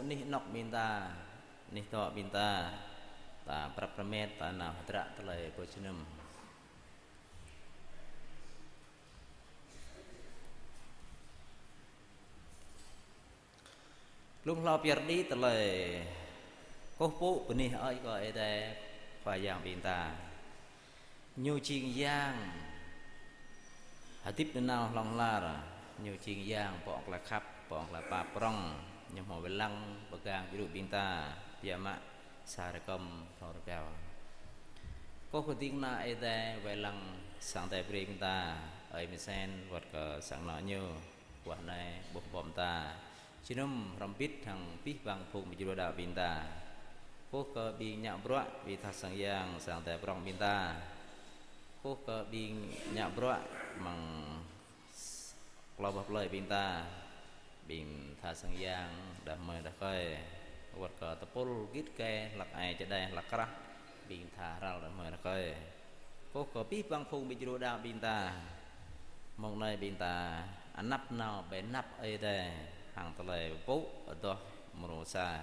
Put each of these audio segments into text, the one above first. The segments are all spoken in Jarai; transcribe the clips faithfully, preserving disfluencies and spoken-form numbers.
Anih anŏk ƀing ta, anih dŏ ƀing ta, ta prăp rơmet, ta nao hơdră tơlơi pơjơnum. Blung hlâo pơyơr đĭ tơlơi kơkuh pơpŭ bơni hơơč kơ Ơi Adai Khua Yang ƀing ta. Ñu jing Yang hơdip nanao hlŏng lar, Ñu jing Yang pô tơlơi khăp, pô tơlơi pap prŏng, Ñu hmâo wai lăng pơgang djru ƀing ta, biă mă sa rơkơm hlâo rơgao. Kơkuh kơ ding kơna Ơi Adai wai lăng sang Ơi Adai brơi ƀing ta, ơi Mơsen wơ̆t kơ sang anŏ ñu, ƀuh anai ƀuh ƀô̆ ta, jơnum hrŏm hơbĭt hăng abih bang phung ƀing djru đaŏ ƀing ta. Kơkuh kơ ƀing ngă bruă, ƀing tha sang yang, sang Ơi Adai prŏng ƀing ta. Kơkuh kơ ƀing ngă bruă amăng klâo boh plơi ƀing ta, ƀing tha sang yang đah kơmơi đah rơkơi, wơ̆t kơ tơpul git gai, hlăk ai čơđai hlăk krah, ƀing tha hrăl đah kơmơi đah rơkơi. Kơkuh kơ abih bang phung ƀing djru đaŏ ƀing ta. Mông anai ƀing ta anăp nao ƀơi anăp Ơi Adai hăng tơlơi pơpŭ adoh mrô sa.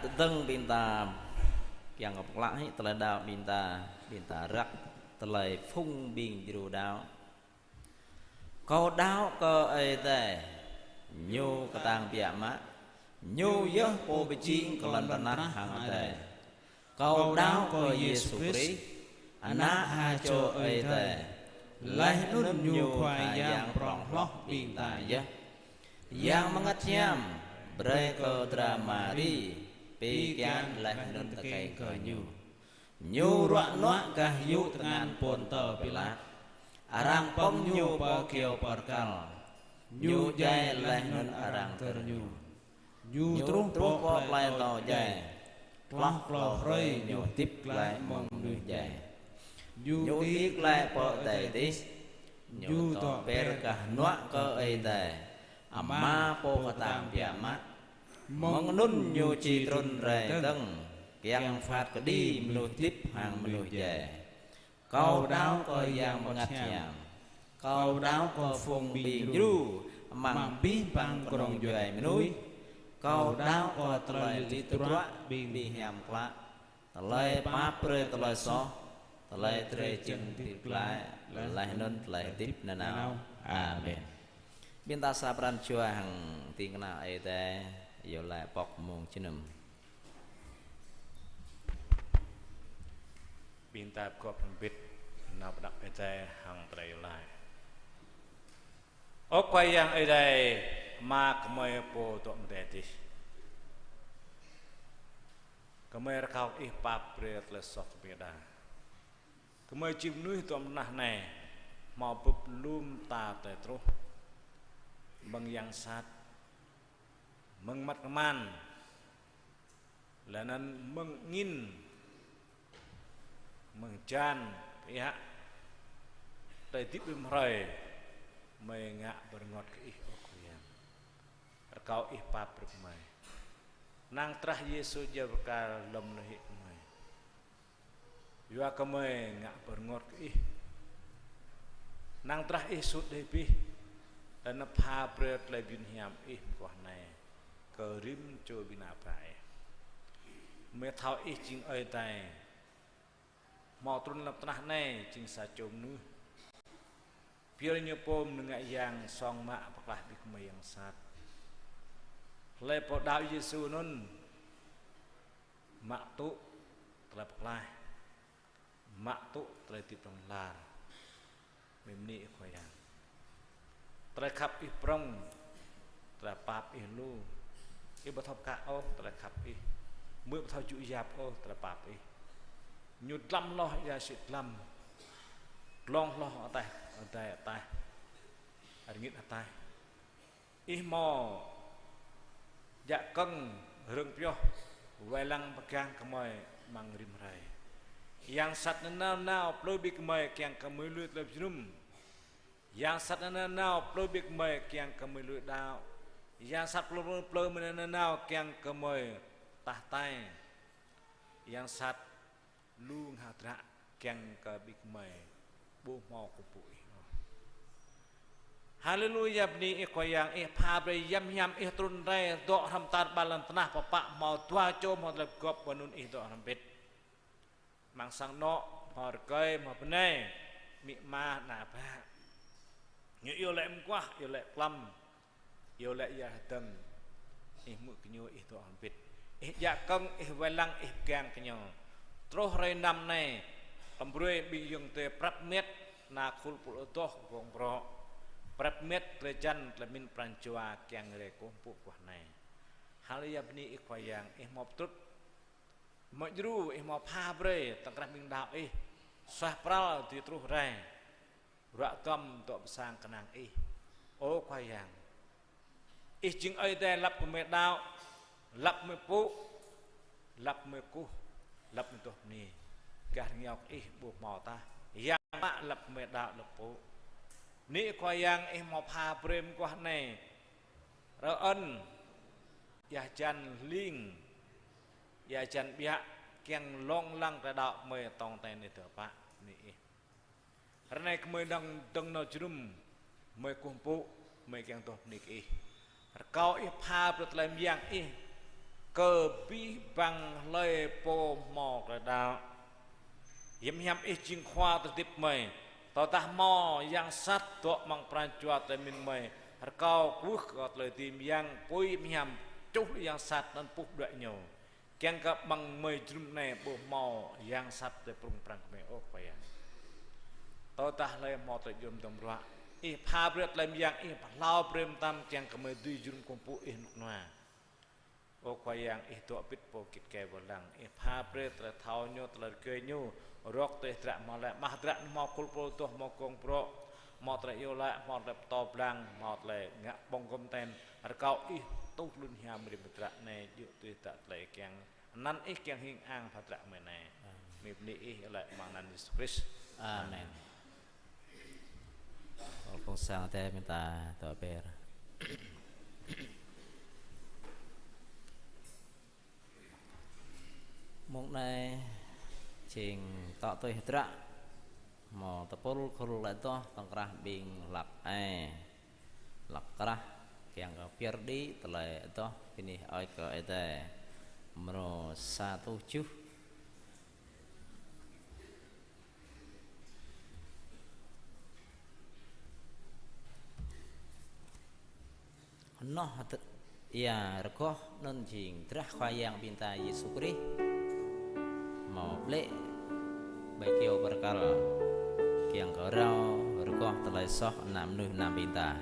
Tơdơ̆ng ƀing ta kiăng kơ pơklă hĭ tơlơi đaŏ ƀing ta, ƀing ta răk tơlơi phung ƀing djru đaŏ. Kâo đaŏ kơ Ơi Adai, Ñu kơtang biă mă, Ñu yơh Pô pơjing kơ lŏn tơnah hăng adai. Kâo đaŏ kơ Yêsu Krist, Ană ha čô Ơi Adai, laih anŭn Ñu Khua Yang prŏng hloh ƀing ta yơh. Yang Bơngăt Hiam brơi kơ dra Mari pi kian laih anŭn tơkeng kơ Ñu. Ñu ruă nuă gah yŭ tơngan Pôntơ Pilat. Arăng pơ̆ng Ñu pơ kyâo pơrkal. Ñu djai laih anŭn arăng tơr Ñu. Ñu truh pơ plơi atâo djai. Hloh klâo hrơi Ñu hơdip glaĭ mơ̆ng mơnuih djai. Ñu đĭ glaĭ pơ adai adih. Ñu dŏ ber gah hơnuă kơ Ơi Adai, Ama Pô kơtang biă mă. Mơ̆ng anŭn Ñu či trŭn rai dơ̆ng, kiăng phat kơđi mơnuih hơdip hăng mơnuih djai. Kâo đaŏ kơ Yang Bơngăt Hiam. Kâo đaŏ kơ phung ƀing djru amăng abih bang kơnung djuai mơnuih. Kâo đaŏ kơ tơlơi lit tơdruă ƀing hiam klă, tơlơi pap brơi tơlơi soh, tơlơi drơi jing hơdip glaĭ, laih anŭn tơlơi hơdip nanao. Amen. Ƀing ta sa pran jua hăng ding kơna Ơi Adai, iâu laĭ pŏk mông jơnum. Ƀing ta pơgop hrŏm hơbĭt nao pơ anăp Ơi Adai hăng tơlơi iâu laĭ. Ơ Khua Yang Ơi Adai, Ama gơmơi Pô dŏ amăng adai adih. Gơmơi rơkâo Ih pap brơi tơlơi soh gơmơi đa. Gơmơi jing mơnuih dŏ amăng tơnah anai, hmâo bưp lŏm ta tơlơi truh. Mơ̆ng yang sat, mơ̆ng măt kơman, laih anŭn mơ̆ng angin, mơ̆ng hơjan, pơiă, tơlơi hơdip rĭm hrơi, gơmơi ngă bơrơngot kơ Ih, ơ Khua Yang. Rơkâo Ih pap brơi gơmơi. Năng drah Yêsu djai pơkal lŏm mơnuih hĭ gơmơi. Yua kơ gơmơi ngă bơrơngot kơ Ih. Năng drah Ih sut đih abih, laih anŭn pha brơi tơlơi mơyun hiam Ih mơguah anai kơ rĭm čô ƀing ană bă Ih. Gơmơi thâo Ih jing Ơi Adai, hmâo trŭn lăm tơnah anai jing sa čô mơnuih. Pioh Ñu pô mơnơ̆ng ngă yang song mă pơklaih ƀing gơmơi yang sat. Hlơi pô đaŏ Yêsu anŭn mă tŭ tơlơi pơklaih, mă tŭ tơlơi hơdip hlŏng lar. Gơmơi bơni Ih Khua Yang. Tơlơi khăp Ih prŏng, tơlơi pap Ih lu. Ih ƀu thâo pơkă ôh tơlơi khăp Ih. Gơmơi ƀu thâo djŭ yap ôh tơlơi pap Ih. Ñu dlăm hloh ia sĭt dlăm. Glông hloh ataih, adai ataih, rơngit ataih. Ih hmâo djă kơ̆ng rơ̆ng pioh, wai lăng pơgang gơmơi amăng rĭm hrơi. Yang sat nanao nao plư ƀing gơmơi kiăng kơ gơmơi lui tơlơi jơnum. Yang sat nanao nao plư ƀing gơmơi kiăng kơ gơmơi lui đaŏ. Yang sat plư, plư, plư nanao kiăng kơ gơmơi tah hơtai. Yang sat lu ngă hơdră kiăng kơ ƀing gơmơi ƀu hmâo kơkuh pơpŭ Ih ôh. Haleluya, bơni Ih Khua Yang, Ih pha brơi yang hiam Ih trŭn rai dŏ hrŏm tar ƀar lŏn tơnah pơpă hmâo dua čô hmâo tơlơi pơgop, anŭn Ih dŏ hrŏm hơbĭt. Amăng sang anŏ hmâo rơkơi hmâo bơnai, amĭ ama ană bă. Ñu iâu laĭ mơguah, iâu laĭ klăm, iâu laĭ ia hơdơ̆ng. Ih hmư̆ kơ ñu, Ih dŏ hrŏm hơbĭt. Ih djă kơ̆ng, Ih wai lăng, Ih pơgang kơ ñu. Truh hrơi năm anai, kơ brơi ƀing ayŏng adơi prăp met, ană khul pul adoh kơ gong brŏ. Prăp met tơlơi hơjan, tơlơi pơmĭn pran jua kiăng rai kơkuh pơpŭ mơguah anai. Haleluya, bơni Ih Khua Yang, Ih hmâo pơtrut. Mơ̆ djru Ih hmâo pha brơi tơkrah ƀing đaŏ Ih. Suaih pral dưi truh rai. Ruă duăm dŏ pơ sang kơnang Ih. Ơ Khua Yang, Ih jing Ơi Adai lăp gơmơi đaŏ, lăp gơmơi pŭ, lăp gơmơi kơkuh, lăp gơmơi adoh bơni. Gah rơngiao kơ Ih ƀu hmâo tah. Yang mă lăp gơmơi đaŏ lăp pŭ. Bơni Ih Khua Yang, Ih hmâo pha brơi mơguah anai. Rơ-ơn, ia hơjan hling, ia hơjan ƀiă, kiăng lông lăng tơlơi đaŏ gơmơi tong ten Ih dơ̆ng pă, bơni Ih. Ră anai gơmơi dơ̆ng, dơ̆ng nao jơnum, gơmơi kơkuh pơpŭ, gơmơi kiăng adoh bơni kơ Ih. Rơkâo Ih pha brơi tơlơi mơyang Ih, kơ abih bang hlơi pô hmâo tơlơi đaŏ. Hiam hiam ih jing khua tơlơi hơdip gơmơi. Tơdah hmâo yang sat dŏ amăng pran jua tơlơi pơmĭn gơmơi, rơkâo kwưh kơ tơlơi dưi mơyang, apui hiam hiam čuh yang sat anŭn puh đuaĭ ñu. Kiăng kơ amăng gơmơi jơnum anai ƀu hmâo yang sat tơlơi prŭng prăng kơ gơmơi, ơ Khua Yang. Tơdah hlơi hmâo tơlơi djŏm dŏm ruă, ih pha brơi tơlơi mơyang, ih pơhlao brơi mơtam kiăng kơ gơmơi dưi jơnum kơkuh pơpŭ ih rơnŭk rơnua. Ơ Khua Yang, ih dŏ ƀĭt pô git gai wai lăng, ih pha brơi tơlơi thâo ñu, tơlơi rơgơi ñu, rŏk tui hơdră hmâo laĭ, mơ̆ng hơdră hmâo khul pô tuh, hmâo gông brŏ, hmâo tơlơi iâu laĭ, hmâo tơlơi pơtô blang, hmâo tơlơi ngă ƀơ̆ng gŏm ten, rơkâo ih tuh lŏn hiam rĭm hơdră anai, djơ̆ tui hơdră tơlơi kiăng. Anăn ih kiăng hing ang pha hơdră gơmơi anai. Amen. Gơmơi bơni ih laĭ amăng anăn Yêsu Krist. Amen. Ơ phung sang Adai, mơta tơ ber. Mông anai jing tŏ tui hơdră hmâo tơpul khul laĭ adoh tŏng krah ƀing hlăk ai, hlăk krah kiăng kơ pơyơr đĭ tơlơi adoh bơni hơơč kơ Ơi Adai. Mrô sa rơtuh tơjuh. Hơnoh hơdr-, ia rơgoh anŭn jing drah Khua Yang ƀing ta Yêsu Krist hmâo blĕ ƀơi kyâo bơrkal kiăng kơ rao rơgoh tơlơi soh ană mơnuih ană ƀing ta.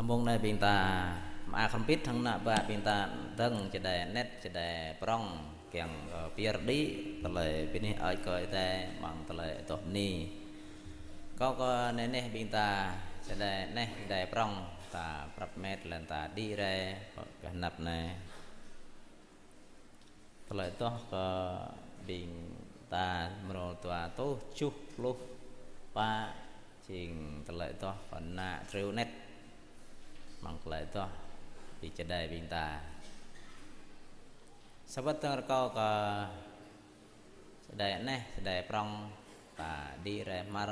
Mông anai ƀing ta mơak hrŏm hơbĭt hăng ană bă ƀing ta dơ̆ng čơđai anet, čơđai prŏng, kiăng kơ pơyơr đĭ tơlơi bơni hơơč kơ Ơi Adai amăng tơlơi adoh bơni. Kâo kơ anai neh ƀing ta čơđai anet, čơđai prŏng, ta prăp met lĕ ta đĭ rai kơ anăp anai. Tơlơi adoh kơ ƀing ta mrô dua rơtuh tơjuh pluh pă, jing tơlơi adoh kơ ană triu anet. Amăng tơlơi adoh ƀing čơđai ƀing ta. Sa wơ̆t dơ̆ng rơkâo kơ čơđai anet, čơđai prŏng, ta đĭ rai hmar.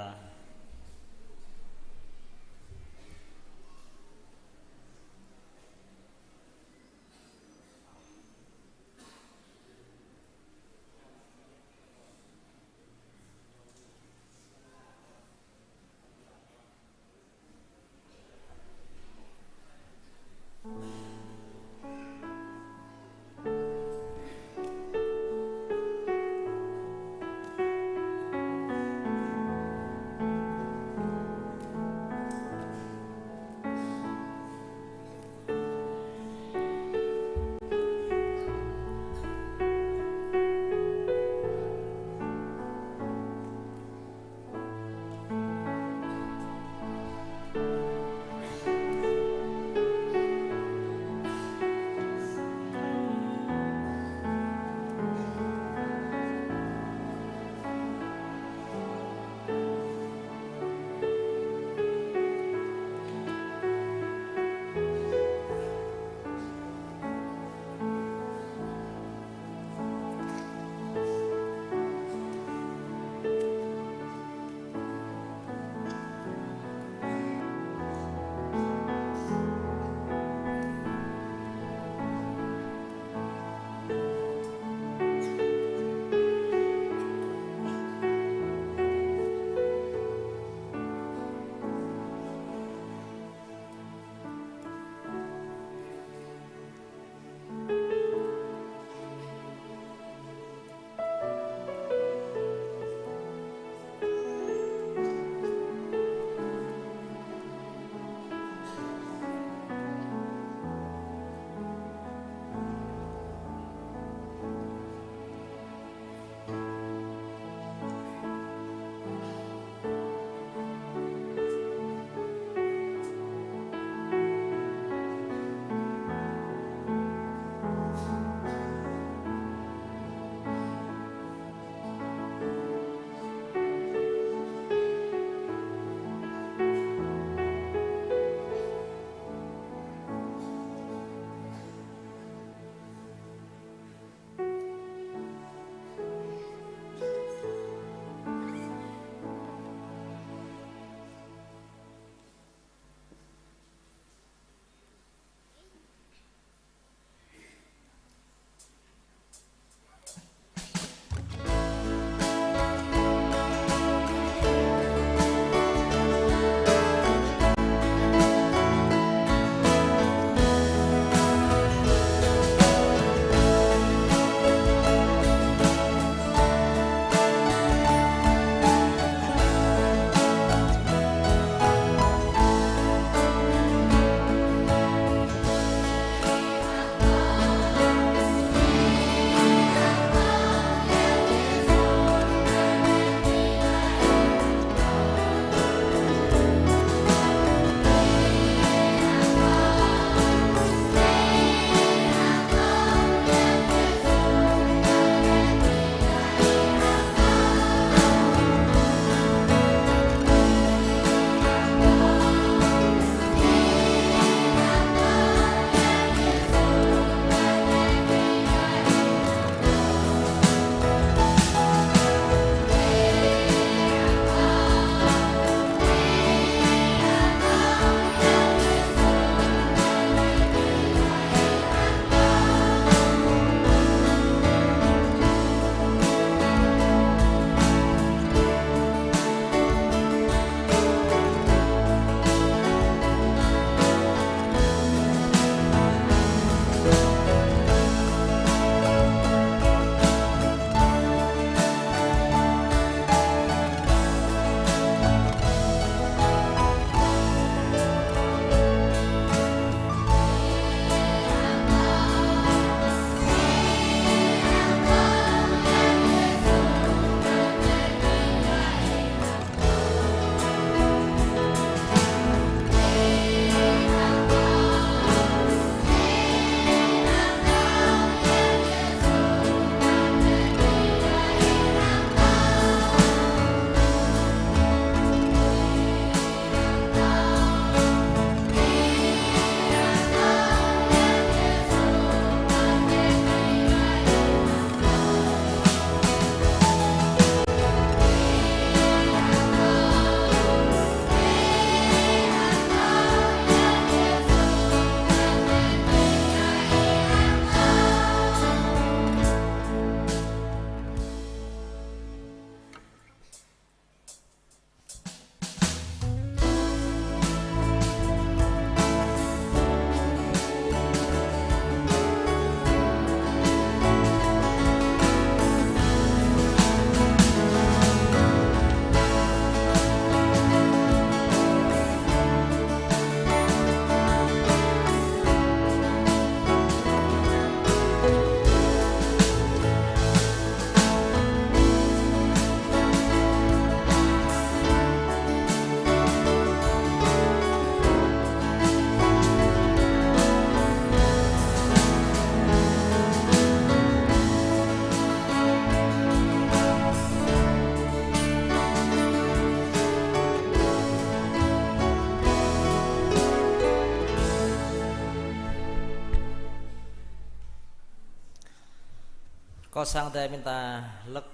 Kâo sang tơ ƀing ta lăk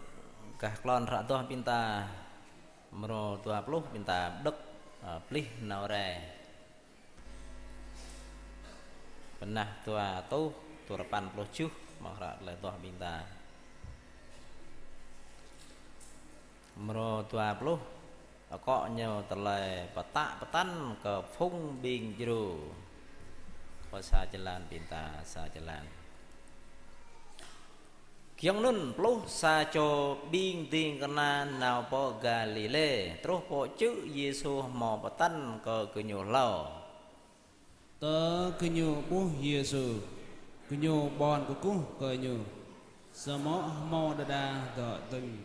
gah klon hră adoh ƀing ta mrô dua pluh ƀing ta đŏk, ơ, plih nao rai. Bơnah dua rơtuh dua rơpăn pluh tơjuh mơ̆ng hră tơlơi adoh ƀing ta. Mrô dua pluh, akŏ ñu tơlơi pơtă pơtăn kơ phung ƀing djru. Kâo sa jơlan ƀing ta, sa jơlan. Giŏng anŭn pluh sa čô ƀing ding kơna nao pơ Galilê, truh pơ čư̆ Yêsu hmâo pơtăn kơ gơñu hlâo. Tơ gơñu ƀuh Yêsu, gơñu ƀon kơkuh kơ Ñu, samơ̆ hmâo đơđa dŏ dơ̆ng.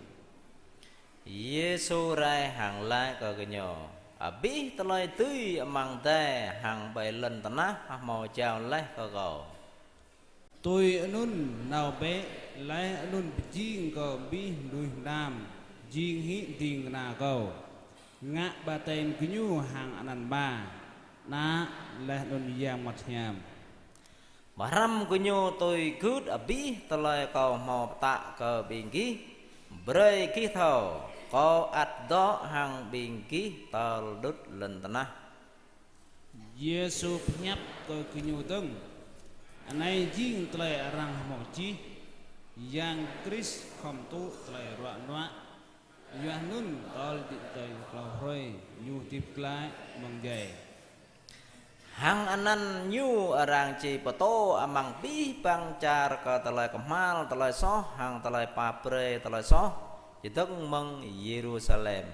Yêsu rai hăng laĭ kơ gơñu: Abih tơlơi dưi amăng adai hăng ƀơi lŏn tơnah hmâo jao laih kơ Kâo. Tui anŭn nao bĕ, laih anŭn pơjing kơ abih mơnuih mơnam, jing hĭ ding kơna Kâo, ngă baptem gơñu hăng anăn Ama, Ană, laih anŭn Yang Bơngăt Hiam. Mơ̆ hrăm gơñu tui gưt abih tơlơi Kâo hmâo pơtă kơ ƀing gih, brơi gih thâo, Kâo ăt dŏ hăng ƀing gih tơl đŭt lŏn tơnah. Yêsu pơhiăp kơ gơñu dơ̆ng: Anai jing tơlơi arăng hmâo čih: Yang Krist khŏm tŭ tơlơi ruă nuă, yua anŭn tơl djơ̆ tơlơi klâo hrơi Ñu hơdip glaĭ mơ̆ng djai. Hăng anăn Ñu arăng či pơtô amăng abih bang čar kơ tơlơi kơhma̱l tơlơi soh hăng tơlơi pap brơi tơlơi soh, čơdơ̆ng mơ̆ng Yêrusalem.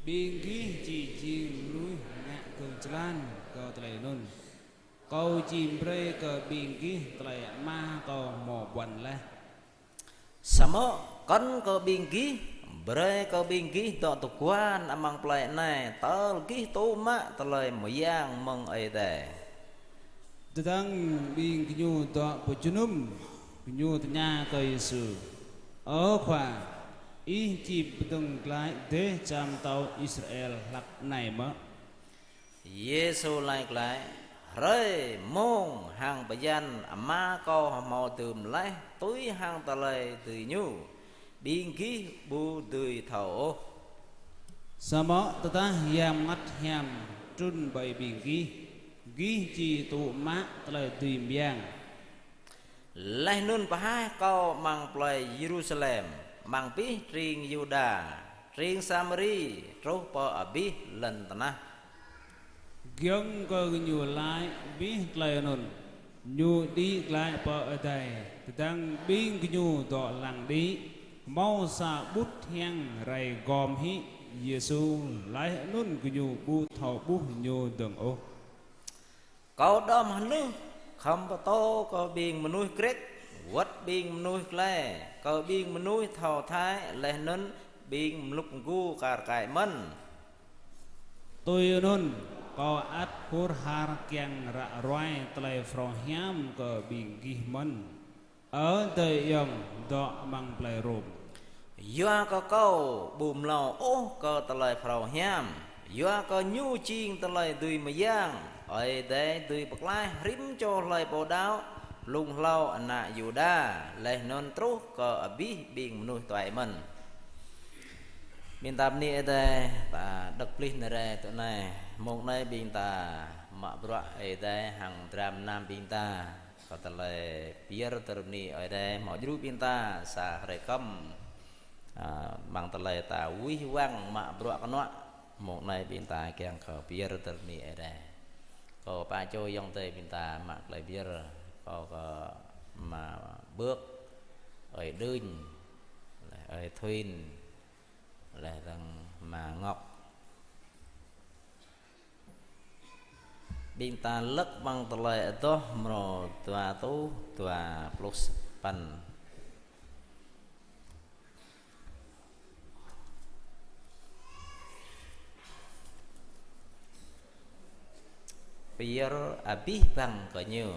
Ƀing gih či jing mơnuih ngă gơ̆ng jơlan kơ tơlơi anŭn. Kâo či brơi kơ ƀing gih tơlơi Ama Kâo hmâo ƀuăn laih. Samơ̆ kŏn kơ ƀing gih, brơi kơ ƀing gih dŏ tơguan amăng plơi anai, tơl gih tŭ mă tơlơi mơyang mơ̆ng Ơi Adai. Tơdang ƀing gơñu dŏ pơ jơnum, gơñu tơña kơ Yêsu: Ơ Khua, Ih či pơdơ̆ng glaĭ dêh čar pơtao Israel hlăk anai mơ̆? Yêsu laĭ glaĭ: Hrơi, mông hăng bơyan Ama Kâo hmâo dưm laih tui hăng tơlơi dưi Ñu, ƀing gih ƀu dưi thâo ôh. Samơ̆ tơdah Yang Bơngăt Hiam trŭn ƀơi ƀing gih, gih či tŭ mă tơlơi dưi mơyang. Laih anŭn pơhaih Kâo amăng plơi Yêrusalem, amăng abih tring Yuđa, tring Samari, truh pơ abih lŏn tơnah. Giŏng kơ gơñu laĭ abih tơlơi anŭn, Ñu đĭ glaĭ pơ adai. Tơdang ƀing gơñu dŏ lăng đĭ, hmâo sa ƀut hiăng rai gom hĭ Yêsu, laih anŭn gơñu ƀu thâo ƀuh Ñu dơ̆ng ôh. Kâo đŏm hnưh khŏm pơtô kơ ƀing mơnuih Grĕk, wơ̆t ƀing mơnuih klĕ, kơ ƀing mơnuih thâo Thái, laih anŭn ƀing mlŭk mgu kar kaĭ mơ̆n. Tui anŭn, Kâo ăt hur har kiăng ră ruai tơlơi phrâo hiam kơ ƀing gih mơ̆n. Ơ adơi ayŏng dŏ amăng plơi Rôm. Yua kơ Kâo ƀu mlâo ôh kơ tơlơi phrâo hiam, yua kơ Ñu jing tơlơi dưi mơyang, Ơi Adai dưi pơklaih rĭm čô hlơi pô đaŏ, blung hlâo ană Yuđa, laih anŭn truh kơ abih ƀing mơnuih tuai mơ̆n. Ƀing ta bơni Ơi Adai, ta đŏk plih nao rai tui anai, mông anai ƀing ta mă bruă Ơi Adai hăng dram gơnam ƀing ta. Kơ tơlơi pơyơr tơlơi bơni Ơi Adai, hmâo djru ƀing ta sa hrơi kơm, a, amăng tơlơi ta wih wăng mă bruă kơnuă, mông anai ƀing ta kiăng kơ pơyơr tơlơi bơni Ơi Adai. Kâo pă čô ayŏng adơi ƀing ta mă tơlơi pơyơr, kâo kơ Ama Bơk, Ơi Đưnh, laih Ơi Thuin, laih dơ̆ng Ama Ngọc. Ƀing ta lăk amăng tơlơi adoh mrô dua rơtuh dua pluh sapăn. Pơyơr abih bang kơ Ñu.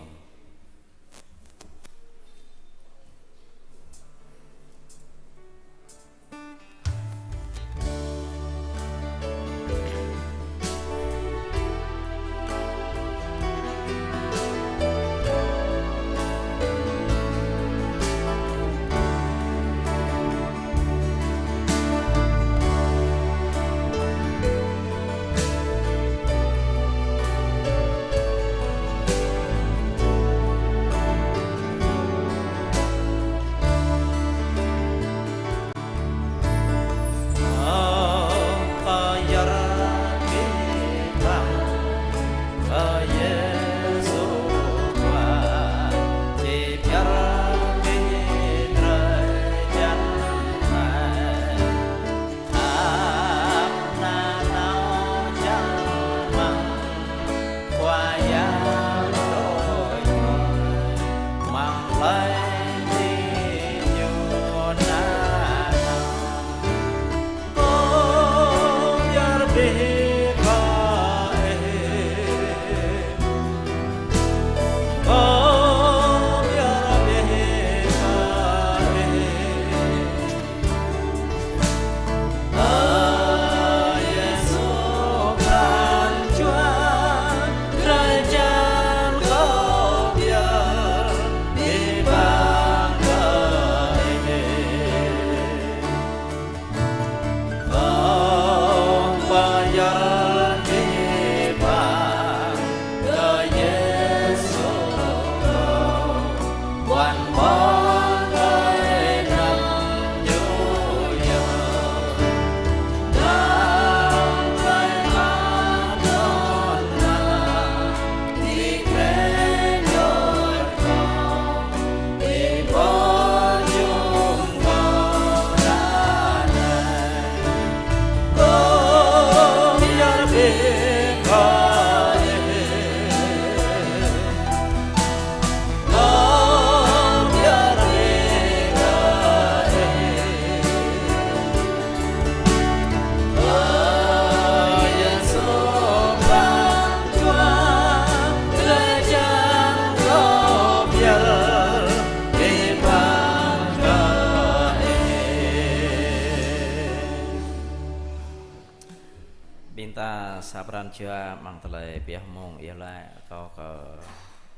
Ƀing ta sa pran jua amăng tơlơi pioh mông iâu laĭ, rơkâo kơ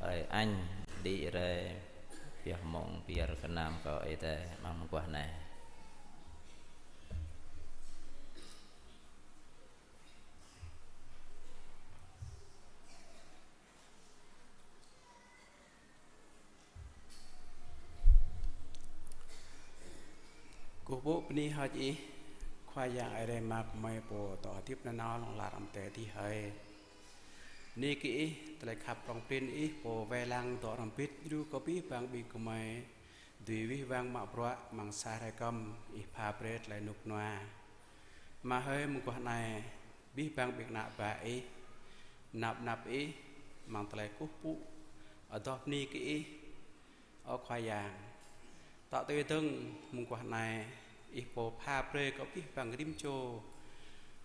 ơi Anh đĭ rai pioh mông pơyơr gơnam kơ Ơi Adai amăng mơguah anai. Kơkuh pơpŭ bơni hơơč Ih, Khua Yang Ơi Adai Ama gơmơi, Pô dŏ hơdip nanao hlŏng lar amăng adai adih hơi. Bơni kơ Ih, tơlơi khăp prong prin Ih, Pô wai lăng dŏ hrŏm hơbĭt djru kơ abih bang ƀing gơmơi dưi wih wăng mă bruă amăng sa hrơi kơm Ih pha brơi tơlơi rơnŭk rơnua. Ama hơi, mơguah anai abih bang ƀing ană bă Ih nao pơ anăp Ih amăng tơlơi kơkuh pơpŭ, adoh bơni kơ Ih, ơ Khua Yang. Tŏ tui dơ̆ng mơguah anai Ih Pô pha brơi kơ abih bang rĭm čô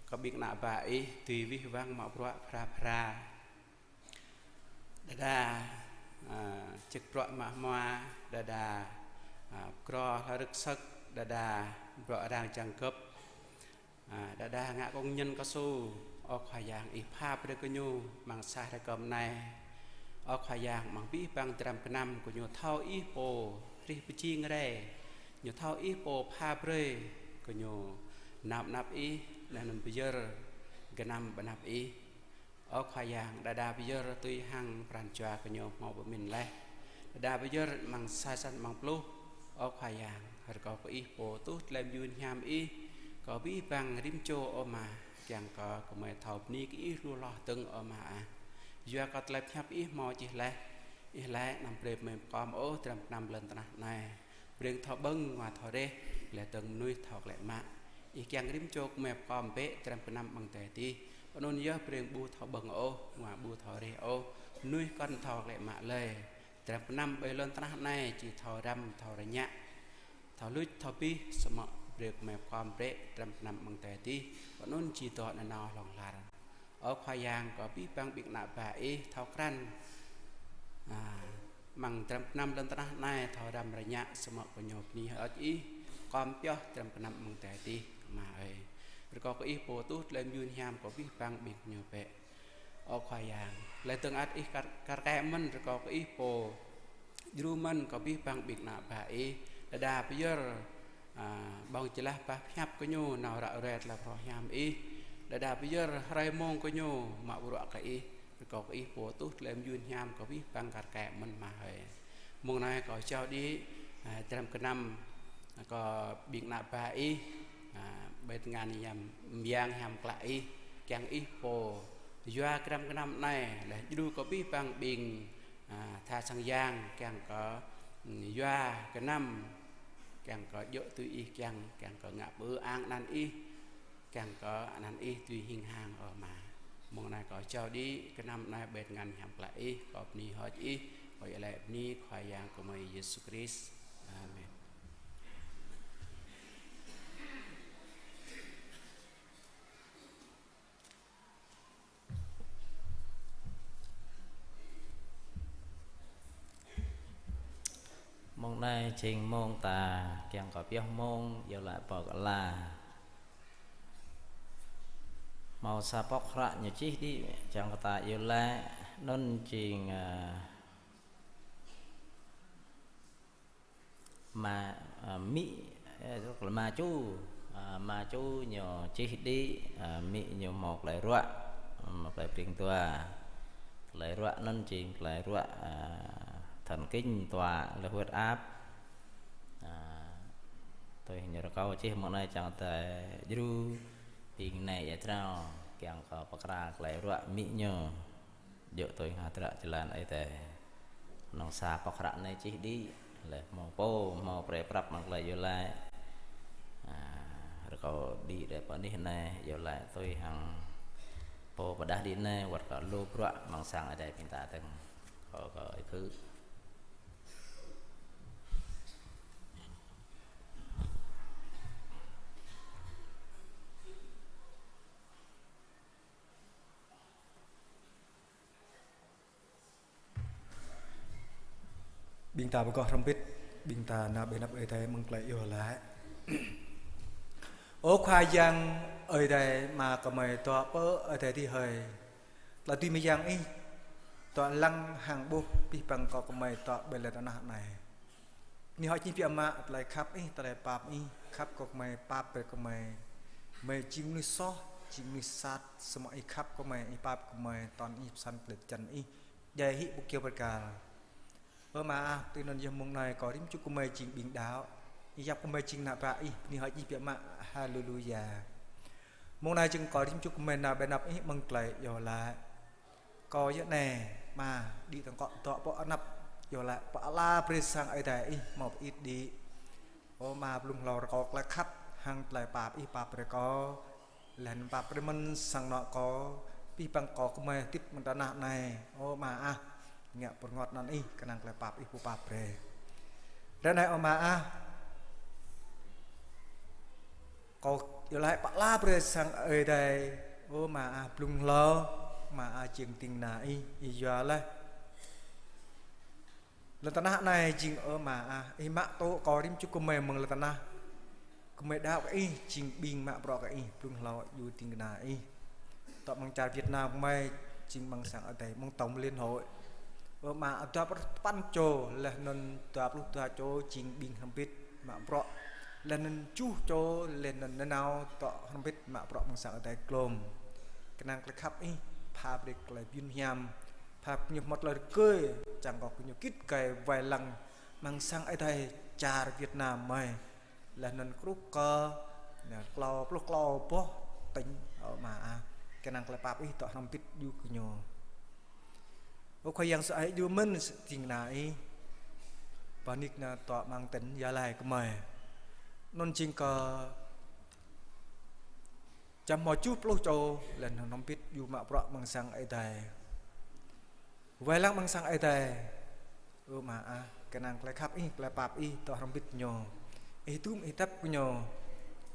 kơ ƀing ană bă Ih dưi wih wăng mă bruă phara phara. Đơđa, a, čơk bruă mă hmua, đơđa, a, pơkro hla rơ̆k sơ̆k, đơđa bruă arăng čang gơ̆p, a, đơđa ngă kông nhân cao su. Ơ Khua Yang, Ih pha brơi kơ ñu amăng sa hrơi kơm anai. Ơ Khua Yang, amăng abih bang dram gơnam kơ ñu thâo Ih Pô hrih pơjing rai, ñu thâo Ih Pô pha brơi kơ ñu nao pơ anăp Ih, laih anŭn pơyơr gơnam pơ anăp Ih. Ơ Khua Yang, đơđa pơyơr tui hăng pran jua kơ ñu hmâo pơmĭn laih. Đơđa pơyơr amăng sa jăn amăng pluh. Ơ Khua Yang, rơkâo kơ Ih Pô tuh tơlơi mơyun hiam Ih kơ abih bang rĭm čô, ơ Ama, kiăng kơ gơmơi thâo bơni kơ Ih lu hloh dơ̆ng, ơ Ama ah. Yua kơ tơlơi pơhiăp Ih hmâo čih laih, Ih laĭ: Anăm brơi gơmơi pơkom ôh dram gơnam lŏn tơnah anai, brơi thâo ƀơ̆ng, hmua thâo reh, laih dơ̆ng mơnuih thâo klĕ mă. Ih kiăng rĭm čô gơmơi pơkom bĕ dram gơnam amăng adai adih. Pơ anŭn yơh brơi ƀu thâo ƀơ̆ng ôh, hmua ƀu thâo reh ôh, mơnuih kŏn thâo klĕ mă lơi. Dram gơnam ƀơi lŏn tơnah anai či thâo răm, thâo rơñă, thâo luč, thâo abih, samơ̆ brơi gơmơi pơkom bĕ dram gơnam amăng adai adih, pơ anŭn či dŏ nanao hlŏng lar. Ơ Khua Yang, kơ abih bang ƀing ană bă Ih thâo krăn, a, amăng dram gơnam lŏn tơnah anai thâo răm rơñă, samơ̆ kơ ñu bơni hơơč Ih, pơkom pioh dram gơnam amăng adai adih, Ama ơi. Rơkâo kơ Ih Pô tuh tơlơi mơyun hiam kơ abih bang ƀing ñu bĕ. Ơ Khua Yang, laih dơ̆ng ăt Ih kar, kar kaĭ mơ̆n, rơkâo kơ Ih Pô djru mơ̆n kơ abih bang ƀing ană bă Ih, đơđa pơyơr, a, ƀơ̆ng jơlah bah pơhiăp kơ ñu nao ră ruai tơlơi phrâo hiam Ih, đơđa pơyơr hrơi mông kơ ñu mă bruă kơ Ih, rơkâo kơ Ih Pô tuh tơlơi mơyun hiam kơ abih bang kar kaĭ mơ̆n, Ama hơi. Mông anai kâo jao đĭ, a, dram gơnam kơ ƀing ană bă Ih, a, ƀơi tơngan hiam mơyang hiam klă Ih, kiăng Ih Pô yua dram gơnam anai laih djru kơ abih bang ƀing, a, tha sang yang, kiăng kơ, ưm, yua gơnam, kiăng kơ djơ̆ tui Ih kiăng, kiăng kơ ngă pơư ang anăn Ih, kiăng kơ anăn Ih dưi hing hăng, ơ Ama. Mông anai kâo jao đĭ gơnam anai ƀơi tơngan hiam klă Ih, kâo bơni hơơč Ih, kâo iâu laĭ bơni Khua Yang gơmơi Yêsu Krist. Amen. Mông anai jing mông ta kiăng kơ pioh mông iâu laĭ pơkla. Hmâo sa pŏk hră ñu čih đĭ, čang kơ ta iâu laĭ, anŭn jing, a, Ama, a, amĭ, ơ, Ama Ču, a, Ama Ču ñu čih đĭ, a, amĭ ñu hmâo tơlơi ruă, hmâo tơlơi pring dua. Tơlơi ruă anŭn jing tơlơi ruă, a, thần kinh tọa, laih huyết áp. A, tui ñu rơkâo čih mơ̆ng anai čang ta djru ƀing nai ia jrao, kiăng kơ pơkra tơlơi ruă amĭ ñu. Djơ̆ tui hơdră jơlan Ơi Adai. Nŏng sa pŏk hră anai čih đĭ, laih hmâo pô, hmâo prê prăp mơ̆ng tơlơi iâu laĭ. A, rơkâo đĭ đơi pơ anih anai, iâu laĭ tui hăng pô pơđah đĭ anai, wơ̆t kơ lu bruă mơ̆ng sang Ơi Adai ƀing ta dơ̆ng. Kâo, kâo ơi khư. Ƀing ta pơgôh hrŏm hơbĭt, ƀing ta nao ƀơi anăp Ơi Adai mơ̆ng tơlơi iâu laĭ. Ơ Khua Yang, Ơi Adai, Ama gơmơi dŏ pơ Ơi Adai adih hơi. Tơlơi dưi mơyang Ih dŏ lăng hăng ƀuh abih bang akŏ gơmơi dŏ ƀơi lŏn tơnah anai. Bơni hơơč Ih biă mă tơlơi khăp Ih, tơlơi pap Ih, khăp kơ gơmơi, pap brơi kơ gơmơi. Gơmơi jing mơnuih soh, jing mơnuih sat, samơ̆ Ih khăp kơ gơmơi, Ih pap kơ gơmơi, tơl Ih pơsăn tơlơi jăn Ih djai hĭ ƀu kơyâo bơrkal. Ơ Ama ah, tui anŭn yơh mông anai kâo rĭm čô gơmơi jing ƀing đaŏ. Ih yap gơmơi jing ană bă Ih, bơni hơơč Ih biă mă. Haleluya. Mông anai jing kâo rĭm čô gơmơi nao ƀơi anăp Ih mơ̆ng tơlơi iâu laĭ. Kâo yơh anai, Ama, đĭ tơ̆ng akŏ dŏ pơ anăp iâu laĭ, pơala brơi sang Ơi Adai Ih hmâo pơit đĭ. Ơ Ama, blung hlâo rơkâo tơlơi khăp hăng tơlơi pap Ih pap brơi kâo. Laih anŭn pap brơi mơ̆n sang anŏ kâo, abih bang akŏ gơmơi hơdip mơ̆ng tơnah anai. Ơ Ama ah, ngă pơrơngot anăn Ih, kơnang tơlơi pap Ih pơpap brơi. Ră anai ơ Ama ah, kâo iâu laĭ pơala brơi sang Ơi Adai. Ơ Ama ah, blung hlâo, Ama ah jing ding kơna Ih, Ih yua laih. Lŏn tơnah anai jing ơ Ama ah, Ih mă tŭ kâo rĭm čô gơmơi mơ̆ng lŏn tơnah. Gơmơi đaŏ kơ Ih, jing ƀing mă bruă kơ Ih, blung hlâo yua ding kơna Ih. Dŏ mơ̆ng čar Việt Nam gơmơi, jing amăng sang Ơi Adai, mơ̆ng tổng liên hội. Ơ Ama ah, dua pluh tơpăn čô, laih anŭn dua pluh dua čô jing ƀing hrŏm hơbĭt mă bruă. Laih anŭn tơjuh čô, laih anŭn nanao dŏ hrŏm hơbĭt mă bruă amăng sang Ơi Adai glông. Kơnang tơlơi khăp Ih, pha brơi tơlơi bơni hiam. Pha gơñu hmâo tơlơi rơgơi, čang kơ gơñu git gai wai lăng amăng sang Ơi Adai čar Việt Nam gơmơi. Laih anŭn kruh kơ, anŭn klâo, pluh klâo boh tỉnh, ơ Ama ah. Kơnang tơlơi pap Ih dŏ hrŏm hơbĭt yua gơñu. Ơ Khua Yang sơai, yua mơ̆n ding kơna Ih. Bơni kơ ană dŏ amăng tỉnh Gia Lai gơmơi. Anŭn jing kơ čăm hmâo tơjuh pluh čô, laih anŭn hrŏm hơbĭt yua mă bruă amăng sang Ơi Adai. Wai lăng amăng sang Ơi Adai. Ơ Ama ah, kơnang tơlơi khăp Ih, tơlơi pap Ih dŏ hrŏm hơbĭt gơñu. Ih dŭm Ih tăp gơñu.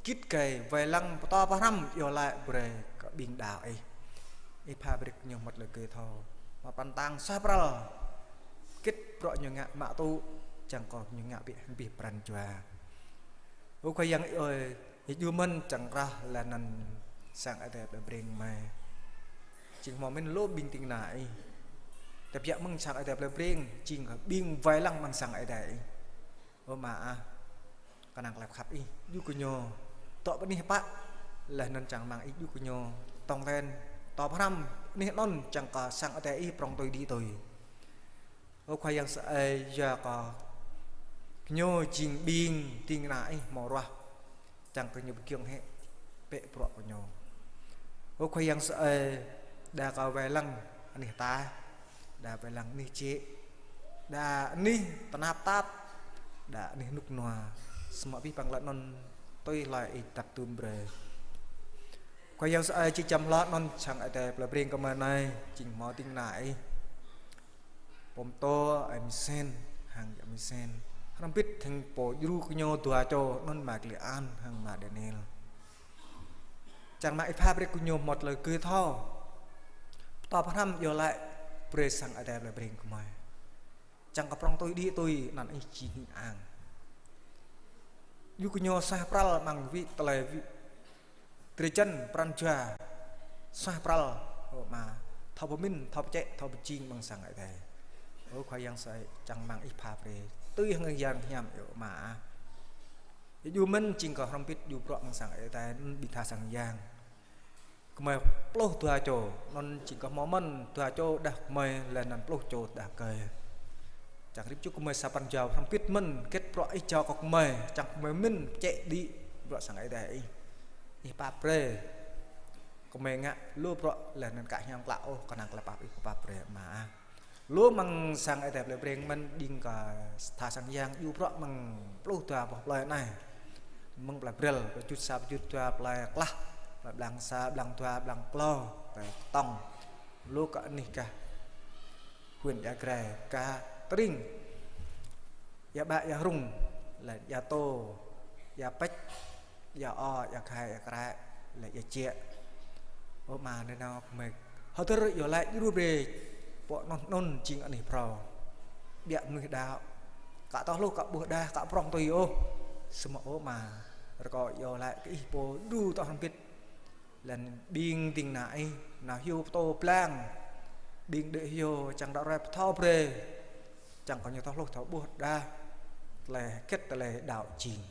Git gai wai lăng pơtô pơhrăm iâu laĭ brơi kơ ƀing đaŏ Ih. Ih pha brơi gơñu hmâo tơlơi rơgơi thâo. Hmâo pran tang suaih pral. Git bruă gơñu ngă mă tŭ, čang kơ gơñu ngă ƀiă hăng abih pran jua. Ơ Khua Yang ih ơi, Ih yua mơ̆n čang krah laih anŭn sang Ơi Adai plei Breng gơmơi. Jing hmâo mơ̆n lu ƀing ding kơna Ih. Tơbiă mơ̆ng sang Ơi Adai plei Breng, jing kơ ƀing wai lăng amăng sang Ơi Adai Ih. Ơ Ama ah, kơnang tơlơi khăp Ih, yua gơñu dŏ bơni hơpă, laih anŭn čang rơmang Ih yua gơñu tong ten, pơtô pơhrăm, anih anŭn čang kơ sang Ơi Adai Ih prŏng tui đĭ tui. Ơ Khua Yang sơai, yua kơ gơñu jing ƀing ding kơna Ih hmâo ruah, čang kơ gơñu pơgiŏng hĭ bĕ bruă gơñu. Ơ Khua Yang sơai, đa kơ wai lăng anih ataih, đa wai lăng anih jĕ, đa anih tơnap tap, đa anih rơnŭk rơnua, samơ̆ abih bang tơlơi anŭn tui hloi Ih tăp tŭm brơi. Khua Yang sơai, či čăm hlâo anŭn sang Ơi Adai plei Breng gơmơi anai, jing hmâo ding kơna Ih, pô pơtô Ơi Misen hăng yă Misen, hrŏm hơbĭt hăng pô djru gơñu dua čô anŭn Ama Kli An hăng Ama Daniel. Čang rơmang Ih pha brơi gơñu hmâo tơlơi rơgơi thâo, pơtô pơhrăm iâu laĭ brơi sang Ơi Adai plei Breng gơmơi. Čang kơ prŏng tui đĭ tui anăn Ih jing hing ang. Yua gơñu suaih pral amăng wĭ tơlơi wĭ drơi jăn pran jua, suaih pral, ơ Ama, thâo pơmĭn, thâo pơčĕ, thâo pơjing amăng sang Ơi Adai. Ơ Khua Yang sơai, čang rơmang Ih pha brơi tui hăng Yang Hiam, ơ Ama ah. Yua mơ̆n jing kơ hrŏm hơbĭt yua bruă amăng sang Ơi Adai, anŭn ƀing tha sang yang gơmơi pluh dua čô, anŭn jing kơ hmâo mơ̆n dua čô đah gơmơi, laih anŭn pluh čô đah rơkơi. Čang rĭm čô gơmơi sa pran jua hrŏm hơbĭt mơ̆n, hơget bruă Ih jao kơ gơmơi, čang gơmơi mĭn pơčĕ đĭ bruă sang Ơi Adai Ih. Ih pap brơi gơmơi ngă lu bruă laih anŭn ka hiam klă ôh, kơnang tơlơi pap Ih pap brơi Ama ah. Lu amăng sang Ơi Adai plei Breng mơ̆n, ding kơ tha sang yang djru bruă amăng pluh dua boh plơi anai. Mơ̆ng plơi Brel, plơi Čut sa, plơi Čut dua, plơi Klah, plơi Blang sa, Blang dua, Blang klâo, plơi Kơtŏng. Lu kơ anih gah huyện Ia Grai, gah Tring, Ia Ƀă, Ia Hrŭng, laih Ia Tô, Ia Pĕč, Ia O, Ia Khai, Ia Krĕ, laih Ia Jĕ. Ơ Ama, nanao gơmơi hơdơr iâu laĭ djru brơi pô anŭn anŭn jing anih phrâo, ƀiă mơnuih đaŏ, ka tŏ hluh, ka ƀuh đa, ka prŏng tui ôh. Samơ̆ ơ Ama, rơkâo iâu laĭ kơ Ih pô djru dŏ hrŏm hơbĭt, Laih anŭn ƀing ding kơna ih, nao hyu pơtô blang. Ƀing đuaĭ hyu čang đaŏ rai pơthâo brơi. Čang kơ ñu thâo hluh thâo ƀuh đah. Tơlơi hơget tơlơi đaŏ jing.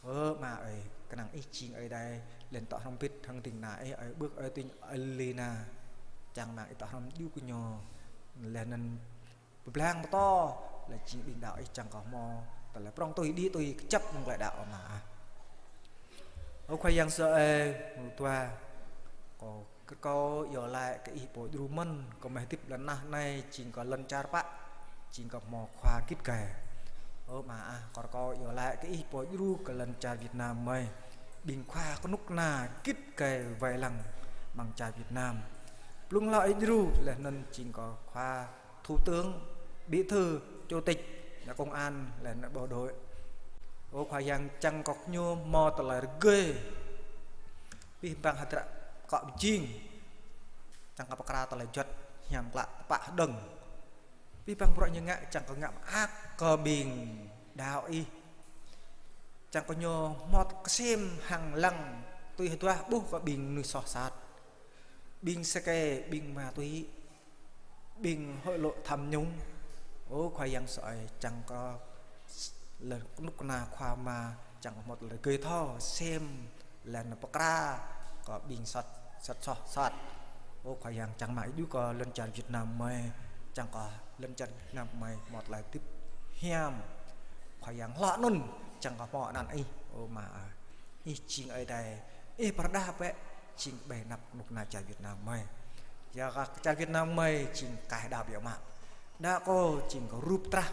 Ơ Ama ơi, kơnang ih jing Ơi Adai, laih anŭn tŏ hrŏm hơbĭt hăng ding kơna ih, Ơi Bưk, Ơi Tuinh, Ơi Lina. Čang rơmang ih tŏ hrŏm djru kơ ñu. Laih anŭn pơblang pơtô, laih jing ƀing đaŏ ih čang kơ hmâo tơlơi prŏng tui, đĭ tui, kơjăp mơ̆ng tơlơi đaŏ Ama ah. Ơ Khua Yang sơai, mơ̆ng dua, kâo rơkâo iâu laĭ kơ ih pô djru mơ̆n, kơ mơi hơdip lŏn tơnah anai, jing kơ lŏn čar pă, jing kơ hmâo khua git gai. Ơ Ama ah, kâo rơkâo iâu laĭ kơ ih pô djru kơ lŏn čar Việt Nam mơi. Ƀing khua kơnuk kơna git gai wai lăng amăng čar Việt Nam. Blung hlâo ih djru, laih anŭn jing kơ khua thủ tướng, bí thư, chủ tịch, nao công an, laih anŭn bộ đội. Ơ Khua Yang čang kơ ñu hmâo tơlơi rơgơi. Abih bang hơdră akŏ pơjing. Čang kơ pơkra tơlơi juăt hiam klă tơpă hơđơ̆ng. Abih bang bruă ñu ngă čang kơ ngă mơak kơ ƀing đaŏ ih. Čang kơ ñu hmâo tơlơi kơsem hăng lăng tui hơduah ƀuh kơ ƀing mơnuih soh sat. Ƀing sơkê, ƀing ma túy, ƀing hối lộ tham nhũng. Ơ Khua Yang sơai, čang kơ lŏn kơnuk kơna khua Ama, čang kơ hmâo tơlơi rơgơi thâo, sem, laih anŭn pơkra kơ ƀing sat, sat soh sat. Ơ Khua Yang čang rơmang ih djru kơ lŏn čar Việt Nam mơi, čang kơ lŏn čar Việt Nam mơi hmâo tơlơi hơdip hiam. Khua Yang hlâo anŭn, čang kơ hmâo anăn ih, ơ Ama ah. Ih jing Ơi Adai, ih pơrơđah bĕ, jing ƀơi anăp kơnuk kơna čar Việt Nam mơi. Yua kơ čar Việt Nam mơi jing kaih đaŏ biă mă. Đaŏ kâo jing kơ rup trah,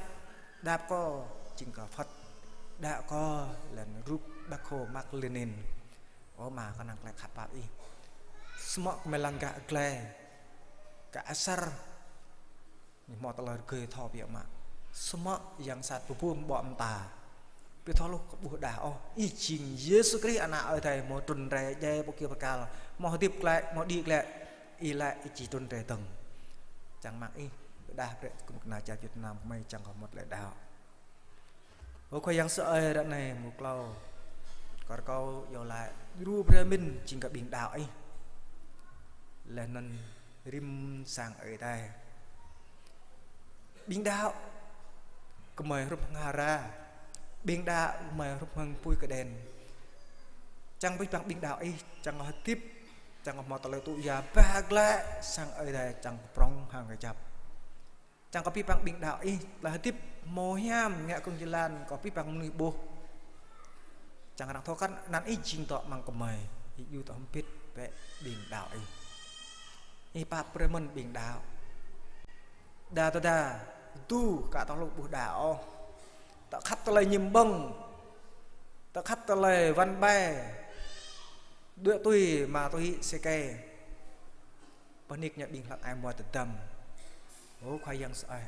đaŏ kâo jing kơ Phật, đaŏ kâo laih anŭn rup Bác Hồ Mác Lênin. Ơ Ama, kơnang tơlơi khăp pap ih. Samơ̆ kơmơi lăng gah glai, gah asar, ñu hmâo tơlơi rơgơi thâo biă mă. Samơ̆ yang sat pơbum ƀô̆ mơta. Ƀu thâo hluh kơ ƀuh đah ôh. Ih jing Yêsu Krist Ană Ơi Adai hmâo trŭn rai djai pơ kơyâo bơrkal. Hmâo hơdip glaĭ, hmâo đĭ glaĭ. Ih laĭ ih či trŭn rai dơ̆ng. Čang rơmang ih pơrơđah brơi kơnuk kơna čar Việt Nam mơi čang kơ hmâo tơlơi đaŏ. Ơ Khua Yang sơai, ră anai mơ̆ng klâo, kâo rơkâo iâu laĭ djru brơi mơ̆n jing kơ ƀing đaŏ ih. Laih anŭn rĭm sang Ơi Adai. Ƀing đaŏ gơmơi hrup hăng hara. Ƀing đaŏ gơmơi hrup hăng apui kơđen. Čang abih bang ƀing đaŏ ih, čang hơdip, čang hmâo tơlơi tŭ yua ba glaĭ sang Ơi Adai čang prŏng hăng kơjăp. Čang kơ abih bang ƀing đaŏ ih, tơlơi hơdip hmâo hiam, ngă kơ̆ng jơlan, kơ abih bang mơnuih ƀuh. Čang arăng thâo krăn anăn ih jing dŏ amăng gơmơi, ih djru dŏ hơbĭt bĕ ƀing đaŏ ih. Ih pap brơi mơ̆n ƀing đaŏ. Đa tơda, du, ka thâo hluh ƀuh đaŏ ôh. Tơ khăp tơlơi ñim ƀơ̆ng, tơ khăp tơlơi wăn ƀai, đuaĭ tui, ma túy, sê ke. Pơnik ñu ƀing hlăk ai mơ̆ tơdăm. Ơ Khua Yang sơai.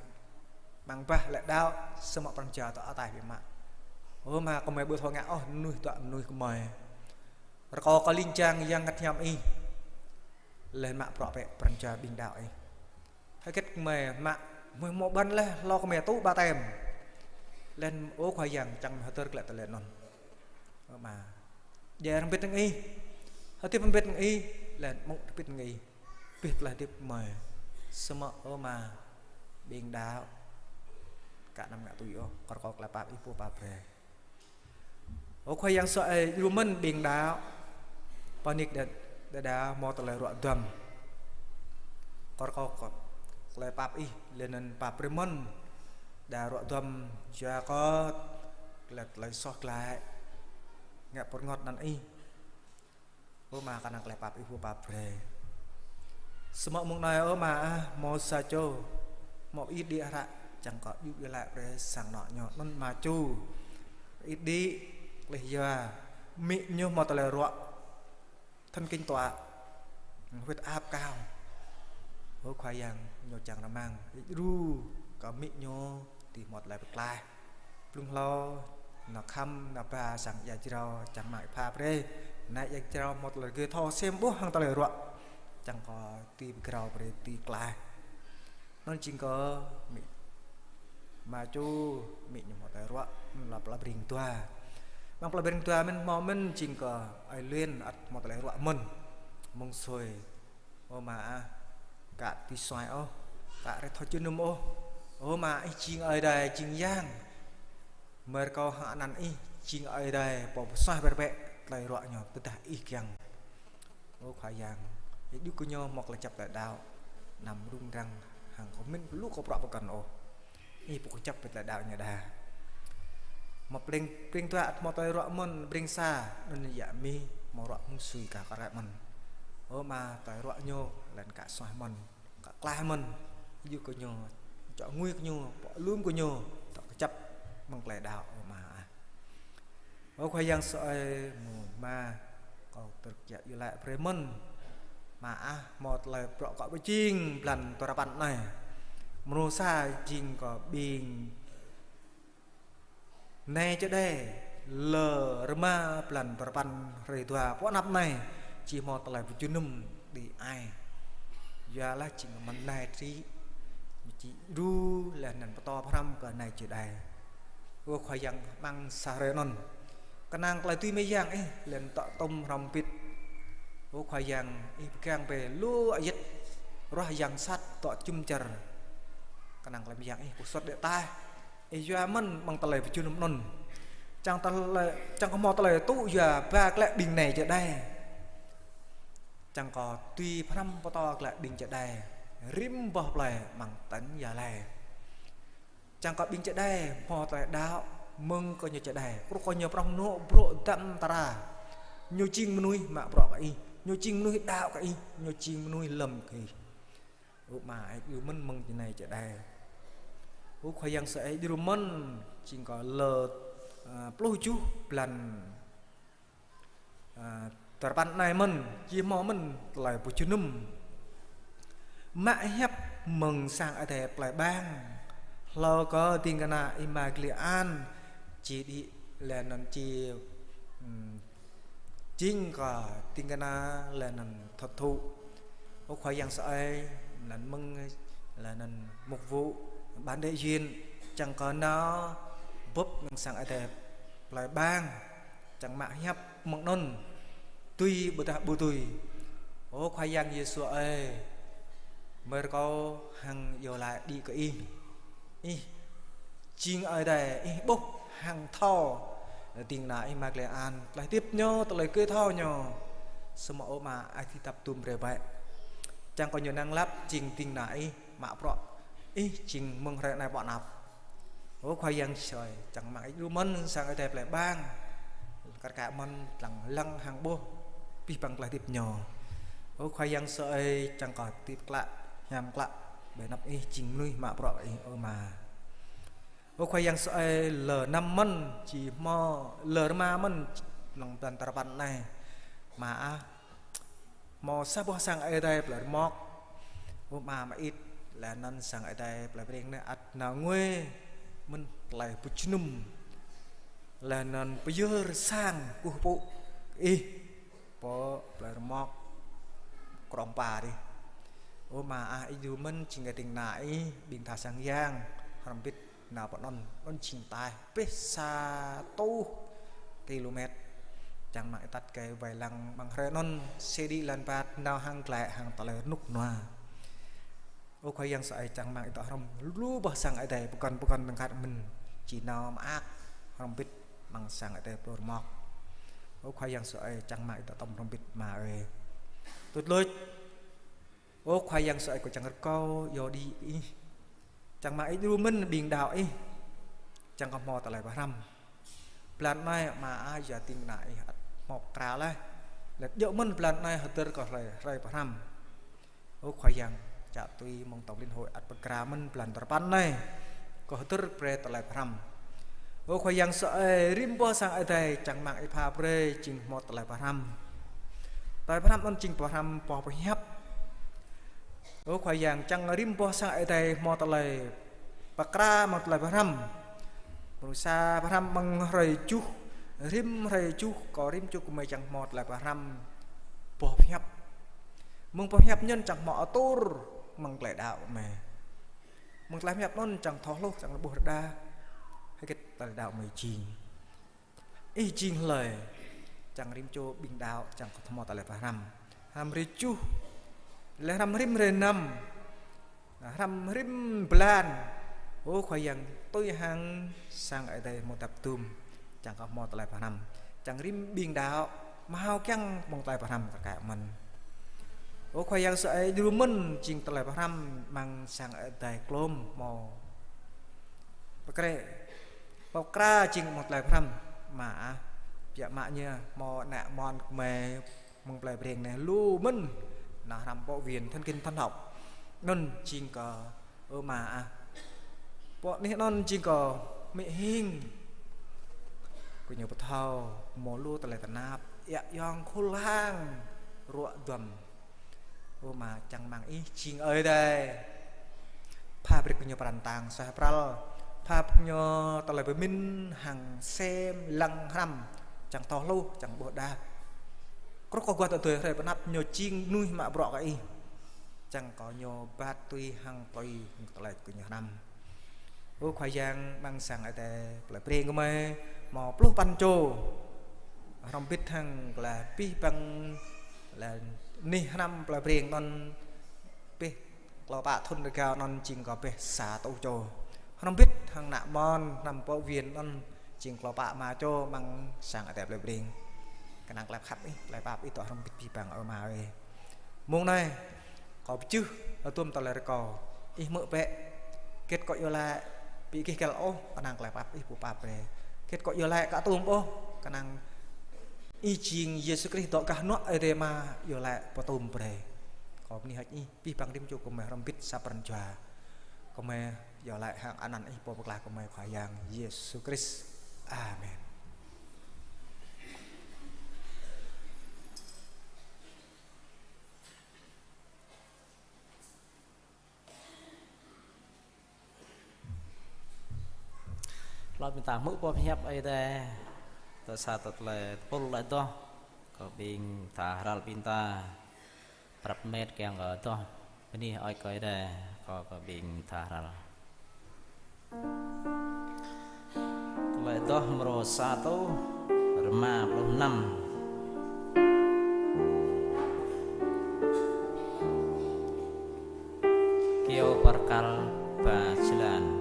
Amăng bah lĕ đaŏ, samơ̆ pran jua tơ ataih biă mă. Ơ Ama, gơmơi ƀu thâo ngă ôh, mơnuih dŏ mơnuih gơmơi. Rơkâo kơ ling jang Yang Bơngăt Hiam ih. Laih mă bruă bĕ pran jua ƀing đaŏ ih. Hơget gơmơi mă, gơmơi hmâo ƀơ̆n laih, hlâo gơmơi tŭ ba tem. Laih ơ Khua Yang čang gơmơi hơdơr glaĭ tơlơi anŭn. Ơ Ama. Djai hrŏm hơbĭt hăng ih. Hơdip hrŏm hơbĭt hăng ih. Laih mŭk hrŏm hơbĭt hăng ih. Abih tơlơi hơdip gơmơi. Samơ̆ ơ Ama, ƀing đaŏ ka anăm ngă tui ôh, kâo rơkâo tơlơi pap ih pô pap brơi. Ơ Khua Yang sơai, djru mơ̆n ƀing đaŏ. Pơnik đa, đa, đa hmâo tơlơi ruă duăm. Kâo rơkâo tơlơi pap ih, laih anŭn pap brơi mơ̆n. Đa ruă duăm yua kơ tơlơi, tơlơi soh glaĭ. Ngă pơrơngot anăn ih. Ơ Ama, kơnang tơlơi pap ih pô pap brơi. Samơ̆ mơ̆ng anai ơ Ama ah, hmâo sa čô, hmâo ih đĭ hră, čang kơ djŭ iâu laĭ brơi sang anŏ ñu, anŭn ma čô. Ih đĭ, laih yua, amĭ ñu hmâo tơlơi ruă. Thần kinh tọa, huyết áp cao. Ơ Khua Yang, ñu čang rơmang, ih djru kơ amĭ ñu, dưi hmâo tơlơi pơklaih. Blung hlâo, nao khăm, nao ba sang ia jrao, čang rơmang ih pha brơi. Anai ia jrao hmâo tơlơi rơgơi thâo sem ƀuh hăng tơlơi ruă. Čang kơ dưi pơgrao brơi, dưi klaih. Anŭn jing kơ amĭ, ma čô, amĭ ñu hmâo tơlơi ruă, anŭn lĕ plơi Breng Dua. Amăng plơi Breng Dua mơ̆n hmâo mơ̆n jing kơ ơi Luyên ăt hmâo tơlơi ruă mơ̆n. Mơ̆ng sui, ơ Ama ah, kâo či suaih ôh, kâo rai thâo jơnum ôh. Ơ Ama, Ih jing Ơi Adai, jing Yang. Mơ̆ng rơkâo hăng anăn Ih jing Ơi Adai, Pô pơsuaih brơi bĕ tơlơi ruă ñu tơdah Ih kiăng. Ơ Khua Yang, Ih djru kơ ñu hmâo tơlơi kơjăp tơlơi đaŏ, anăm rŭng răng hăng kơ mĭn lu kơ bruă pơkŏn ôh. Ih pô kơjăp tơlơi đaŏ ñu đa. Hmâo pring, pring dua ăt hmâo tơlơi ruă mơ̆n, pring sa, anŭn yă mih hmâo ruă mơ̆ng sui kah kar mơ̆n. Ơ Ama, tơlơi ruă ñu, lĕ kâo suaih mơ̆n, kâo klaih mơ̆n, djru kơ ñu, čŏk ngui kơ ñu, pŏk lum kơ ñu, tŏ kơjăp mơ̆ng tơlơi đaŏ, ơ Ama ah. Ơ Khua Yang sơai, mơ̆ng Ama, kâo tơlơi kiă iâu laĭ brơi mơ̆n. Ama ah, hmâo tơlơi bruă kâo pơjing blan tơrơpăn anai. Mrô sa jing kơ ƀing nai čơđai, lơ rơma blan tơrơpăn hrơi dua pơ anăp anai, či hmâo tơlơi pơjơnum đĭ ai. Yua lah jing kơ mơ̆n nai tri, ñu či djru laih anŭn pơtô pơhrăm kơ nai čơđai. Ơ Khua Yang, amăng sa hrơi anŭn, kơnang tơlơi tui mơyang Ih, lĕ tŏ tŭm hrŏm hơbĭt. Ơ Khua Yang, Ih pơgang brơi lu ayăt ruah yang sat tŏ jum dar. Kơnang tơlơi mơyang Ih pơsut đĭ ataih. Ih yua mơ̆n amăng tơlơi pơjơnum anŭn. Čang tơlơi, čang kơ hmâo tơlơi tŭ yua ba glaĭ ƀing nai čơđai. Čang kơ tui pơhrăm pơtô glaĭ ƀing čơđai rĭm boh plơi amăng tỉnh Gia Lai. Čang kơ ƀing čơđai hmâo tơlơi đaŏ, mơ̆ng kơ ñu čơđai, kru kơ ñu prŏng nŏ brŏ dăm tơra. Ñu jing mơnuih mă bruă kơ Ih, ñu jing mơnuih đaŏ kơ Ih, ñu jing mơnuih lơ̆m kơ Ih. Ơ Ama, Ih djru mơ̆n mơ̆ng čơnai čơđai. Ơ Khua Yang sơai, Ih djru mơ̆n, jing kơ lơ, ơ, pluh tơjuh blan, ơ, tơrơpăn anai mơ̆n, či hmâo mơ̆n tơlơi pơjơnum. Mă hiăp mơ̆ng sang Ơi Adai plơi Bang, hlâo kơ ding kơna Ih Ama Gli An, či đĭ laih anŭn či, ưm, jing kơ ding kơna laih anŭn thất thụ. Ơ Khua Yang sơai, laih anŭn mơ̆ng, laih anŭn mục vụ, ban đại diện, čang kơ nao bưp mơ̆ng sang Ơi Adai plơi Bang, čang mă hiăp mơ̆ng anŭn, tui ƀôdah ƀu tui. Ơ Khua Yang Yêsu ơi, mơ̆ng rơkâo hăng iâu laĭ đĭ kơ Ih. Ih jing Ơi Adai, Ih ƀuh hăng thâo ding kơna Ih Ama Gli An, tơlơi hơdip ñu, tơlơi gơ̆ thâo ñu. Samơ̆ ơ Ama, Ih či tăp tŭm brơi bĕ. Čang kơ ñu năng lăp jing ding kơna Ih, mă bruă Ih jing mơ̆ng hrơi anai pơ anăp. Ơ Khua Yang sơai, čang mă Ih djru mơ̆n sang Ơi Adai plơi Bang. Kar kaĭ mơ̆n lăng lăng hăng ƀuh abih bang tơlơi hơdip ñu. Ơ Khua Yang sơai, čang kơ hơdip klă, hiam klă ƀơi anăp Ih, jing mơnuih mă bruă Ih, ơ Ama. Ơ Khua Yang sơai, lơ năm mơ̆n, či hmâo lơ rơma mơ̆n, amăng blan tơrơpăn anai. Ama ah, hmâo sa boh sang Ơi Adai plơi Rơmŏk. Ơ Ama, mơit, laih anŭn sang Ơi Adai plơi Breng anai ăt nao ngui mơ̆n tơlơi pơjơnum. Laih anŭn pơyơr sang kơkuh pơpŭ Ih pơ plơi Rơmŏk, Krông Pa adih. Ơ Ama ah, Ih djru mơ̆n jing kơ ding kơna Ih, ƀing tha sang yang, hrŏm hơbĭt nao pơ anŭn, anŭn jing ataih abih sa rơtuh kilômet. Čang mă Ih atăt kơ wai lăng amăng hrơi anŭn, sĭ đĭ lăn pat nao hăng glaĭ hăng tơlơi rơnŭk rơnua. Ơ Khua Yang sơai, čang mă Ih dŏ hrŏm lu boh sang Ơi Adai pơkŏn pơkŏn tơngkat mơ̆n, či nao mơak hrŏm hơbĭt amăng sang Ơi Adai plơi Rơmŏk. Ơ Khua Yang sơai, čang mă Ih dŏ tŏm hrŏm hơbĭt Ama ơi. Tŭt luč. Ơ Khua Yang sơai, kâo čang rơkâo iâu đĭ kơ Ih. Čang mă Ih djru mơ̆n ƀing đaŏ Ih. Čang kơ hmâo tơlơi pơhrăm. Blan anai Ama ah, yua ding kơna Ih ăt hmâo pơkra laih. Laih djơ̆ mơ̆n blan anai hơdơr kơ hrơi, hrơi pơhrăm. Ơ Khua Yang, čă tui mơ̆ng tổng liên hội ăt pơkra mơ̆n blan tơrơpăn anai kơ hơdơr brơi tơlơi pơhrăm. Ơ Khua Yang sơai, rĭm boh sang Ơi Adai čang mă Ih pha brơi jing hmâo tơlơi pơhrăm. Tơlơi pơhrăm anŭn jing pơhrăm boh pơhiăp. Ơ Khua Yang, čang rĭm boh sang Ơi Adai hmâo tơlơi pơkra mơ̆ng tơlơi pơhrăm. Mrô sa pơhrăm mơ̆ng hrơi tơjuh, rĭm hrơi tơjuh, kơ rĭm tơjuh gơmơi čang hmâo tơlơi pơhrăm boh pơhiăp. Mơ̆ng boh pơhiăp anŭn čang hmâo atur mơ̆ng tơlơi đaŏ gơmơi. Mơ̆ng tơlơi pơhiăp anŭn čang thâo hluh, čang rơbuh rơđah hơget tơlơi đaŏ gơmơi jing. Ih jing hlơi, čang rĭm čô ƀing đaŏ čang kơ hmâo tơlơi pơhrăm. Hrăm hrơi tơjuh, lĕ hrăm rĭm hrơi năm, hrăm rĭm blan. Ơ Khua Yang, tui hăng sang Ơi Adai hmâo dăp dum, čang kơ hmâo tơlơi pơhrăm, čang rĭm ƀing đaŏ hmâo kiăng mơ̆ng tơlơi pơhrăm tơkai mơ̆n. Ơ Khua Yang, sa ai djru mơ̆n jing tơlơi pơhrăm amăng sang Ơi Adai klôm hmâo pơkrĕ, pơkra jing mơ̆ng tơlơi pơhrăm, mă ah, biă mă ñu hmâo ană mơnuih gơmơi mơ̆ng plei Breng anai lu mơ̆n, nao hrăm pô viên thân kinh thần học. Anŭn jing kơ, ơ mă ah, pô anih anŭn jing kơ mĭ hing kơ ñu pơthâo hmâo lu tơlơi tơnap, ia yong khul hang ruă duăm. Ơ mă, čang mơ̆ng Ih jing Ơi Adai pha brơi kơ ñu pran tang suaih pral, pha brơi kơ ñu tơlơi pơmĭn hăng sem lăng hrăm, čang thâo hluh, čang ƀuh đah. Krŭk kơ guah tơdơi hrơi pơanăp ñu jing mơnuih mă bruă kơ Ih, čang kơ ñu bat tui hăng tui hăng tơlơi kơ ñu hrăm. Ơ Khua Yang, amăng sang Ơi Adai plei Breng gơmơi hmâo pluh păn čô. Hrŏm hơbĭt hăng kơ lĕ abih bang lĕ anih hrăm plei Breng anŭn, abih klâo pă thŭn rơgao anŭn jing kơ abih sa rơtuh čô. Hrŏm hơbĭt hăng ană mơnuih hrăm pô viên anŭn jing klâo pă rơma čô amăng sang Ơi Adai plei Breng. Kơnang tơlơi khăp Ih, tơlơi pap Ih dŏ hrŏm hơbĭt abih bang, ơ mă ơi. Mông anai, kâo pơjưh hơdôm tơlơi rơkâo, Ih hmư̆ bĕ. Hơget kâo iâu laĭ ƀu gêh găl ôh, kơnang tơlơi pap Ih pơpap brơi. Hơget kâo iâu laĭ aka tôm ôh, kơnang Ih jing Yêsu Krist dŏ gah hơnuă Ơi Adai Ama, iâu laĭ pơtôm brơi. Kâo bơni hơơč Ih, abih bang rĭm čô gơmơi hrŏm hơbĭt sa pran jua. Gơmơi iâu laĭ hăng anăn Ih Pô Pơklaih gơmơi Khua Yang Yêsu Krist. Amen. Lơ̆m ƀing ta hmư̆ boh hiăp Ơi Adai, ta sa tơlơi tơpul laĭ adoh kơ ƀing tha hrăl ƀing ta, prăp met kiăng kơ adoh bơni hơơč kơ Ơi Adai, kơ, kơ ƀing tha hrăl. Tơlơi adoh mrô sa rơtuh rơma pluh năm. Kyâo bơrkal ba jơlan.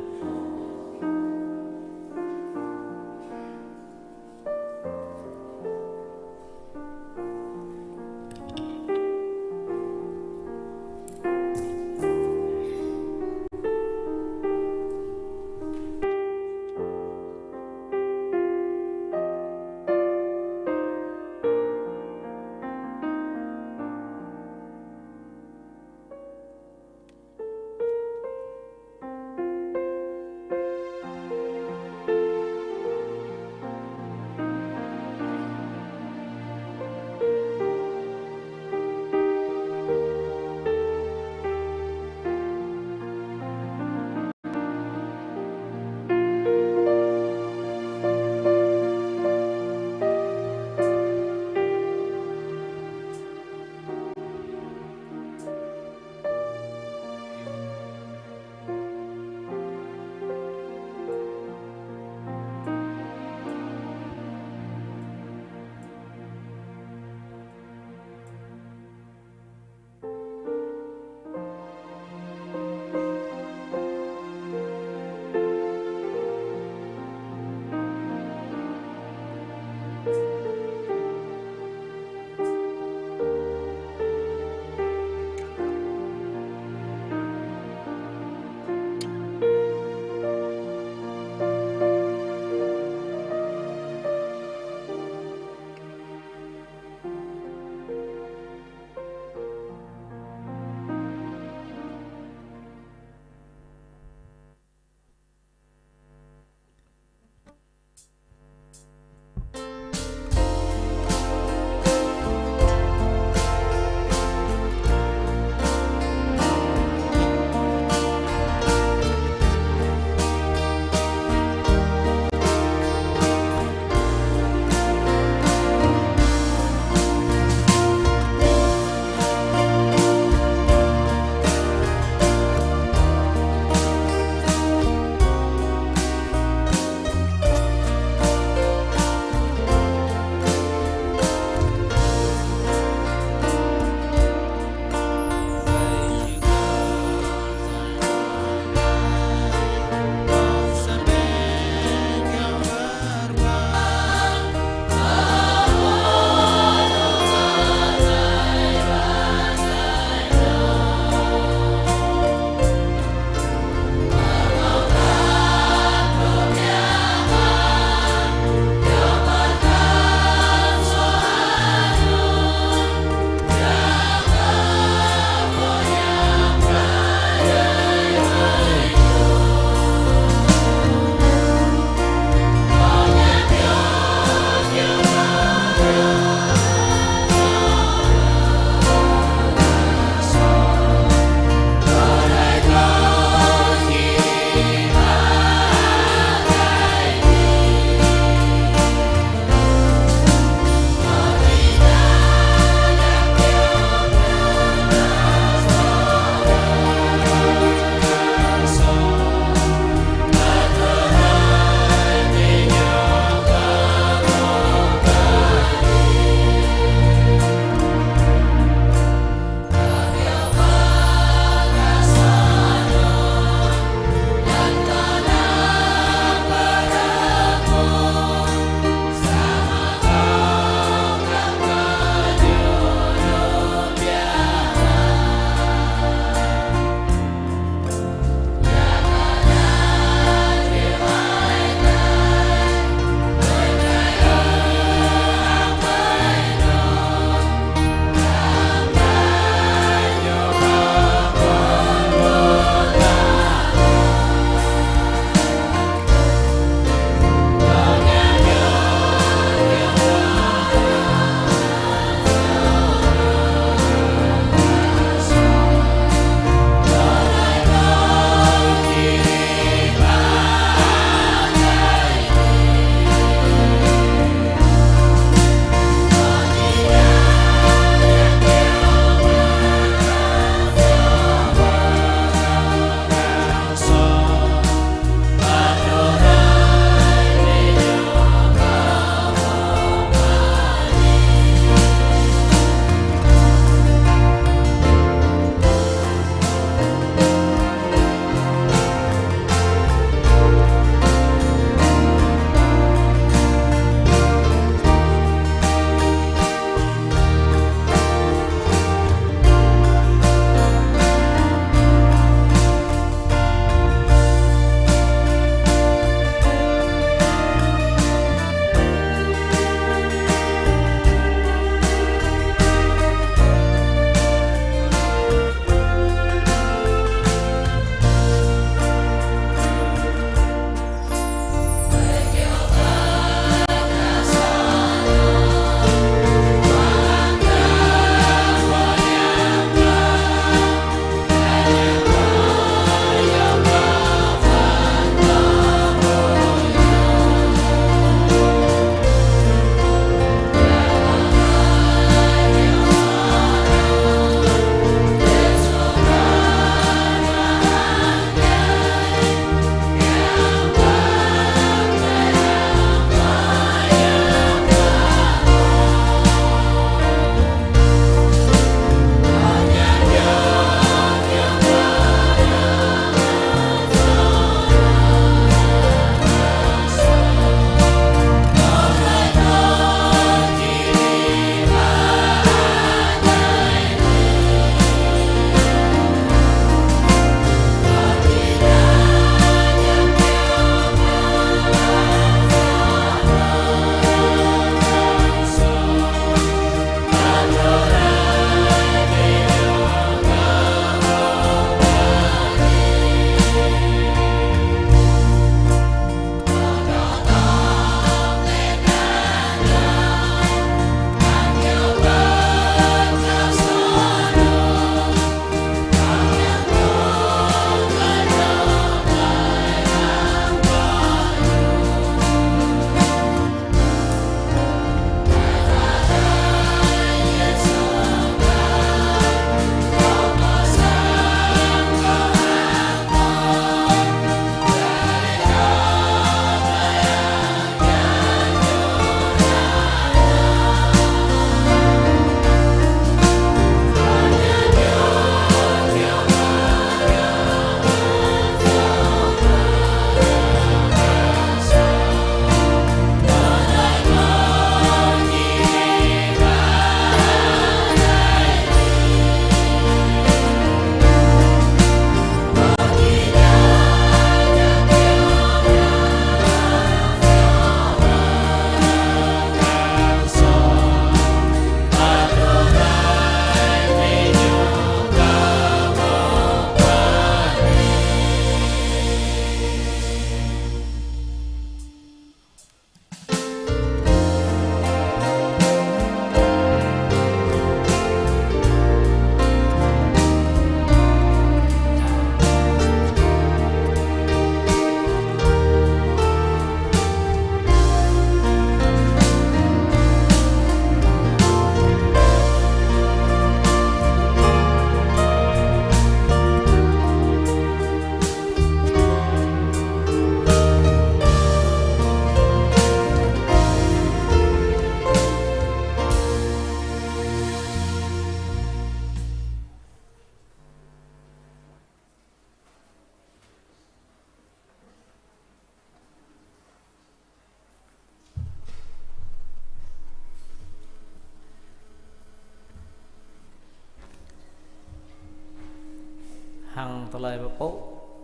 Hăng tơlơi pơpŭ,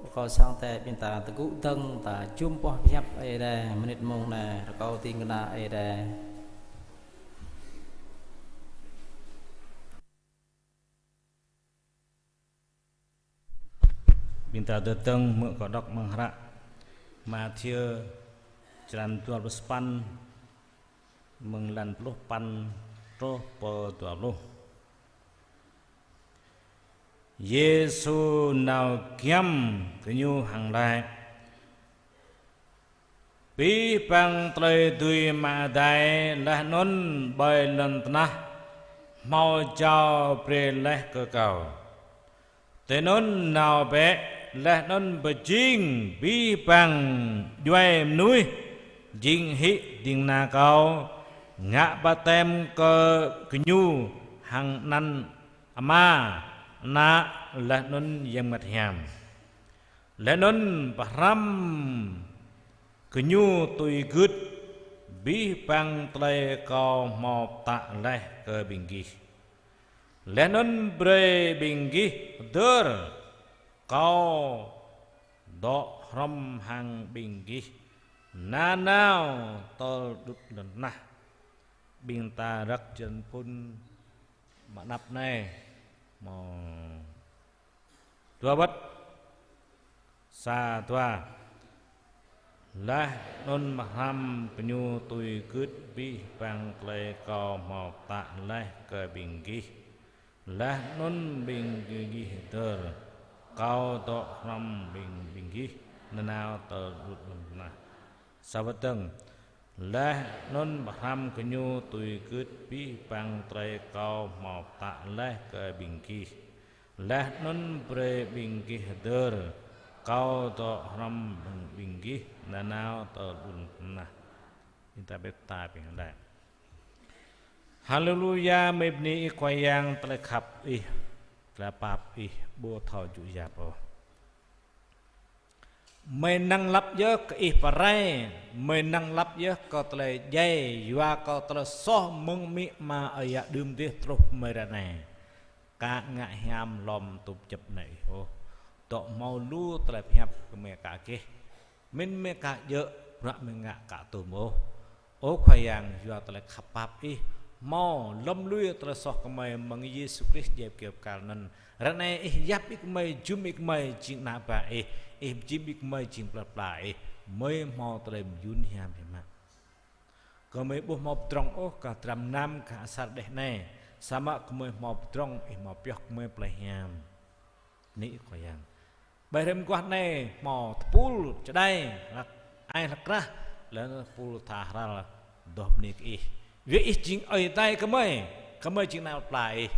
rơkâo sang tĕ ƀing ta tơgŭ dơ̆ng ta jum boh pơhiăp Ơi Adai, mơnit mông anai, rơkâo ding kơna Ơi Adai. Ƀing ta dơ̆ng hmư̆ kâo đŏk amăng hră Mathiơ črăn dua pluh sapăn, mơ̆ng lan pluh păn truh pơ dua pluh. Yêsu nao giăm gơñu hăng laĭ: Abih bang tơlơi dưi mă adai laih anŭn ƀơi lŏn tơnah hmâo jao brơi laih kơ Kâo. Tui anŭn nao bĕ laih anŭn pơjing abih bang djuai mơnuih jing hĭ ding kơna Kâo, ngă baptem kơ gơñu hăng anăn Ama, Ană laih anŭn Yang Bơngăt Hiam. Laih anŭn pơhrăm gơñu tui gưt abih bang tơlơi Kâo hmâo pơtă laih kơ ƀing gih. Laih anŭn brơi ƀing gih hơdơr Kâo dŏ hrŏm hăng ƀing gih nanao tơl đŭt lŏn tơnah. Ƀing ta răk jơlan phŭn mơ̆ng anăp anai hmâo dua wơ̆t. Sa, dua. Laih anŭn pơhrăm gơñu tui gưt abih bang tơlơi Kâo hmâo pơtă laih kơ ƀing gih. Laih anŭn ƀing gih hơdơr Kâo dŏ hrŏm ƀing, ƀing gih nanao tơl đŭt lŏn tơnah. Sa wơ̆t dơ̆ng. Laih anŭn pơhrăm gơñu tui gưt abih bang tơlơi Kâo hmâo pơtă laih kơ ƀing gih. Laih anŭn brơi ƀing gih hơdơr Kâo dŏ hrŏm ƀing, ƀing gih nanao tơl đŭt lŏn tơnah. Ƀing ta bĕ ta ƀing hơdai. Haleluya, mơi bơni Ih Khua Yang tơlơi khăp Ih, tơlơi pap Ih ƀu thâo djŭ yap ôh. Mơi năng lăp yơh kơ Ih pơ rai, mơi năng lăp yơh kơ tơlơi djai, yua kơ tơlơi soh mơ̆ng amĭ ama ơi yă đưm dih truh mơi ră anai. Ka ngă hiam lŏm tŭp jăp anai Ih ôh. Dŏ hmâo lu tơlơi pơhiăp kơ mơi ka gêh. Mĭn mơi ka djơ̆, bruă mơi ngă ka tŭm ôh. Ơ Khua Yang, yua tơlơi khăp pap Ih, hmâo lŏm lui tơlơi soh kơ mơi mơ̆ng Yêsu Krist djai kơyâo bơkal anŭn. Ră anai Ih yap ƀing gơmơi, jum ƀing gơmơi jing ană bă Ih, Ih jing ƀing gơmơi jing plơi pla Ih, mơi hmâo tơlơi mơyun hiam biă mă. Gơmơi ƀu hmâo pơdrŏng ôh kơ dram mơnam kơ asar đeh anai, samơ̆ gơmơi hmâo pơdrŏng, Ih hmâo pioh gơmơi plơi hiam. Bơni Ih Khua Yang. Ƀơi hrơi mơguah anai hmâo tơpul čơđai, hlăk ai hlăk krah, laih anŭn tơpul tha hral adoh bơni kơ Ih. Yua Ih jing Ơi Adai gơmơi, gơmơi jing ană plơi pla Ih.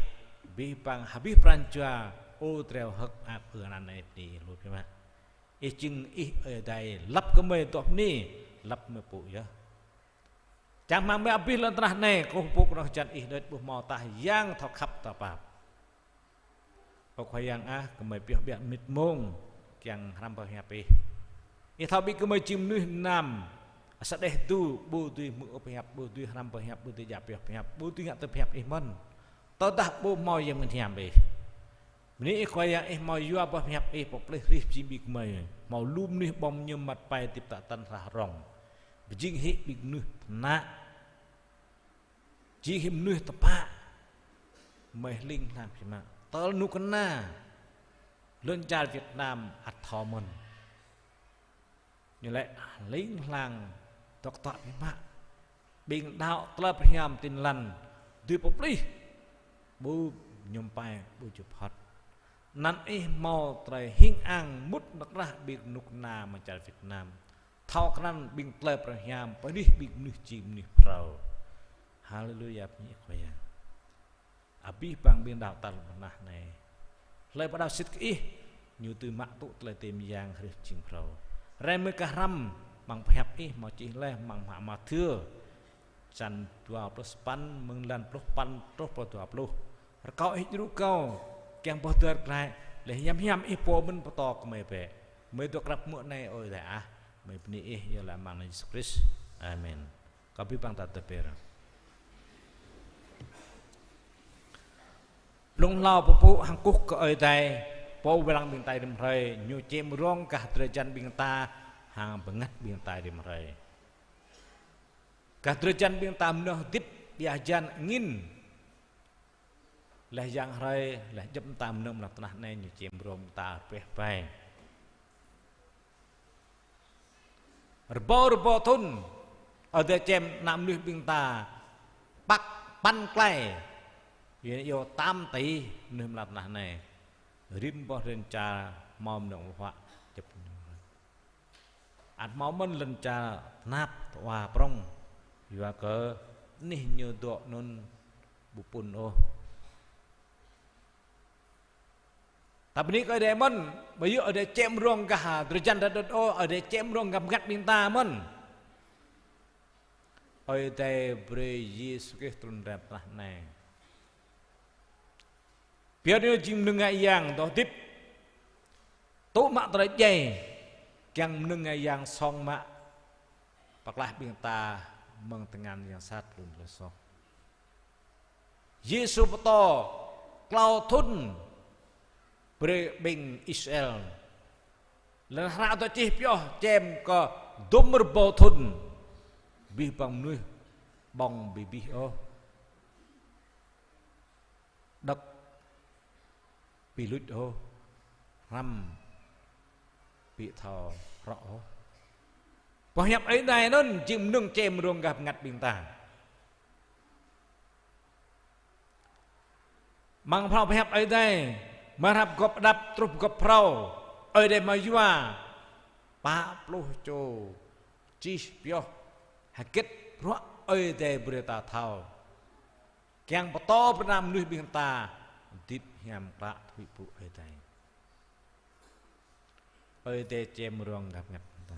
Abih bang abih pran jua, ơ dreo hơ̆k mơak ư anăn anai bơni Ih lu biă mă. Ih jing Ih Ơi Adai lăp gơmơi adoh bơni, lăp gơmơi pơpŭ yơh. Čang rơmang mơi abih lŏn tơnah anai, kơkuh pơpŭ kơnơ̆ng hơjăn Ih đôč ƀu hmâo tah Yang thâo khăp thâo pap. Ơ Khua Yang ah, gơmơi pioh biă mơnit mông kiăng hrăm pơhiăp Ih. Ih thâo ƀing gơmơi jing mơnuih mơnam, sa đeh tŭ, ƀu dưi hmư̆ pơhiăp, ƀu dưi hrăm pơhiăp, ƀu dưi djă pioh pơhiăp, ƀu dưi ngă tui pơhiăp Ih mơ̆n. Tơdah ƀu hmâo Yang Bơngăt Hiam Ih. Bơni Ih Khua Yang, Ih hmâo yua boh pơhiăp Ih pơplih rĭh pơjing ƀing gơmơi. Hmâo lu mơnuih ƀơ̆ng mơñum măt pai, hơdip tă tăn, rah rŏng. Pơjing hĭ ƀing mơnuih tơnă. Jing hĭ mơnuih tơpă. Gơmơi hling hlang biă mă. Tơl rơnŭk rơna lŏn čar Việt Nam ăt thâo mơ̆n. Ñu laĭ hling hlang dŏ tơpă biă mă. Ƀing đaŏ tơlơi pơhiam Tin Lành dưi pơplih. Ƀu mơñum pai, ƀu juh phŏt. Anăn Ih hmâo tơlơi hing ang mŭt nao krah ƀing rơnŭk rơna amăng čar Việt Nam. Thâo krăn ƀing tơlơi pơhiam, pơrih ƀing mơnuih jing mơnuih phrâo. Haleluya, bơni Ih Khua Yang. Abih bang ƀing đaŏ tal mơnah anai. Hlơi pơđaŏ sĭt kơ Ih, ñu dưi mă tŭ tơlơi tĭm yang hrih jing phrâo. Rai mơi kah hrăm, amăng pơhiăp Ih, hmâo čih laih, amăng mă Mathiơ. Čăn dua pluh sapăn, mơ̆ng lan pluh păn, truh pơ dua pluh. Rơkâo Ih djru kâo, kiăng boh dơr glaĭ, laih hiam hiam Ih pô mơ̆n pơtô kơ mơi bĕ. Mơi dŏ krăp mơ̆ng anai ơi Adai ah, mơi bơni Ih, iâu laĭ amăng anăn Yêsu Krist. Amen. Kâo ƀuh ƀing ta tơpĕr. Blung hlâo pơpŭ hăng kơkuh kơ Ơi Adai, Pô wai lăng ƀing ta rĭm hrơi, ñu čem rông gah drơi jan ƀing ta, hăng bơngăt ƀing ta rĭm hrơi. Gah drơi jan ƀing ta mơnuih hơdip, ƀiă jan angin. Laih yang hrơi, laih djŏp ta mơnuih amăng lŏn tơnah anai, ñu čem rông ta rơbeh ƀai. Rơbâo rơbâo thŭn, Ơi Adai čem ană mơnuih ƀing ta, păk păn klai, yua ñu tam tỉ mơnuih amăng lŏn tơnah anai. Rĭm boh lŏn čar hmâo mơnơ̆ng huă djŏp. Ăt hmâo mơ̆n lŏn čar tơnap tơwa prŏng, yua kơ anih ñu dŏ anŭn ƀu pŭn ôh. Ta bơni kơ Ơi Adai mơ̆n, ƀu djơ̆ Ơi Adai čem rông gah drơi jan ta đôč ôh, Ơi Adai čem rông gah bơngăt ƀing ta mơ̆n. Ơi Adai brơi Yêsu Krist trŭn rai amăng lŏn tơnah anai. Biă ñu jing mơnơ̆ng ngă yang dŏ hơdip. Tŭ mă tơlơi djai, kiăng mơnơ̆ng ngă yang song mă pơklaih ƀing ta mơ̆ng tơngan yang sat lŏn tơlơi soh. Yêsu pơtô klâo thŭn brơi ƀing Israel. Lŏn hră dŏ čih pioh čem kơ dŭm rơbâo thŭn. Abih bang mơnuih ƀơ̆ng ƀu abih ôh. Đŏk ƀu luč ôh, hrăm ƀu thâo hrŏ ôh. Boh hiăp Ơi Adai anŭn jing mơnơ̆ng čem rông gah bơngăt ƀing ta. Amăng phrâo boh hiăp Ơi Adai, mơ̆ng hră Pơgop Pơđăp truh Pơgop Phrâo, Ơi Adai hmâo yua pă pluh čô čih pioh hơget bruă Ơi Adai brơi ta thâo. Kiăng pơtô brơi ană mơnuih ƀing ta hơdip hiam klă tui pŭ Ơi Adai. Ơi Adai čem rông gah bơngăt ta.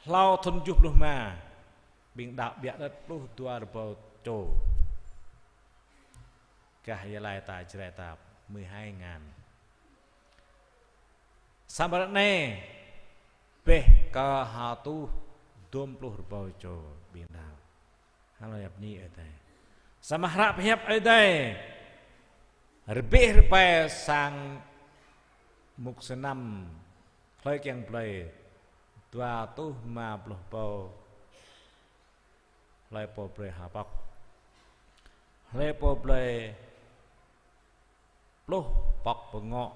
Hlâo thŭn tơjuh pluh rơma, ƀing đaŏ ƀiă đơ̆t pluh dua rơbâo čô. Gah Gia Lai ta, Jrai ta, mười hai ngàn. Samơ̆ ră anai, rơbeh kơ ha rơtuh dôm pluh rơbâo čô ƀing đaŏ. Hlâo hiăp bơni Ơi Adai. Samơ̆ hră pơhiăp Ơi Adai rơbeh rơbai sang mục sư năm, hlơi kiăng blơi dua rơtuh rơma pluh rơbâo, hlơi pô blơi ha pŏk. Hlơi pô blơi pluh pŏk pơngŏ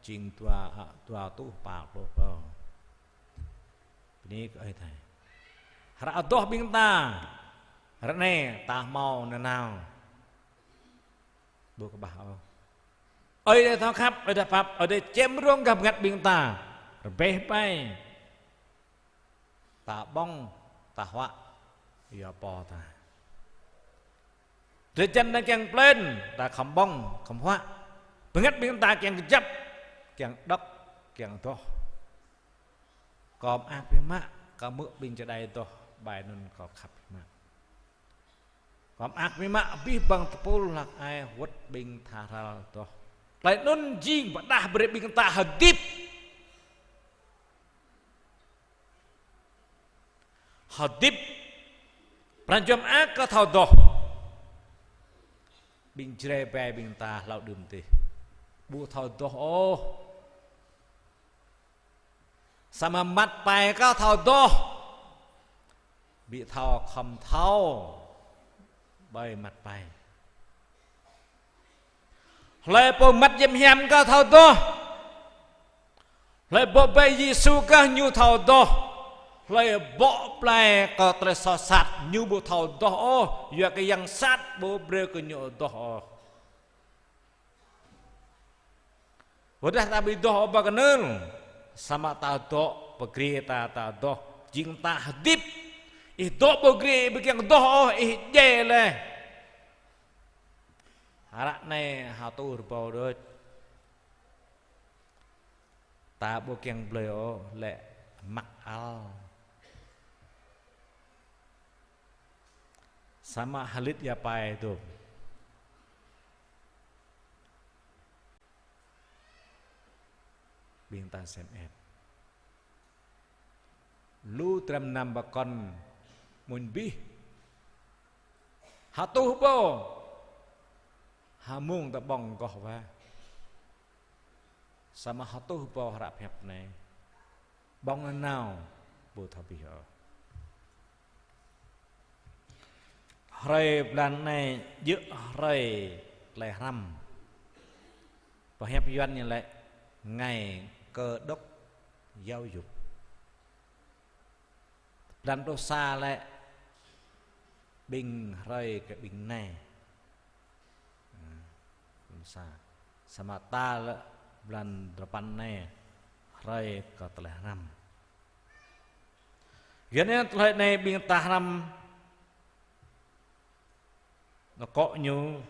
jing dua, a, dua rơtuh pă pluh rơbâo. Bơni kơ Ơi Adai. Hră adoh ƀing ta, ră anai ta hmâo nanao. Ƀu kơƀah ôh. Ơi Adai thâo khăp, Ơi Adai pap, Ơi Adai čem rông gah bơngăt ƀing ta. Rơbeh rơbai. Ta ƀơ̆ng, ta huă, yua pô ta. Drơi jan ta kiăng plên, ta khŏm ƀơ̆ng, khŏm huă. Bơngăt ƀing ta kiăng kơjăp, kiăng đŏk, kiăng adoh. Kâo mơak biă mă, kâo hmư̆ ƀing čơđai adoh, ƀai anŭn kâo khăp biă mă. Kâo mơak biă mă, abih bang tơpul hlăk ai wơ̆t ƀing tha hrăl adoh. Tơlơi anŭn jing pơđah brơi ƀing ta hơdip. Hơdip. Pran jua mơak kơ thâo adoh. Ƀing Jrai ƀai ƀing ta hlâo đưm tih. Ƀu thâo adoh ôh. Samơ̆ măt ƀai kơ thâo adoh. Ƀu thâo khŏm thâo. Ƀơi măt ƀai. Hlơi pô măt yem hiam kơ thâo adoh. Hlơi bŏ ƀơi Yêsu kơ ñu thâo adoh. Hlơi bŏ blai kơ tơlơi soh sat ñu ƀu thâo adoh ôh. Yua kơ yang sat ƀu brơi kơ ñu adoh ôh. Wơ̆t dah ta ƀu adoh ôh ƀơi kơnơ̆ng. Samơ̆ ta dŏ pơ gre ta, ta adoh. Jing ta hơdip. Ih dŏ pơ gre, ƀu kiăng adoh ôh, ih djai laih. Hră anai ha rơtuh rơbâo đôč. Ta ƀu kiăng blơi ôh, lĕ măk ăl. Samơ̆ hơlĭt ia pai dôm. Ƀing ta sem ĕp. Lu dram năm pơkŏn mŭn abih. Ha rơtuh rơbâo. Ha mông ta ƀơ̆ng goh wa. Samơ̆ hơtuh pô hră pơhiăp anai, ƀơ̆ng nanao ƀu thâo abih ôh. Hrơi blan anai djơ̆ hrơi tơlơi hrăm. Pơhiăp Yuan ñu laĭ ngày Cơ Đốc Giáo Dục. Blan pluh sa lĕ ƀing hrơi kơ ƀing nai. Ơ, blan pluh sa. Samơ̆ ta lĕ blan duapăn anai hrơi kơ tơlơi hrăm. Yua anŭn tơlơi anai ƀing ta hrăm nao akŏ ñu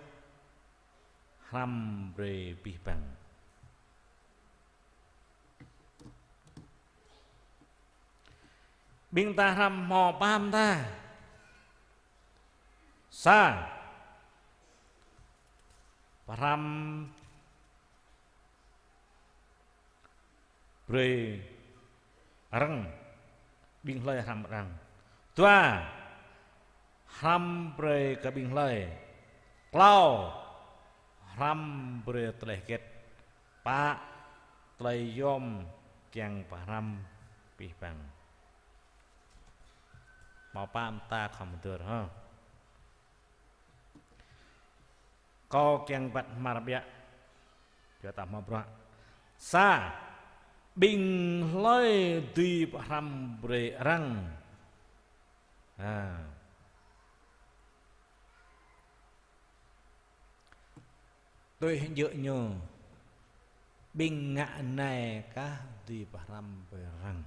hrăm brơi abih bang. Ƀing ta hrăm hmâo pă mơta. Sa, pơhrăm brơi arăng, ƀing hlơi hrăm arăng. Dua, hrăm brơi kơ ƀing hlơi. Klâo, hrăm brơi tơlơi hơget. Pă, tơlơi yôm kiăng pơhrăm abih bang. Hmâo pă mơta khŏm hơdơr hă. Kâo kiăng wơ̆t hmar biă. Yua ta hmâo bruă. Sa, ƀing hlơi dưi pơhrăm brơi arăng. Ha. Tui hăng djơ̆ ñu, ƀing ngă nai kah dưi pơhrăm brơi arăng.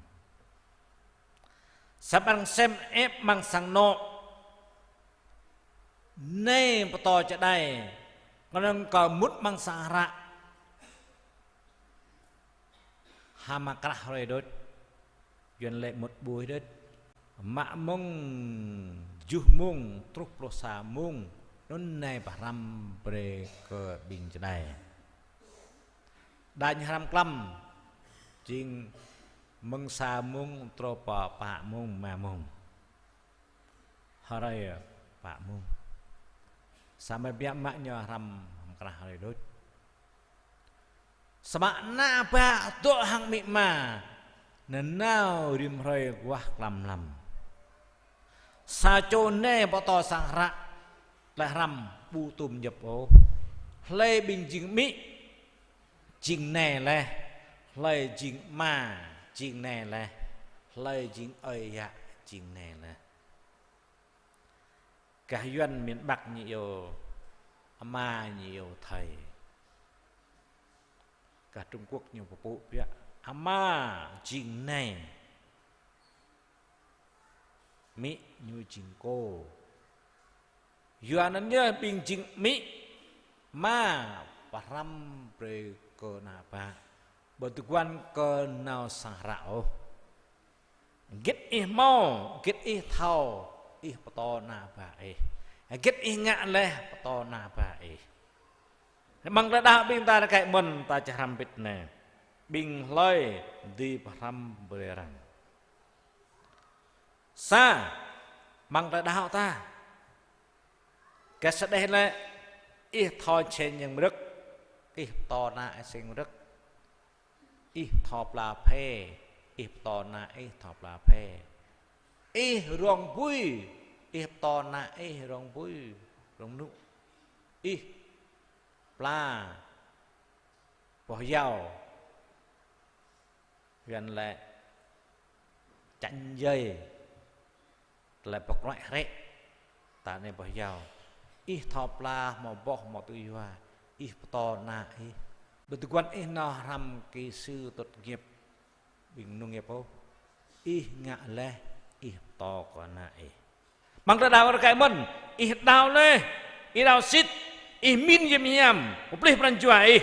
Samơ̆ arăng sem ĕp amăng sang anŏ. Nai pơtô čơđai, kơnơ̆ng kơ mŭt amăng sang hră. Hmâo mă krah hrơi đôč. Yuan laĭ mŭt ƀuih đôč. Mă mông, tơjuh mông, truh pluh sa mông. Anŭn nai pơhrăm brơi kơ ƀing čơđai. Đañ hrăm klăm. Jing mơ̆ng sa mông truh pơ pă mông, rơma mông. Hrơi pă mông. Samơ̆ biă mă ñu hrăm hăng krah hrơi đôč. Samơ̆ ană bă dŏ hăng amĭ ama, nanao rĭm hrơi guah klăm mlam. Sa čô nai pơtô sang hră, tơlơi hrăm ƀu tŭm djŏp ôh. Hlơi ƀing jing amĭ, jing nai laih. Hlơi jing ama, jing nai laih. Hlơi jing ơi yă, jing nai laih. Gah Yuan miền Bắc ñu iâu ama, ñu iâu thầy. Gah Trung Quốc ñu pơpŭ biă. Ama jing nai. Amĭ ñu jing cô. Yua anŭn yơh ƀing jing amĭ ama pơhrăm brơi kơ ană bă. Ƀu tơguan kơ nao sang hră ôh. Hơget ih hmâo, hơget ih thâo, ih pơtô ană bă ih. Hơget ih ngă laih, pơtô ană bă ih. Amăng tơlơi đaŏ ƀing ta rơkơi mơ̆n ta čơhrăm pĭt anai. Ƀing hlơi dưi pơhrăm brơi arăng. Sa, amăng tơlơi đaŏ ta. Kơ sa đeh lĕ, ih thâo čen yang mrơ̆k, ih pơtô ană ih čen mrơ̆k. Ih thâo pla phê, ih pơtô ană ih thâo pla phê. Ih rông bui, ih pơtô ană ih rông bui, rông mơnŭ. Ih pla boh yao. Yuan laĭ chăn dây. Tơlơi pơkroaĭ hrĕ. Ta anai boh yao. Ih thâo pla hmâo boh hmâo tŭ yua. Ih pơtô ană ih. Ƀu tơguan ih nao hrăm kỹ sư tốt nghiệp ƀing nông nghiệp ôh. Ih ngă laih, ih pơtô kơ ană ih. Amăng tơlơi đaŏ rơkơi mơ̆n, ih đaŏ laih, ih đaŏ sĭt, ih mĭn yôm hiam, pơplih pran jua ih.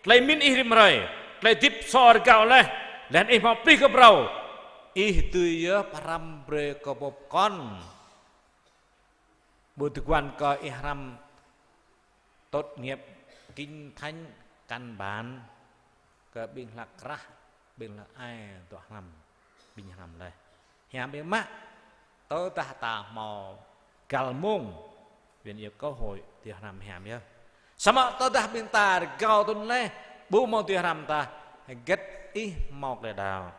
Tơlơi mĭn ih rĭm hrơi, tơlơi hơdip sô rơgao laih, laih anŭn ih hmâo pơplih kơ phrâo. Ih dưi yơh pơhrăm brơi kơ pô pơkŏn. Ƀu tơguan kơ ih hrăm tốt nghiệp kinh thánh căn bản kơ ƀing hlak krah, ƀing hlak ai dŏ hrăm, ƀing hrăm laih. Hiam biă mă, tơdah ta hmâo găl mông, ƀing iâu cơ hội, dưi hrăm hiam yơh. Samơ̆ tơdah ƀing ta rơgao thŭn laih, Ƀu hmâo tui hrăm tah, hơget ih hmâo tơlơi đaŏ.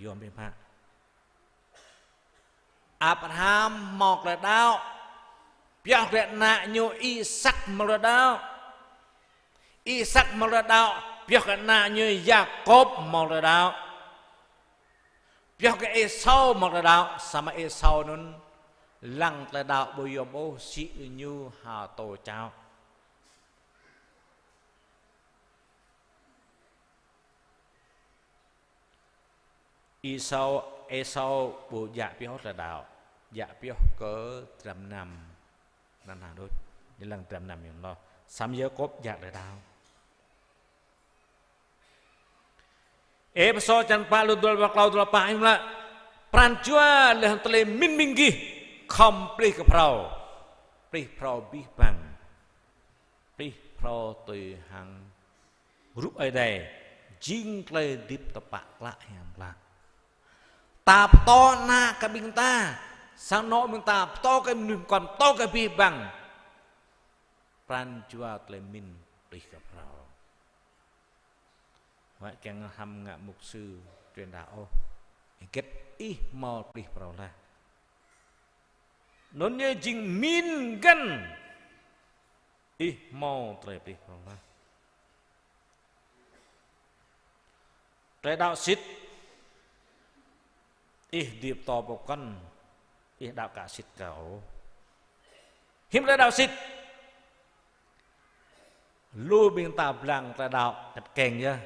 Yôm biă mă. Abraham hmâo tơlơi đaŏ, pioh kơ ană ñu Isak hmâo tơlơi đaŏ. Isak hmâo tơlơi đaŏ, pioh kơ ană ñu Yakôb hmâo tơlơi đaŏ. Pioh kơ Êsau hmâo tơlơi đaŏ, samơ̆ Êsau anŭn lăng tơlơi đaŏ ƀu yôm ôh, sĭ ñu hơtô čao. Êsau, Êsau ƀu djă pioh tơlơi đaŏ, djă pioh kơ dram năm. Anŭn hă đôč, ñu lăng dram năm yơh loh. Samơ̆ Yakôb djă tơlơi đaŏ. Êphêsô črăn pă, lơ̆m dua pluh klâo, dua pluh pă, ñu laĭ: Pran jua laih anŭn tơlơi mĭn ƀing gih khŏm plih kơ phrâo. Plih phrâo abih bang. Plih phrâo tui hăng rup Ơi Adai, jing tơlơi hơdip tơpă klă hiam klă. Ta pơtô ană kơ ƀing ta, sang anŏ ƀing ta, pơtô kơ mơnuih mơkŏn, pơtô kơ abih bang. Pran jua tơlơi mĭn plih kơ phrâo. Wơ̆t kiăng hăm ngă mục sư truyền đạo ôh. Hơget ih hmâo plih phrâo laih. Anŭn yơh jing mĭn găn ih hmâo tơlơi plih phrâo laih. Tơlơi đaŏ sĭt. Ih hơdip pơtô pơkŏn, ih đaŏ aka sĭt kâo. Hiư̆m tơlơi đaŏ sĭt? Lu ƀing ta blang tơlơi đaŏ kơt keng yơh.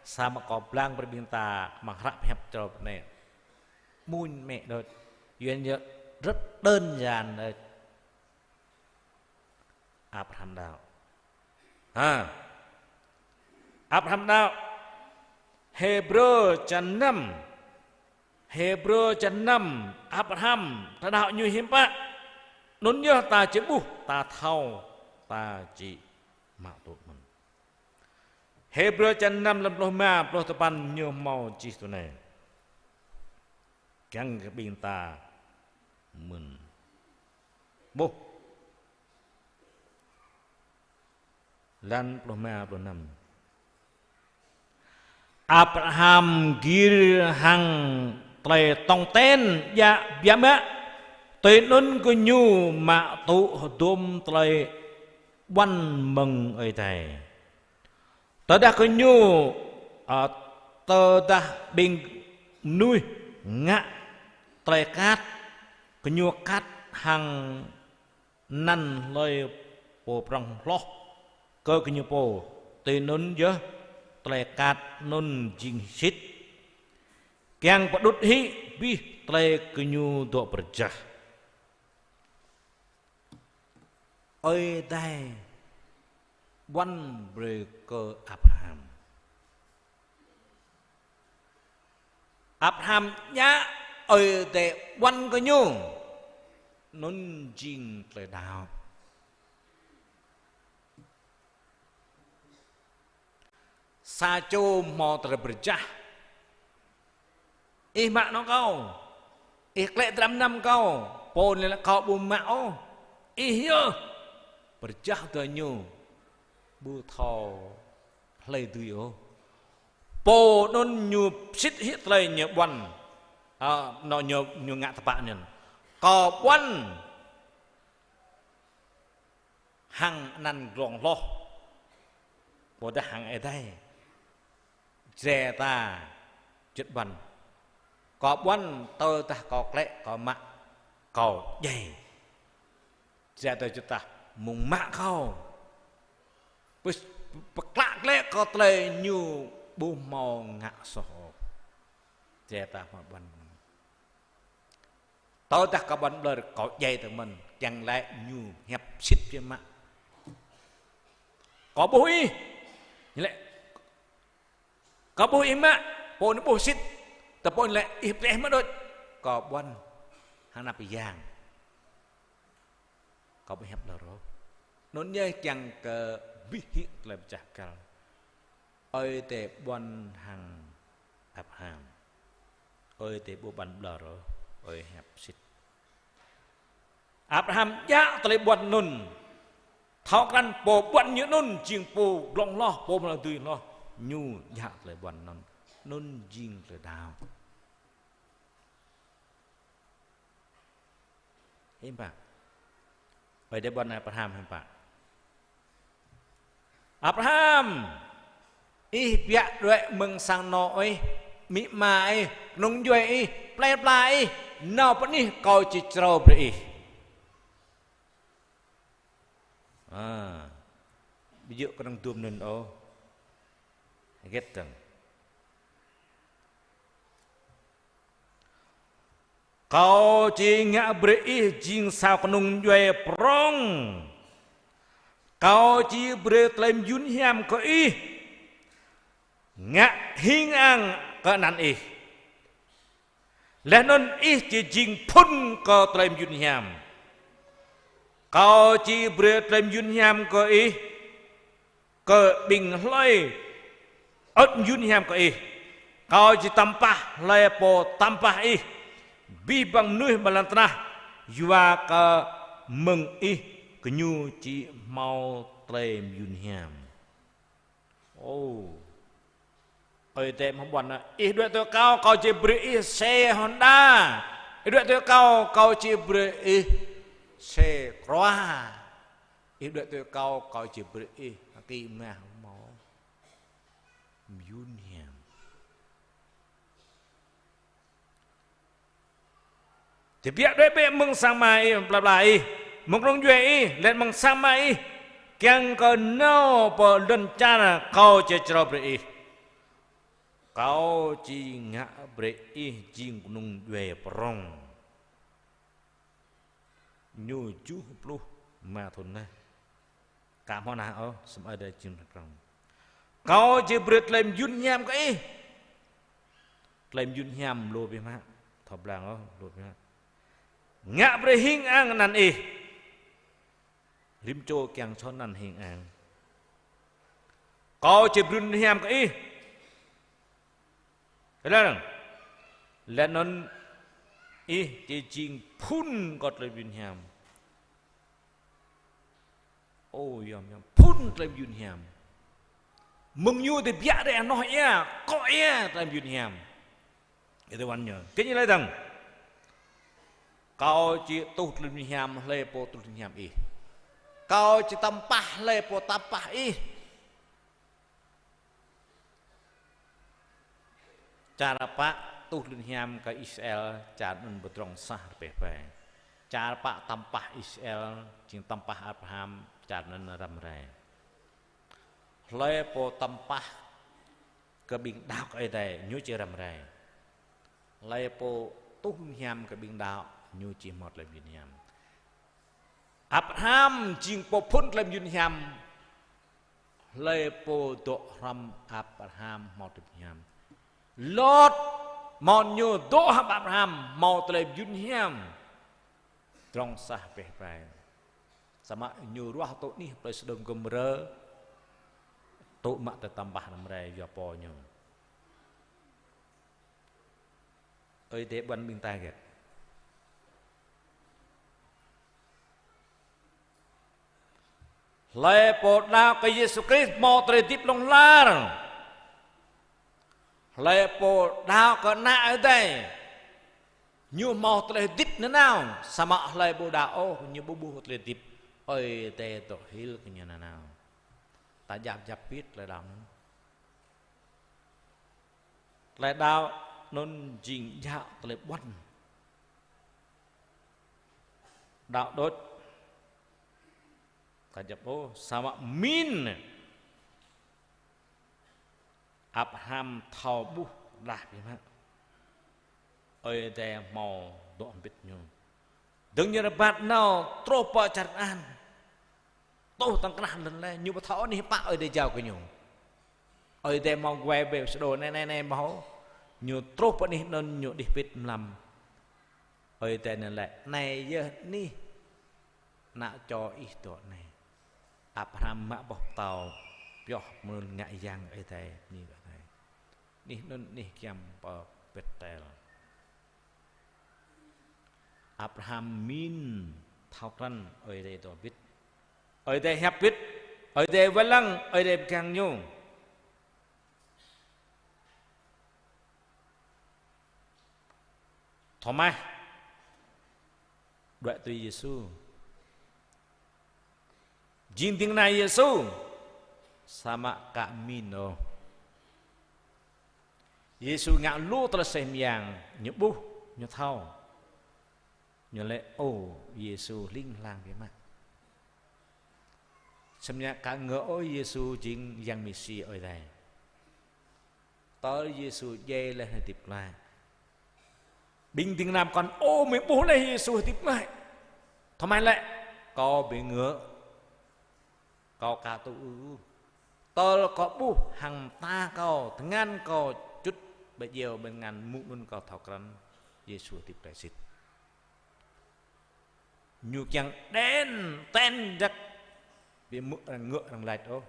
Samơ̆ kâo blang brơi ƀing ta amăng hră pơhiăp črâo pơ anai. Mơñum mơ̆n đôč. Yua anŭn yơh rất đơn giản đôč. Abraham đaŏ. Ha. Abraham đaŏ. Hêbrơ črăn năm. Hêbrơ črăn năm. Abraham, tơlơi đaŏ ñu hiư̆m pă. Anŭn yơh ta či ƀuh, ta thâo, ta či mă tŭ mơ̆n. Hêbrơ črăn năm, lơ̆m pluh rơma, pluh tơpăn ñu hmâo čih tui anai. Kiăng kơ ƀing ta mơ̆n. Ƀuh. Lan pluh rơma, pluh năm. Abraham gir hăng tơlơi tong ten djă biă mă, tui anŭn gơñu mă tŭ hơdôm tơlơi ƀuăn mơ̆ng Ơi Adai. Tơdah gơñu, ơ, tơdah ƀing mơnuih ngă tơlơi kat, gơñu kat hăng anăn hlơi pô prŏng hloh kơ gơñu pô, tui anŭn yơh tơlơi kat anŭn jing sĭt. Kiăng pơđŭt hĭ abih tơlơi gơñu dŏ pơrơjah. Ơi Adai ƀuăn brơi kơ Abraham. Abraham djă Ơi Adai ƀuăn kơ ñu, anŭn jing tơlơi đaŏ. Sa čô hmâo tơlơi pơrơjah. Ih mă anŏ kâo. Ih klĕ dram năm kâo. Pô anŭn laĭ kâo ƀu mă ôh. Ih yơh. Pơrơjah tui ñu. Ƀu thâo hlơi dưi ôh. Pô anŭn ñu sĭt hĭ tơlơi ñu ƀuăn. Ơ, anŏ ñu, ñu ngă tơpă anŭn. Kâo ƀuăn hăng anăn glông hloh. Ƀôdah hăng Ơi Adai. Jrai ta juăt ƀuăn. Kâo ƀuăn tơdah kâo klĕ kâo mă kâo djai. Jrai ta juăt tah mơ̆ng mă kâo. Pơs-, pơklă klĕ kâo tơlơi ñu ƀu hmâo ngă soh ôh. Jrai ta hmâo ƀuăn. Tơdah kâo ƀuăn ƀlŏr kâo djai tơ mơ̆n, kiăng laĭ ñu hiăp sĭt biă mă. Kâo ƀuh ih. Ñu laĭ, kâo ƀuh ih mă, pô anai ƀuh sĭt. Tơ pô anai laĭ ih pơtrĕh mă đôč. Kâo ƀuăn hăng anăp Yang. Kâo ƀu hiăp ƀlŏr ôh. Anŭn yơh kiăng kơ abih hĭ tơlơi pơčah kăl. Ơi Adai ƀuăn hăng Abraham. Ơi Adai ƀu ƀuăn ƀlŏr ôh, Ơi hiăp sĭt. Abraham djă tơlơi ƀuăn anŭn. Thâo krăn pô ƀuăn ñu anŭn jing pô glông hloh, pô mơ̆ng tơlơi dưi hloh, ñu djă tơlơi ƀuăn anŭn. Anŭn jing tơlơi đaŏ. Hiư̆m pă? Ơi Adai ƀuăn Abraham hiư̆m pă? Abraham, ih biă đuaĭ mơ̆ng sang anŏ ih, amĭ ama ih, kơnung djuai ih, plơi pla ih, nao pơ anih kâo či črâo brơi ih. A, ƀu djơ̆ kơnơ̆ng dŭm anŭn ôh. Hơget dơ̆ng? Kâo či ngă brơi ih jing sa kơnung djuai prŏng. Kâo či brơi tơlơi mơyun hiam kơ ih. Ngă hing ang kơ anăn ih. Laih anŭn ih či jing phŭn kơ tơlơi mơyun hiam. Kâo či brơi tơlơi mơyun hiam kơ ih, kơ ƀing hlơi hơ̆t mơyun hiam kơ ih. Kâo či tăm pah hlơi pô tăm pah ih. Abih bang mơnuih ƀơi lŏn tơnah, yua kơ mơ̆ng ih gơñu či hmâo tơlơi mơyun hiam. Ô. Ơi Adai mơ̆ ƀuăn, ih đuaĭ tui kâo, kâo či brơi ih xe Honda. Ih đuaĭ tui kâo, kâo či brơi ih xe Cross. Ih đuaĭ tui kâo, kâo či brơi ih hơki mah hmâo. Mơyun hiam. Tơbiă đuaĭ bĕ mơ̆ng sang ama ih, plơi pla ih, mơ̆ng kơnung djuai ih, laih mơ̆ng sang ama ih, kiăng kơ nao pơ lŏn čar kâo či črâo brơi ih. Kâo či ngă brơi ih jing kơnung djuai prŏng. Ñu tơjuh pluh rơma thŭn laih. Ka hmâo ană ôh, samơ̆ Ơi Adai jing prŏng. Kâo či brơi tơlơi mơyun hiam kơ ih. Tơlơi mơyun hiam lu biă mă. Thâo blang ôh, lu biă mă. Ngă brơi hing ang anăn ih. Rĭm čô kiăng čŏng anăn hing ang. Kâo či brơi mơyun hiam kơ ih. Laih anŭn, laih anŭn ih či jing phŭn kơ tơlơi mơyun hiam. Ô, yom, yom. Phŭn tơlơi mơyun hiam. Mơ̆ng ñu tơbiă đuaĭ hơnoh ia, akŏ ia tơlơi mơyun hiam. Ih tơ ƀuăn ñu. Kơ ñu laĭ dơ̆ng. Kâo či tuh tơlơi mơyun hiam hlơi pô tuh tơlơi mơyun hiam ih. Kâo či tăm pah hlơi pô tăm pah ih. Čar pă tuh tơlơi mơyun hiam kơ Israel, čar anŭn pơdrŏng sah rơbeh ƀai. Čar pă tăm pah Israel, jing tăm pah Abraham, čar anŭn răm rai. Hlơi pô tăm pah kơ ƀing đaŏ kơ Ơi Adai, ñu či răm rai. Hlơi pô tuh mơyun hiam kơ ƀing đaŏ, ñu či hmâo tơlơi mơyun hiam. Abraham jing pô phŭn tơlơi mơyun hiam. Hlơi pô dŏ hrŏm Abraham hmâo tơlơi mơyun hiam. Lot, mơ̆n ñu dŏ hrŏm Abraham hmâo tơlơi mơyun hiam. Pơdrŏng sah rơbeh ƀai. Samơ̆ ñu ruah tŭ anih plơi Sôđôm Gômôrơ. Tŭ mă tơlơi tăm pah răm rai yua pô ñu. Ơi Adai ƀuăn ƀing ta hơget? Hlơi pô đaŏ kơ Yêsu Krist hmâo tơlơi hơdip hlŏng lar. Hlơi pô đaŏ kơ Ană Ơi Adai, ñu hmâo tơlơi hơdip nanao, samơ̆ hlơi ƀu đaŏ ôh, ñu ƀu ƀuh tơlơi hơdip Ơi Adai dŏ hil kơ ñu nanao. Ta djăp djăp pit tơlơi đaŏ anŭn. Tơlơi đaŏ anŭn jing djă tơlơi ƀuăn. Đaŏ đôč. Ta djăp ôh, samơ̆ min. Abraham thâo ƀuh lah biă mă. Ơi Adai hmâo dŏ hơbĭt ñu. Dơ̆ng ñu rơbat nao truh pơ čar Kanaan. Truh tơ̆ng krah lŏn lĕ, ñu ƀu thâo anih pă Ơi Adai jao kơ ñu. Ơi Adai hmâo guai ƀơi sơđô anai, anai, anai hmâo. Ñu truh pơ anih anŭn ñu đih pĭt mlam. Ơi Adai anŭn laĭ, anai yơh anih ană čô ih dŏ anai. Abraham mă boh pơtâo pioh mơ̆ng ngă yang Ơi Adai, anih Ơi Adai. Anih anŭn anih giăm pơ Bêtel. Abraham min thâo krăn Ơi Adai dŏ hơbĭt. Ơi Adai hiăp wĭt, Ơi Adai wai lăng, Ơi Adai pơgang ñu. Thomas đuaĭ tui Yêsu. Jing ding kơna Yêsu, samơ̆ aka min ôh. Yêsu ngă lu tơlơi aseh mơyang, ñu ƀuh, ñu thâo. Ñu laĭ: Ơ Yêsu, hling hlang biă mă. Samơ̆ ñu aka ngă ôh Yêsu jing Yang Mêsi Ơi Adai. Tơl Yêsu djai laih hơdip glaĭ, ƀing ding kơna pơkŏn: Ơ, mơi ƀuh laih Yêsu hơdip glaĭ. Thomas laĭ: Kâo ƀu ngă, kâo aka tŭ ôh. Tơl kâo ƀuh hăng mơta kâo, tơngan kâo čut ƀơi djeo ƀơi tơngan, mơ̆ng anŭn kâo thâo krăn Yêsu hơdip glaĭ sĭt. Ñu kiăng đen ten jăk, ƀu hmư̆ arăng ngă arăng laĭ ôh.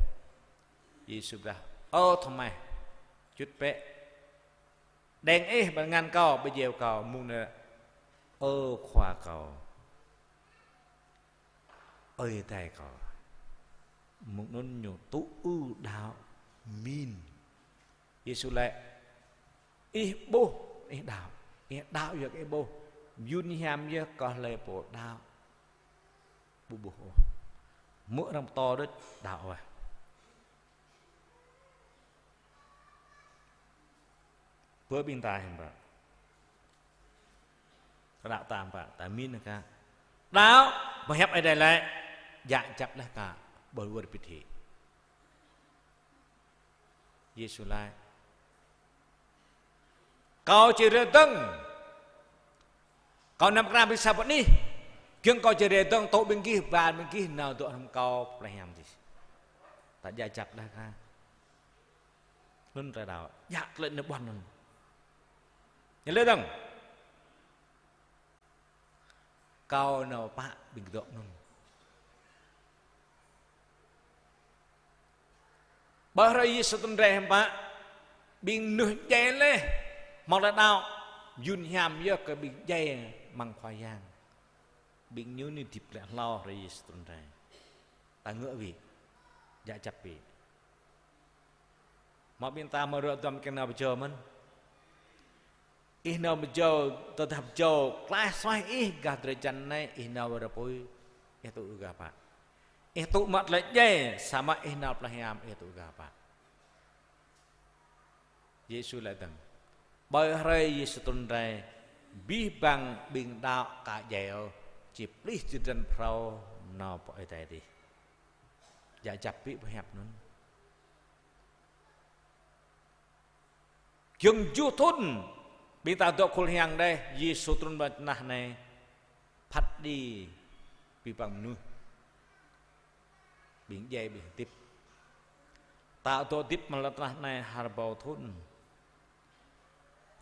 Yêsu laĭ: Ơ Thomas, čut bĕ đen ih ƀơi tơngan kâo, ƀơi djeo kâo, mơ̆ng anŭn: Ơ Khua kâo, Ơi Adai kâo. Mơ̆ng anŭn ñu tŭ ư đaŏ, min. Yêsu laĭ: Ih ƀuh, ih đaŏ. Ih đaŏ yua kơ ih ƀuh. Yun hiam yơh kơ hlơi pô đaŏ ƀu ƀuh ôh. Hmư̆ arăng pơtô đôč, đaŏ ôh. Bơ ƀing ta hiư̆m pă? Đaŏ ta hiư̆m pă? Ta min aka. Đaŏ, pơhiăp Ơi Adai laĭ: Djă kjăp laih aka, ƀơi wơr bit hĭ. Yêsu laĭ: Kâo či rai dơ̆ng. Kâo năm kra ƀing sa pơ anih. Giŏng kâo či rai dơ̆ng, tŭ ƀing gih, ba ƀing gih nao dŏ hrŏm kâo pơ plei hiam adih. Ta djă kjăp laih aka. Anŭn tơlơi đaŏ, djă tơlơi anai ƀuăn anŭn. Ñu laĭ dơ̆ng: Kâo nao pơ ƀing dŏ anŭn. Ƀơi hrơi Yêsu trŭn rai hiư̆m pă, ƀing mơnuih djai laih, hmâo tơlơi đaŏ, yun hiam yơh kơ ƀing djai amăng Khua Yang. Ƀing ñu anai hơdip glaĭ hlâo hrơi Yêsu trŭn rai. Ta ngă bĕ, djă kjăp bĕ. Hmâo ƀing ta hmâo ruă duăm kiăng nao pơjâo mơ̆n. Ih nao pơjâo, tơdah pơjâo klaih suaih ih gah drơi jăn anai, ih nao wơr apui, ih tŭ ư gah pă? Ih tŭ mă tơlơi djai, samơ̆ ih nao plei hiam, ih tŭ ư gah pă? Yêsu laĭ dơ̆ng: Ƀơi hrơi Yêsu trŭn rai, abih bang ƀing đaŏ aka djai ôh, či plih čơdrăn phrâo nao pơ Ơi Adai adih. Djă kjăp bĕ pơhiăp anŭn. Giŏng tơjuh thŭn ƀing ta dŏ khul hiam đeh, Yêsu trŭn ƀơi tơnah anai, phat đĭ abih bang mơnuih, ƀing djai ƀing hơdip. Ta dŏ hơdip amăng lŏn tơnah anai ha rơbâo thŭn.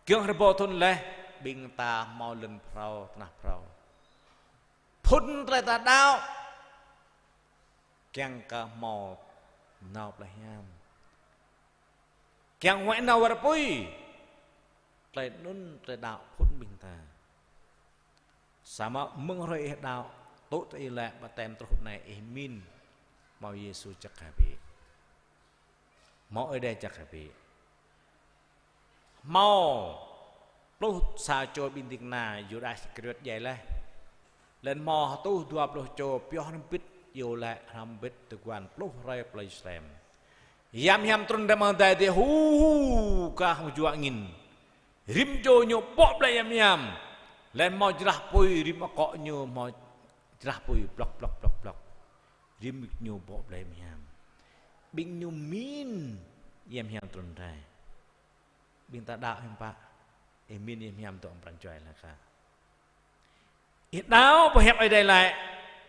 Giŏng ha rơbâo thŭn laih, ƀing ta hmâo lŏn phrâo, tơnah phrâo. Phŭn tơlơi ta đaŏ, kiăng kơ hmâo nao plei hiam, kiăng huăi nao wơr apui. Tơlơi anŭn tơlơi đaŏ phŭn ƀing ta. Samơ̆ mơ̆ng hrơi ih đaŏ, tŭ tơ ih laĭ ƀaptem truh anai, ih min hmâo Yêsu jăk hă bĕ? Hmâo Ơi Adai jăk hă bĕ? Hmâo pluh sa čô ƀing ding kơna Yuđas Iskariôt djai laih. Laih anŭn hmâo hơtuh dua pluh čô pioh hrŏm hơbĭt iâu laĭ hrŏm hơbĭt tơguan pluh hrơi pơ Yêrusalem. Yang hiam trŭn rai amăng adai adih, hu hu kah hơjua angin. Rĭm čô ñu ƀô̆ blai yang hiam. Laih anŭn hmâo jrah apui, rĭm akŏ ñu hmâo jrah apui blŏk blŏk blŏk blŏk. Rĭm ñu ƀô̆ blai yang hiam. Ƀing ñu min yang hiam trŭn rai. Ƀing ta đaŏ hiư̆m pă? Ih min yang hiam dŏ amăng pran jua ih laih aka? Ih đaŏ pơhiăp Ơi Adai laĭ.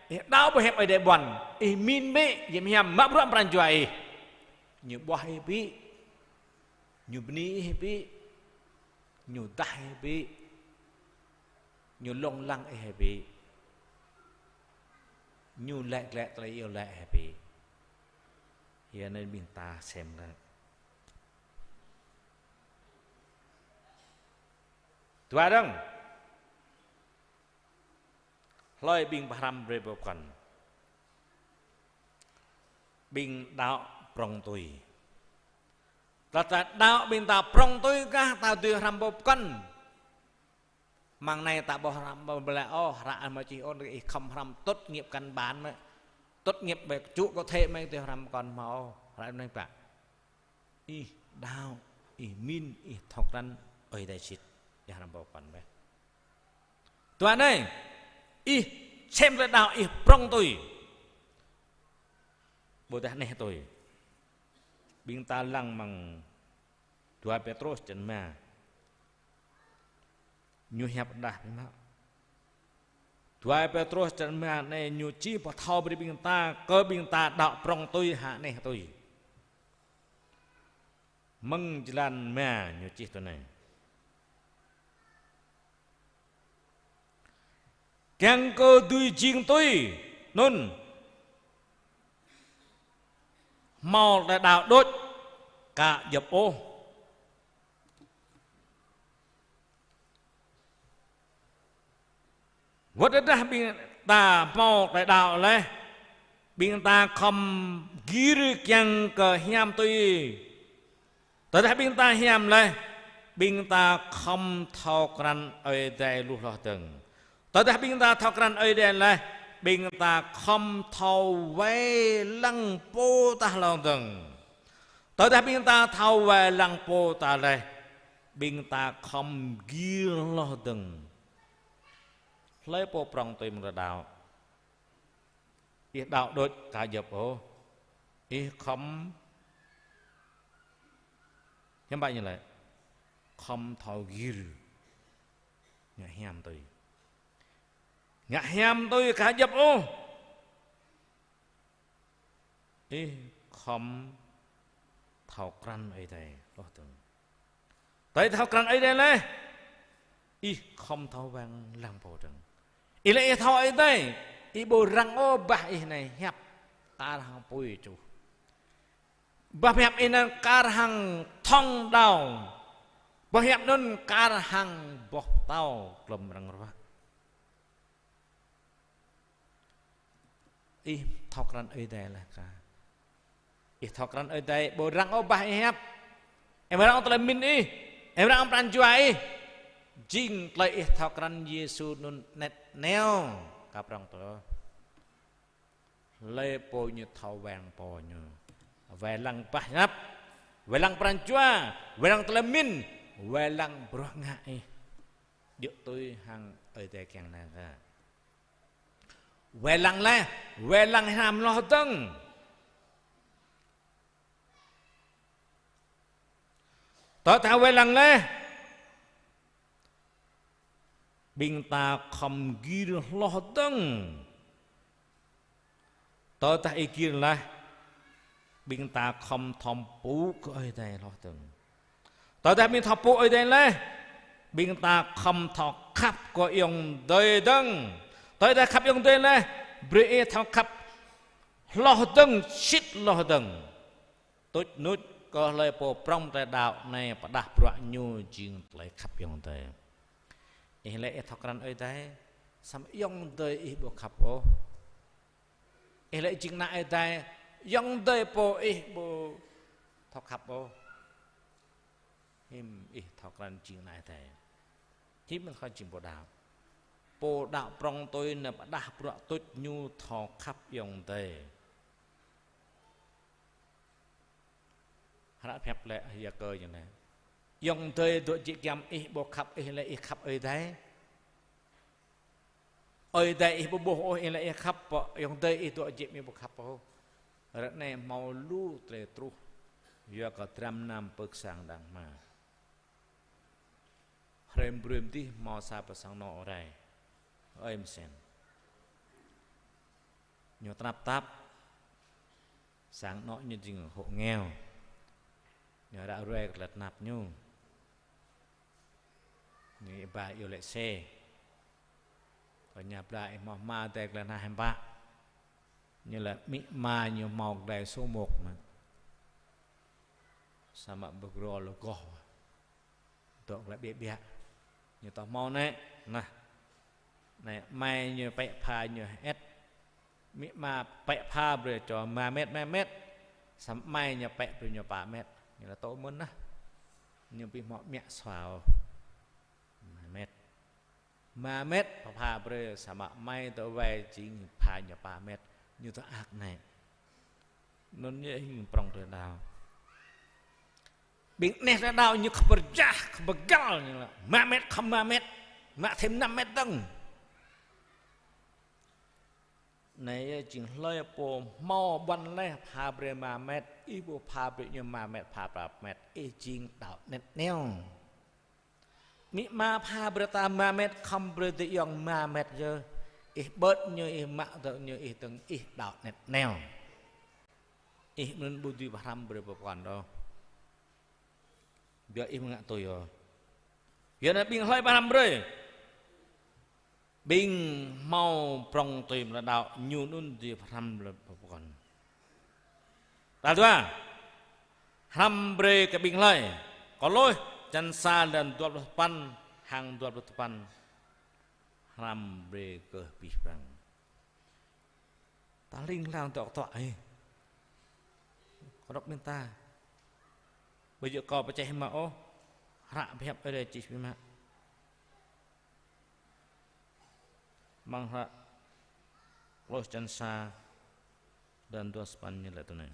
Ih đaŏ pơhiăp Ơi Adai ƀuăn. Ih min bĕ yang hiam mă bruă amăng pran jua ih. Ñu ƀuah ih bĕ. Ñu bơni ih bĕ. Ñu dah ih bĕ. Ñu lông lăng ih bĕ. Ñu laĭ glaĭ tơlơi iâu laĭ ih bĕ. Yua anŭn ƀing ta sem laĭ. Dua dơ̆ng. Hlơi ƀing pơhrăm brơi pơkŏn? ƀing đaŏ prŏng tui. Tơdah ta đaŏ ƀing ta prŏng tui kah ta dưi hrăm pô pơkŏn. Mơ̆ng anai ta ƀu hrăm pô ƀlĕ ôh, hră mơ̆ čih ôn ih khŏm hrăm tốt nghiệp căn bản mơ̆. Tốt nghiệp ƀĕ trụ có thể mơ̆ dưi hrăm pơkŏn mơ̆ ôh. Hră anai pă. Ih đaŏ, ih mĭn, ih thâo krăn, ơi Adai sĭt, ih hrăm pô pơkŏn ƀĕ. Dua anai, ih sem tơlơi đaŏ, ih prŏng tui. Ƀôdah anet tui. Ƀing ta lăng mơ̆ng dua Pêtrôs črăn rơma. Ñu hiăp đah ƀing mă. Dua Pêtrôs črăn rơma anai ñu čih pơthâo brơi ƀing ta, kơ ƀing ta đaŏ prŏng tui hăng anet tui. Mơ̆ng jơlan rơma ñu čih tui anai. Kiăng kơ dưi jing tui anŭn. Hmâo tơlơi đaŏ đôč, ka djŏp ôh. Wơ̆t tơdah ƀing ta hmâo tơlơi đaŏ laih, ƀing ta khŏm gir kiăng kơ hiam tui. Tơdah ƀing ta hiam laih, ƀing ta khŏm thâo krăn Ơi Adai lu hloh dơ̆ng. Tơdah ƀing ta thâo krăn Ơi Adai laih, ƀing ta khŏm thâo wai lăng pô ta hloh dơ̆ng. Tơdah ƀing ta thâo wai lăng pô ta laih, ƀing ta khŏm gir hloh dơ̆ng. Hlơi pô prŏng tui mơ̆ng tơlơi đaŏ. Ih đaŏ đôč ka djŏp ôh. Ih khŏm, hiư̆m pă ñu laĭ? Khŏm thâo gir. Ngă hiam tui. Ngă hiam tui ka djŏp ôh. Ih khŏm thâo krăn Ơi Adai hloh dơ̆ng. Tơdah thâo krăn Ơi Adai laih, ih khŏm thâo wai lăng pô dơ̆ng. Ih laĭ ih thâo Ơi Adai, ih ƀu răng ôh bah ih anai hiăp kar hăng apui čuh. Bah hiăp ih anai kar hăng thŏng đao. Bah hiăp anŭn kar hăng boh pơtâo klŏm răng ruă. Ih thâo krăn Ơi Adai laih kah? Ih thâo krăn Ơi Adai, ƀu răng ôh bah ih hiăp. Ih ƀu răng ôh tơlơi mĭn ih. Ih ƀu răng ôh pran jua ih. Jing tơlơi ih thâo krăn Yêsu anŭn anet neo, ka prŏng tui. Hlơi pô ñu thâo wai lăng pô ñu. Wai lăng bah hiăp. Wai lăng pran jua. Wai lăng tơlơi mĭn. Wai lăng bruă ngă ih. Djơ̆ tui hăng Ơi Adai kiăng anai kah? Wai lăng laih, wai lăng hiam hloh dơ̆ng. Tơdah wai lăng laih, ƀing ta khŏm gir hloh dơ̆ng. Tơdah ih gir laih, ƀing ta khŏm thâo pơpŭ kơ Ơi Adai hloh dơ̆ng. Tơdah ƀing thâo pơpŭ Ơi Adai laih, ƀing ta khŏm thâo khăp kơ ayŏng adơi dơ̆ng. Tơdah khăp ayŏng adơi laih, brơi ih thâo khăp hloh dơ̆ng, sĭt hloh dơ̆ng. Tuč nuč kơ hlơi pô prŏng tơlơi đaŏ anai pơdah bruă ñu jing tơlơi khăp ayŏng adơi. Ih laĭ ih thâo krăn Ơi Adai, samơ̆ ayŏng adơi ih ƀu khăp ôh. Ih laĭ jing ană Ơi Adai, ayŏng adơi pô ih ƀu thâo khăp ôh. Hiư̆m ih thâo krăn jing ană Ơi Adai? Hiư̆m ih thâo jing pô đaŏ? Pô đaŏ prŏng tui anai pơdah bruă tuč ñu thâo khăp ayŏng adơi. Hră pơhiăp lĕ Yakơ ñu anai. Ayŏng adơi dŏ jĕ giăm ih ƀu khăp ih lĕ ih khăp Ơi Adai. Ơi Adai ih ƀu ƀuh ôh ih lĕ ih khăp pơ ayŏng adơi ih dŏ jĕ mơ̆ ƀu khăp ôh. Ră anai hmâo lu tơlơi truh. Yua kơ dram mơnam pơ̆k sang đang hmua. Hrơi brơi mơdih hmâo sa pơ sang anŏ rai. Ơi mơsen. Ñu tơnap tap. Sang anŏ ñu jing hộ nghèo. Ñu ră ruai kơ tơlơi tơnap ñu. Ñu ba iâu lĕ xe. Kơ ñu pla ih hmâo hmua dêh tơlơi hơnah hiam pă. Ñu lĕ amĭ ama ñu hmâo tơlơi số một mơ̆n. Samơ̆ ƀu gro lŏ goh. Dŏ glaĭ ƀiă ƀiă. Ñu tŏ hmâo anai, nah. Anai, amai ñu pĕ pha ñu hơĭt. Amĭ ama pĕ pha brơi čô rơma mĕt, rơma mĕt. Samơ̆ amai ñu pĕ brơi ñu pă met. Ñu laĭ tŭ mơ̆n nah. Ñu ƀu hmâo mă sua ôh. Rơma met. Rơma met pha brơi, samơ̆ amai tơ wai jing pha ñu pă met. Ñu tơ ak anai. Anŭn yơh hing prŏng tui đaŏ. Ƀing anai tui đaŏ ñu khăp rơjah, khăp rơgăl ñu laĭ. Rơma met khŏm rơma met. Mă thêm năm met dơ̆ng. Anai yơh jing hlơi pô hmâo ƀuăn laih pha brơi rơma met, ih ƀu pha brơi ñu rơma met, pha prăp met, ih jing đaŏ anet aneo. Amĭ ama pha brơi ta rơma met, khŏm brơi adơi ayŏng rơma met yơh. Ih ƀơ̆t ñu, ih mă tơ ñu, ih tơ̆ng, ih đaŏ anet aneo. Ih mơ̆n ƀu dưi pơhrăm brơi pơkŏn đôč. Biă ih mơ̆ ngă tui ôh. Yua anŭn ƀing hlơi pơhrăm brơi. Ƀing hmâo prŏng tui mơ̆ đaŏ ñu anŭn dưi pơhrăm brơi pơkŏn. Tal dua. Hrăm brơi kơ ƀing hlơi. Kôlôs čăn sa dan dua pluh sapăn hăng dua pluh sapăn. Hrăm brơi kơ abih bang. Ta hling hlang tŏk tŏk ih. Kơnơ̆k ƀing ta. Ƀu djơ̆ kâo pơčeh mă ôh. Hră pơhiăp Ơi Adai čih biă mă. Amăng hră Kôlôs čăn sa dan dua sapăn ñu laĭ tui anai.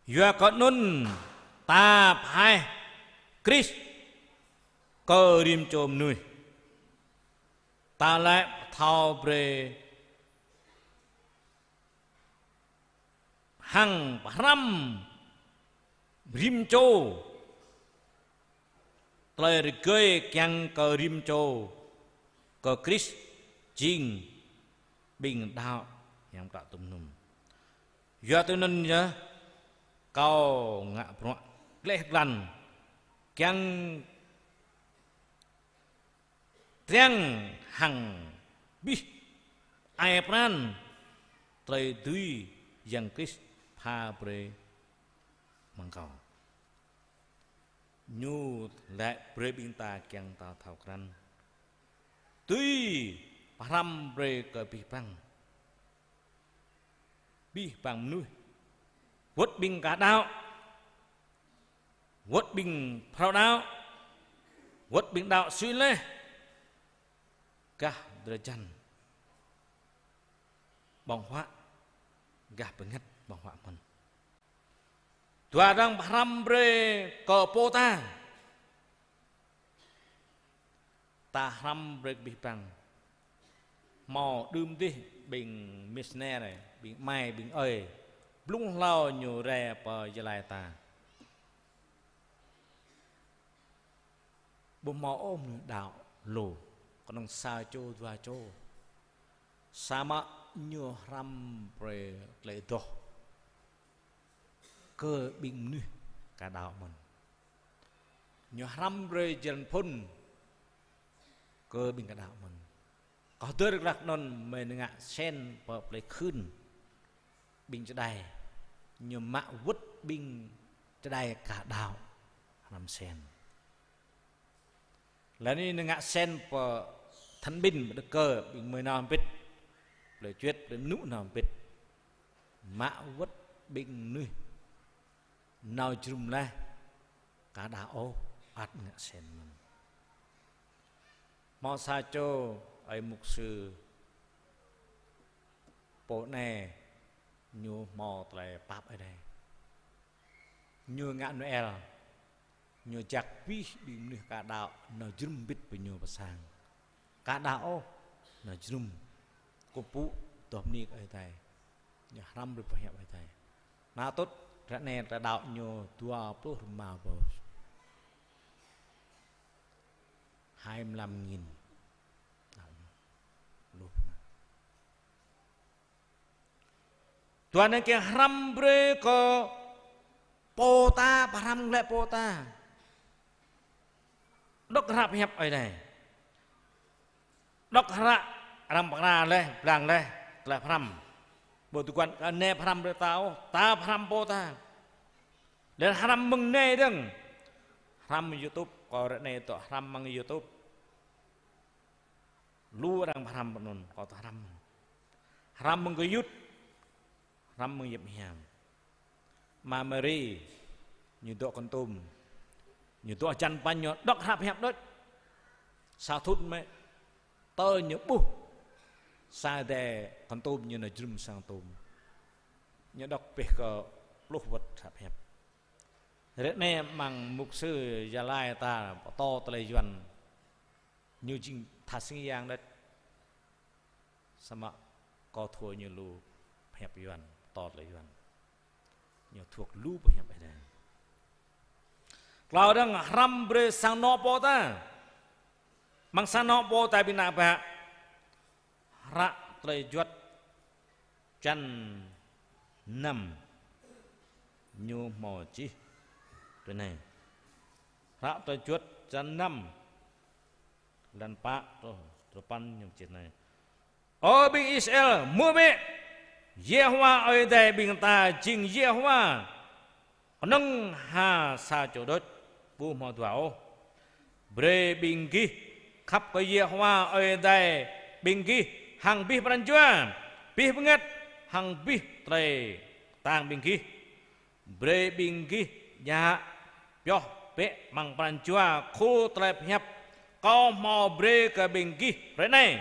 Yua kơ anŭn ta pơhaih Krist kơ rĭm čô mơnuih. Ta laĭ pơthâo brơi hăng pơhrăm rĭm čô. Tơlơi rơgơi kiăng kơ rĭm čô kơ Krist jing ƀing đaŏ yang tă tŭm num. Yua tui anŭn yơh kâo ngă bruă gleh glan kiăng triăng hăng abih ai pran tơlơi dưi Yang Krist pha brơi amăng kâo. Ñu laĭ brơi ƀing ta kiăng ta thâo krăn. Dưi pơhrăm brơi kơ abih bang. Abih bang mơnuih. Wơ̆t ƀing ka đaŏ. Wơ̆t ƀing phrâo đaŏ. Wơ̆t ƀing đaŏ sui laih. Gah drơi jăn. Ƀơ̆ng huă. Gah bơngăt ƀơ̆ng huă mơ̆n. Dua dơ̆ng pơhrăm brơi kơ pô ta. Ta hrăm brơi kơ abih bang. Hmâo đưm dih ƀing missionary, ƀing amai, ƀing ơi. Blung hlâo ñu rai pơ Gia Lai ta. Ƀu hmâo ôh mơnuih đaŏ lu. Kơnơ̆ng sa čô, dua čô. Samơ̆ ñu hrăm brơi tơlơi adoh kơ ƀing mơnuih ka đaŏ mơ̆n. Ñu hrăm brơi jơlan phŭn kơ ƀing ka đaŏ mơ̆n. Kơ hơdơr glăk anŭn mơi ngă sen pơ plei Khưn ƀing čơđai. Ñu mă wơ̆t ƀing čơđai ka đaŏ hrăm sen. Laih anŭn ñu ngă sen pơ Thanh Bình, pơ Đức Cơ, ƀing mơi nao hơbĭt. Plei Čuet, plei Mơnŭ nao hơbĭt. Mă wơ̆t ƀing mơnuih nao jơnum laih, ka đaŏ ôh, ăt ngă sen mơ̆n. Hmâo sa čô ơi mục sư pô anai ñu hmâo tơlơi pap Ơi Adai. Ñu ngă Noel, ñu jak abih ƀing mơnuih ka đaŏ nao jơnum hơbĭt pơ ñu pơ sang. Ka đaŏ ôh, nao jơnum. Kơkuh pơpŭ, adoh bơni kơ Ơi Adai. Ñu hrăm brơi pơhiăp Ơi Adai. Nao tŭt, ră anai ta đaŏ ñu dua pluh rơma rơbâo. Hai mươi lăm nghìn. Đaŏ ñu. Pluh rơma. Dua anai kiăng hrăm brơi kơ pô ta, pơhrăm glaĭ pô ta. Đŏk hră pơhiăp Ơi Adai. Đŏk hră arăng pơkra laih, blang laih, tơlơi pơhrăm. Ƀu tơguan kơ anai pơhrăm brơi ta ôh, ta pơhrăm pô ta. Laih hrăm mơ̆ng anai dơ̆ng. Hrăm YouTube, kơ ră anai tŏ hrăm mơ̆ng YouTube. Lu arăng hrăm anŭn, kâo ta hrăm. Hrăm mơ̆ng gơyut, hrăm mơ̆ng yap hiam. Ama Mari, ñu dŏ Kon Tum, ñu dŏ hơjăn pañ ñu đŏk hră pơhiăp đôč. Sa thŭn mơ̆, tơl ñu ƀuh sa Ơi Adai Kon Tum, ñu nao jrŭm sang Kon Tum. Ñu đŏk pĕh kơ pluh wơ̆t hră pơhiăp. Ră anai amăng mục sư Gia Lai ta pơtô tơlơi Yuan, ñu jing tha sing yang đôč. Samơ̆ kâo thâo ñu lu pơhiăp Yuan, pơtô tơlơi Yuan. Ñu thuộc lu pơhiăp Ơi Adai. Klâo dơ̆ng hrăm brơi sang anŏ pô ta. Amăng sang anŏ pô ta ƀing ană bă. Hră tơlơi juăt črăn năm. Ñu hmâo čih tui anai. Hră tơlơi juăt črăn năm. Lăn pă truh truh păn ñu čih anai. Ơ ƀing Israel, hmư̆ bĕ, Yêhôwa Ơi Adai ƀing ta jing Yêhôwa, kơnơ̆ng ha sa čô đôč, ƀu hmâo dua ôh. Brơi ƀing gih khăp kơ Yêhôwa Ơi Adai ƀing gih hăng abih pran jua, abih bơngăt, hăng abih tơlơi kơtang ƀing gih. Brơi ƀing gih djă pioh bĕ amăng pran jua khul tơlơi pơhiăp kâo hmâo brơi kơ ƀing gih hrơi anai.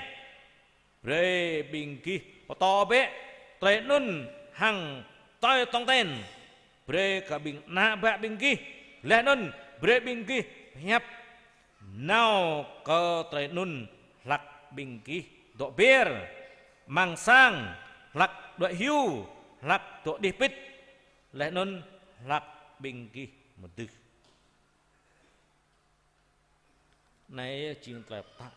Brơi ƀing gih pơtô bĕ tơlơi anŭn hăng tơlơi tong ten. Brơi kơ ƀing ană bă ƀing gih, laih anŭn brơi ƀing gih pơhiăp nao kơ tơlơi anŭn hlăk ƀing gih dŏ be̱r amăng sang, hlăk đuaĭ hyu, hlăk dŏ đih pĭt, laih anŭn hlăk ƀing gih mơdưh. Anai jing tơlơi pơtă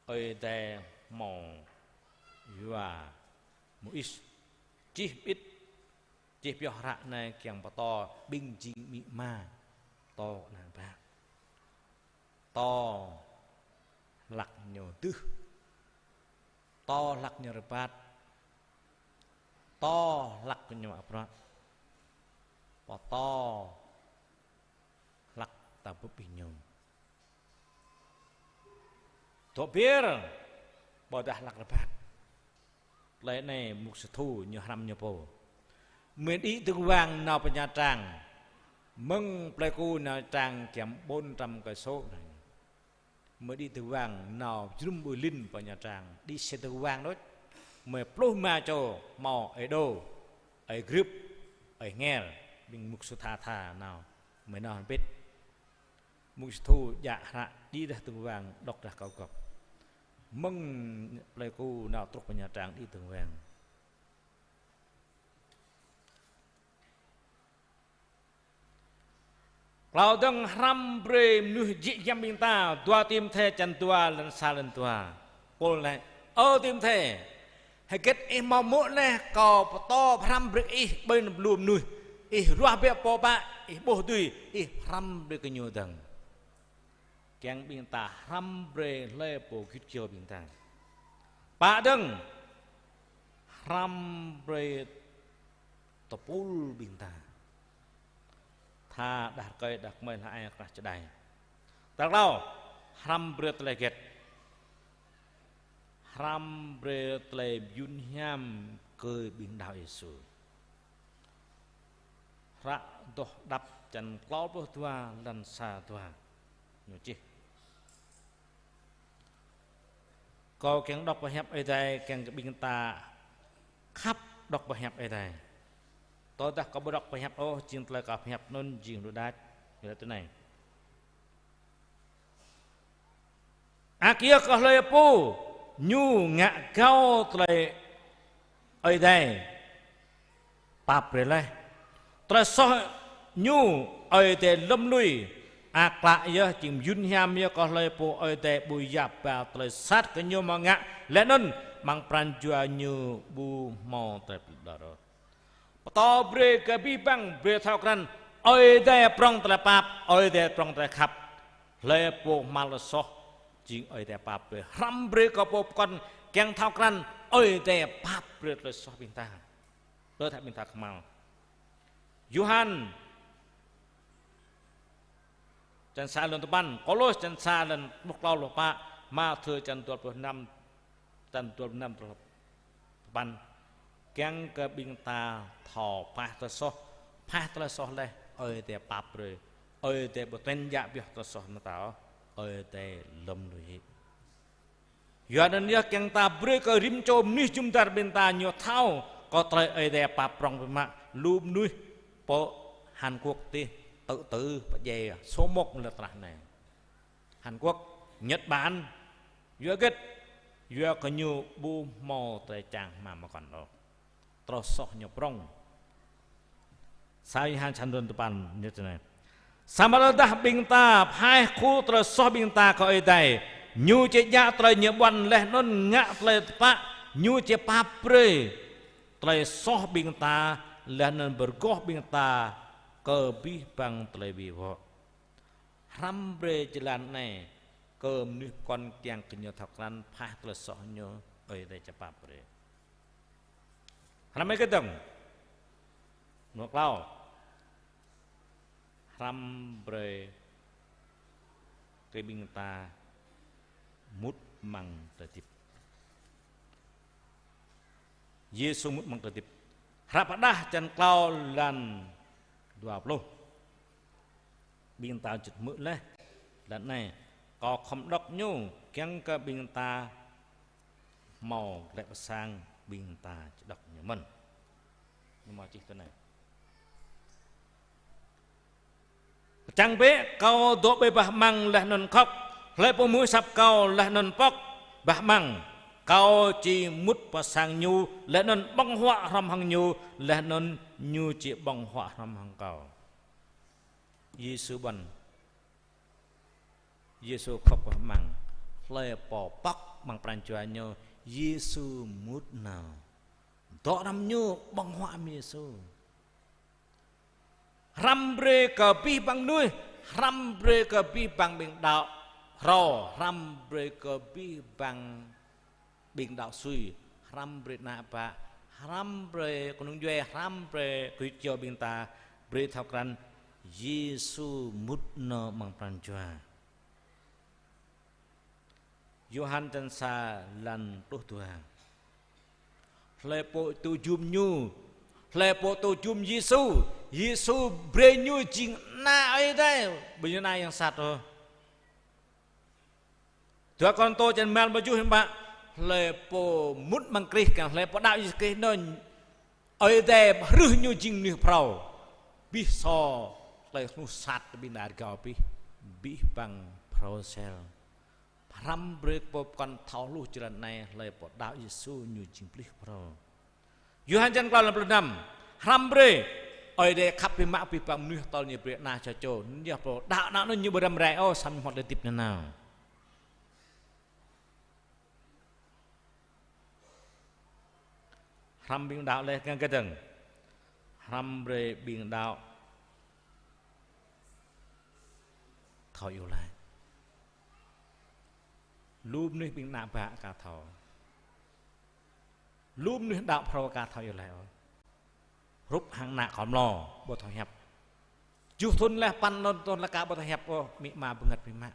Ơi Adai hmâo yua Môis čih ƀĭt, čih pioh hră anai kiăng pơtô ƀing jing amĭ ama, pơtô ană bă. Pơtô hlăk ñu dưh, pơtô hlăk ñu rơbat, pơtô hlăk ñu mă bruă, pơtô hlăk ta bưp ih ñu. Dŏ be̱r, ƀôdah hlăk rơbat. Tơlơi anai mục sư Thu ñu hrăm ñu pô. Mơi đĭ dơ̆ng wang nao pơ Nha Trang. Mơ̆ng Pleiku Nha Trang kiăng bốn trăm cây số anai. Mơi đĭ dơ̆ng wang nao jrŭm ƀơi Linh pơ Nha Trang. Đĭ xe dơ̆ng wang đôč. Mơi pluh rơma čô hmâo ơi Đô, ơi Grưp, ơi Hnger, ƀing mục sư Tha Tha nao. Mơi nao hơbĭt. Mục sư Thu djă hră đĭ dah dơ̆ng wang đŏk dah kâo gŏp. Mơ̆ng Pleiku nao truh pơ Nha Trang đĭ dơ̆ng wang. Klâo dơ̆ng hrăm brơi mơnuih jĕ giăm ƀing ta, dua Timôthê črăn dua lăn sa lăn dua. Pôl laĭ: Ơ Timôthê, hơget ih hmâo hmư̆ laih kâo pơtô pơhrăm brơi kơ ih ƀơi anăn lu mơnuih, ih ruah bĕ pô pă, ih ƀuh dưi, ih pơhrăm brơi kơ ñu dơ̆ng. Kiăng ƀing ta hrăm brơi hlơi pô git gơ̆ ƀing ta. Pă dơ̆ng, hrăm brơi tơpul ƀing ta. Tha đah rơkơi đah kơmơi hla ai krah čơđai. Tal klâo, hrăm brơi tơlơi hơget? Hrăm brơi tơlơi mơyŭn hiam kơ ƀing đaŏ Yêsu. Hră Adoh Đăp črăn klâo pluh dua lăn sa dua. Ñu čih. Kâo kiăng đŏk pơhiăp Ơi Adai, kiăng kơ ƀing ta khăp đŏk pơhiăp Ơi Adai. Tơdah kâo ƀu đŏk pơhiăp ôh, jing tơlơi kâo pơhiăp anŭn jing đôč đač. Ñu laĭ tui anai. Ăt yơh kơ hlơi pô ñu ngă gao tơlơi Ơi Adai pap brơi laih. Tơlơi soh ñu Ơi Adai lơ̆m lui, ăt klă yơh, jing mơyŭn hiam yơh kơ hlơi pô Ơi Adai ƀu yap ba tơlơi sat kơ ñu hmâo ngă, laih anŭn amăng pran jua ñu ƀu hmâo tơlơi pơđar ôh. Pơtô brơi kơ abih bang brơi thâo krăn Ơi Adai prŏng tơlơi pap, Ơi Adai prŏng tơlơi khăp. Hlơi pô hmâo tơlơi soh, jing Ơi Adai pap brơi. Hrăm brơi kơ pô pơkŏn kiăng thâo krăn Ơi Adai pap brơi tơlơi soh ƀing ta. Tơdah ƀing ta kơhma̱l. Yôhan črăn sa lăn tơpăn, Kôlôs črăn sa lăn pluh klâo pluh pă, Mathiơ čăn dua pluh năm, čăn dua pluh năm truh tơpăn. Kiăng kơ ƀing ta thâo pơhaih tơlơi soh, pơhaih tơlơi soh laih, Ơi Adai pap brơi, Ơi Adai ƀu tuan djă pioh tơlơi soh mơ̆ng ta ôh, Ơi Adai lơ̆m lui hĭ. Yua anŭn yơh kiăng ta brơi kơ rĭm čô mơnuih jum dar ƀing ta ñu thâo, kơ tơlơi Ơi Adai pap prŏng biă mă, lu mơnuih pơ Hàn Quốc tih, tự tử, pơdjai, số một lĕ tơnah anai. Hàn Quốc, Nhật Bản, yua hơget? Yua kơ ñu ƀu hmâo tơlơi čang hmua mơkŏn ôh. Tơlơi soh ñu prŏng. Sa Yôhan čăn dua pluh tơpăn ñu tui anai. Samơ̆ tơdah ƀing ta pơhaih khu tơlơi soh ƀing ta kơ Ơi Adai, ñu či djă tơlơi ñu ƀuăn laih anŭn ngă tơlơi tơpă, ñu či pap brơi tơlơi soh ƀing ta, laih anŭn pơrơgoh ƀing ta kơ abih bang tơlơi wĭ wŏ. Hrăm brơi jơlan anai kơ mơnuih pơkŏn kiăng kơ ñu thâo krăn pơhaih tơlơi soh ñu, Ơi Adai či pap brơi. Hrăm mơ̆ng kơdơ̆ng. Mơnuih klâo. Hrăm brơi kơ ƀing ta mŭt amăng tơlơi hơdip. Yêsu mŭt amăng tơlơi hơdip. Hră pơrơđah čăn klâo lan dua pluh. Ƀing ta juăt hmư̆ laih. Lan anai, kâo khŏm đŏk ñu, kiăng kơ ƀing ta hmâo glaĭ pơ sang, ƀing ta či đŏk ñu mơ̆n. Ñu hmâo čih tui anai. Čang bĕ, kâo dŏ ƀơi bah amăng laih anŭn khŏk, hlơi pô hmư̆ asăp kâo laih anŭn pŏk bah amăng, kâo či mŭt pơ sang ñu laih anŭn ƀơ̆ng huă hrŏm hăng ñu, laih anŭn ñu či ƀơ̆ng huă hrŏm hăng kâo. Yêsu ƀuăn. Yêsu khŏk bah amăng. Hlơi pô pŏk amăng pran jua ñu, Yêsu mŭt nao. Dŏ hrŏm ñu, ƀơ̆ng huă hăng Yêsu. Hrăm brơi kơ abih bang mơnuih, hrăm brơi kơ abih bang ƀing đaŏ hrŏm, hrăm brơi kơ abih bang ƀing đaŏ sui, hrăm brơi ană bă, hrăm brơi kơnung djuai, hrăm brơi kơ čô ƀing ta, brơi thâo krăn Yêsu mŭt nao amăng pran jua. Yôhan čăn sa lan pluh dua. Hlơi pô tŭ jum ñu, hlơi pô tŭ jum Yêsu, Yêsu brơi ñu jing ană Ơi Adai, ƀu djơ̆ ană yang sat ôh. Dua Kôrintô čăn rơma pluh tơjuh hiư̆m pă, hlơi pô mŭt amăng Krist, kiăng hlơi pô đaŏ Yêsu Krist anŭn, Ơi Adai hrih ñu jing mơnuih phrâo. Abih sô tơlơi rơnŭk sat ƀing ta rơgao abih, abih bang phrâo sel. Hrăm brơi kơ pô pơkŏn thâo hluh jơlan anai, hlơi pô đaŏ Yêsu ñu jing mơnuih phrâo. Yôhan čăn klâo lan pluh năm. Hrăm brơi, Ơi Adai khăp biă mă abih bang mơnuih tơl ñu brơi ană sa čô. Anŭn yơh pô đaŏ ană anŭn ñu ƀu răm rai ôh, samơ̆ hmâo tơlơi hơdip nanao. Hrăm ƀing đaŏ laih kiăng kơdơ̆ng. Hrăm brơi ƀing đaŏ thâo iâu laĭ. Lu mơnuih ƀing ană bă aka thâo. Lu mơnuih đaŏ phrâo aka thâo iâu laĭ ôh. Hrup hăng ană khŏm lŏ ƀu thâo hiăp. Tơjuh thŭn laih, păn thŭn laih aka ƀu thâo hiăp ôh, amĭ ama bơngăt biă mă.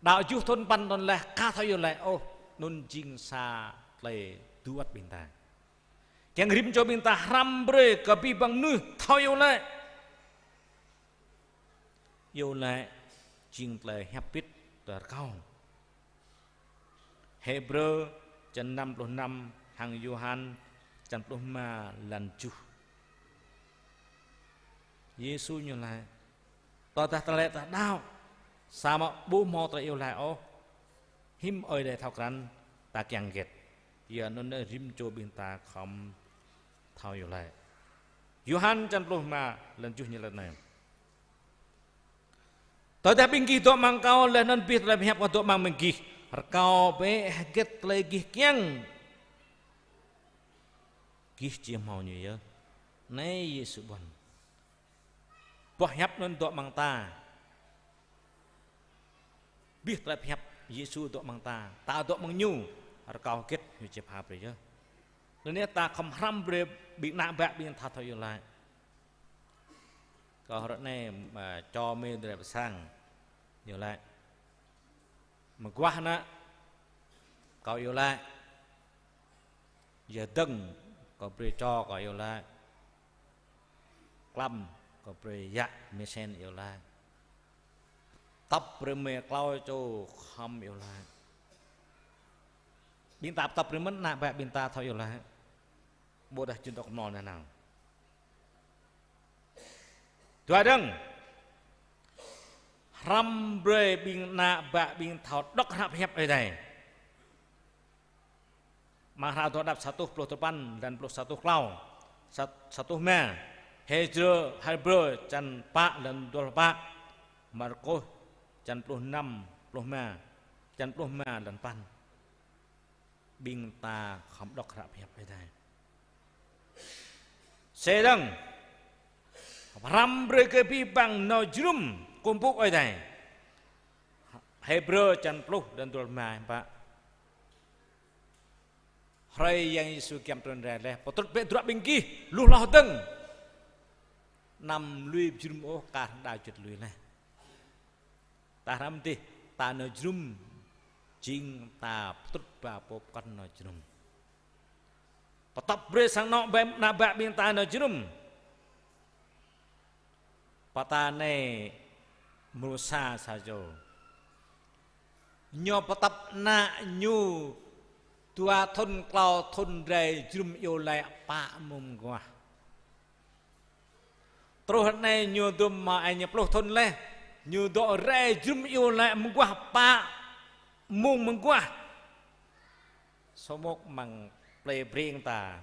Đaŏ tơjuh thŭn păn thŭn laih aka thâo iâu laĭ ôh, anŭn jing sa tơlơi tŭ ăt ƀing ta. Kiăng rĭm čô ƀing ta hrăm brơi kơ abih bang mơnuih thâo iâu laĭ. Iâu laĭ jing tơlơi hiăp pit tơlơi rơkâo. Hêbrơ čăn năm pluh năm hăng Yôhan čăn pluh rơma lan tơjuh. Yêsu ñu laĭ: Tơdah ta laĭ ta đaŏ, samơ̆ ƀu hmâo tơlơi iâu laĭ ôh, hiư̆m Ơi Adai thâo krăn ta kiăng hơget? Yua anŭn rĭm čô ƀing ta khŏm thâo iâu laĭ. Yôhan čăn pluh rơma lan tơjuh ñu laĭ anai: Tơdah ƀing gih dŏ amăng kâo, laih anŭn abih tơlơi pơhiăp kâo dŏ amăng ƀing gih, rơkâo bĕ hơget tơlơi gih kiăng, gih či hmâo ñu yơh. Anai Yêsu ƀuăn. Boh hiăp anŭn dŏ amăng ta. Abih tơlơi pơhiăp Yêsu dŏ amăng ta. Ta dŏ amăng ñu, rơkâo hơget ñu či pha brơi yơh. Anŭn yơh ta khŏm hrăm brơi ƀing ană bă ƀing ta thâo iâu laĭ. Kâo hrơi anai, ơ, čô mơi dơ̆ng rai pơ sang. Ñu laĭ: Mơguah ană, Kâo iâu laĭ. Yua dơ̆ng kâo brơi čô kâo iâu laĭ. Klăm kâo brơi yă mơsen iâu laĭ. Tŏp brơi mơi klâo čô khŏm iâu laĭ. Ƀing ta tŏp brơi mơ̆n ană bă ƀing ta thâo iâu laĭ. Ƀôdah jing dŏ kơmlô nanao. Dua dơ̆ng. Hrăm brơi ƀing ană bă ƀing thâo dŏ hră pơhiăp Ơi Adai. Amăng hră Dŏ Đăp sa rơtuh pluh duapăn, lăn pluh sa rơtuh klâo, sa-, sa rơtuh rơma. Hêbrơ, Hêbrơ črăn pă, lăn dua pluh pă. Markôs črăn pluh năm, pluh rơma, črăn pluh rơma, lăn păn. Ƀing ta khŏm dŏ hră pơhiăp Ơi Adai. Sê dơ̆ng, hrăm brơi kơ abih bang nao jơnum kơkuh pơpŭ Ơi Adai. Hêbrơ črăn pluh, lăn dua pluh rơma, hiư̆m pă. Hrơi Yang Yêsu giăm trŭn rai laih, pơtrŭt bĕ tơdruă ƀing gih, lu hloh dơ̆ng. Anăm lui jơnum ôh, kar hăng đaŏ juăt lui laih. Ta hrăm dih, ta nao jơnum, jing ta pơtrŭt ba pô pơkŏn nao jơnum. Pơtŏp brơi sang anŏ ƀing ană bă ƀing ta nao jơnum. Pơtă anai mrô sa sa čô. Ñu pơtŏp ană ñu dua thŭn klâo thŭn rai jơnum iâu laĭ pă mông mơguah. Truh anai ñu dŏ mơ̆ ai ñu pluh thŭn laih, ñu dŏ rai jơnum iâu laĭ mơguah pă mông mơguah. Samơ̆ amăng plei Breng ta.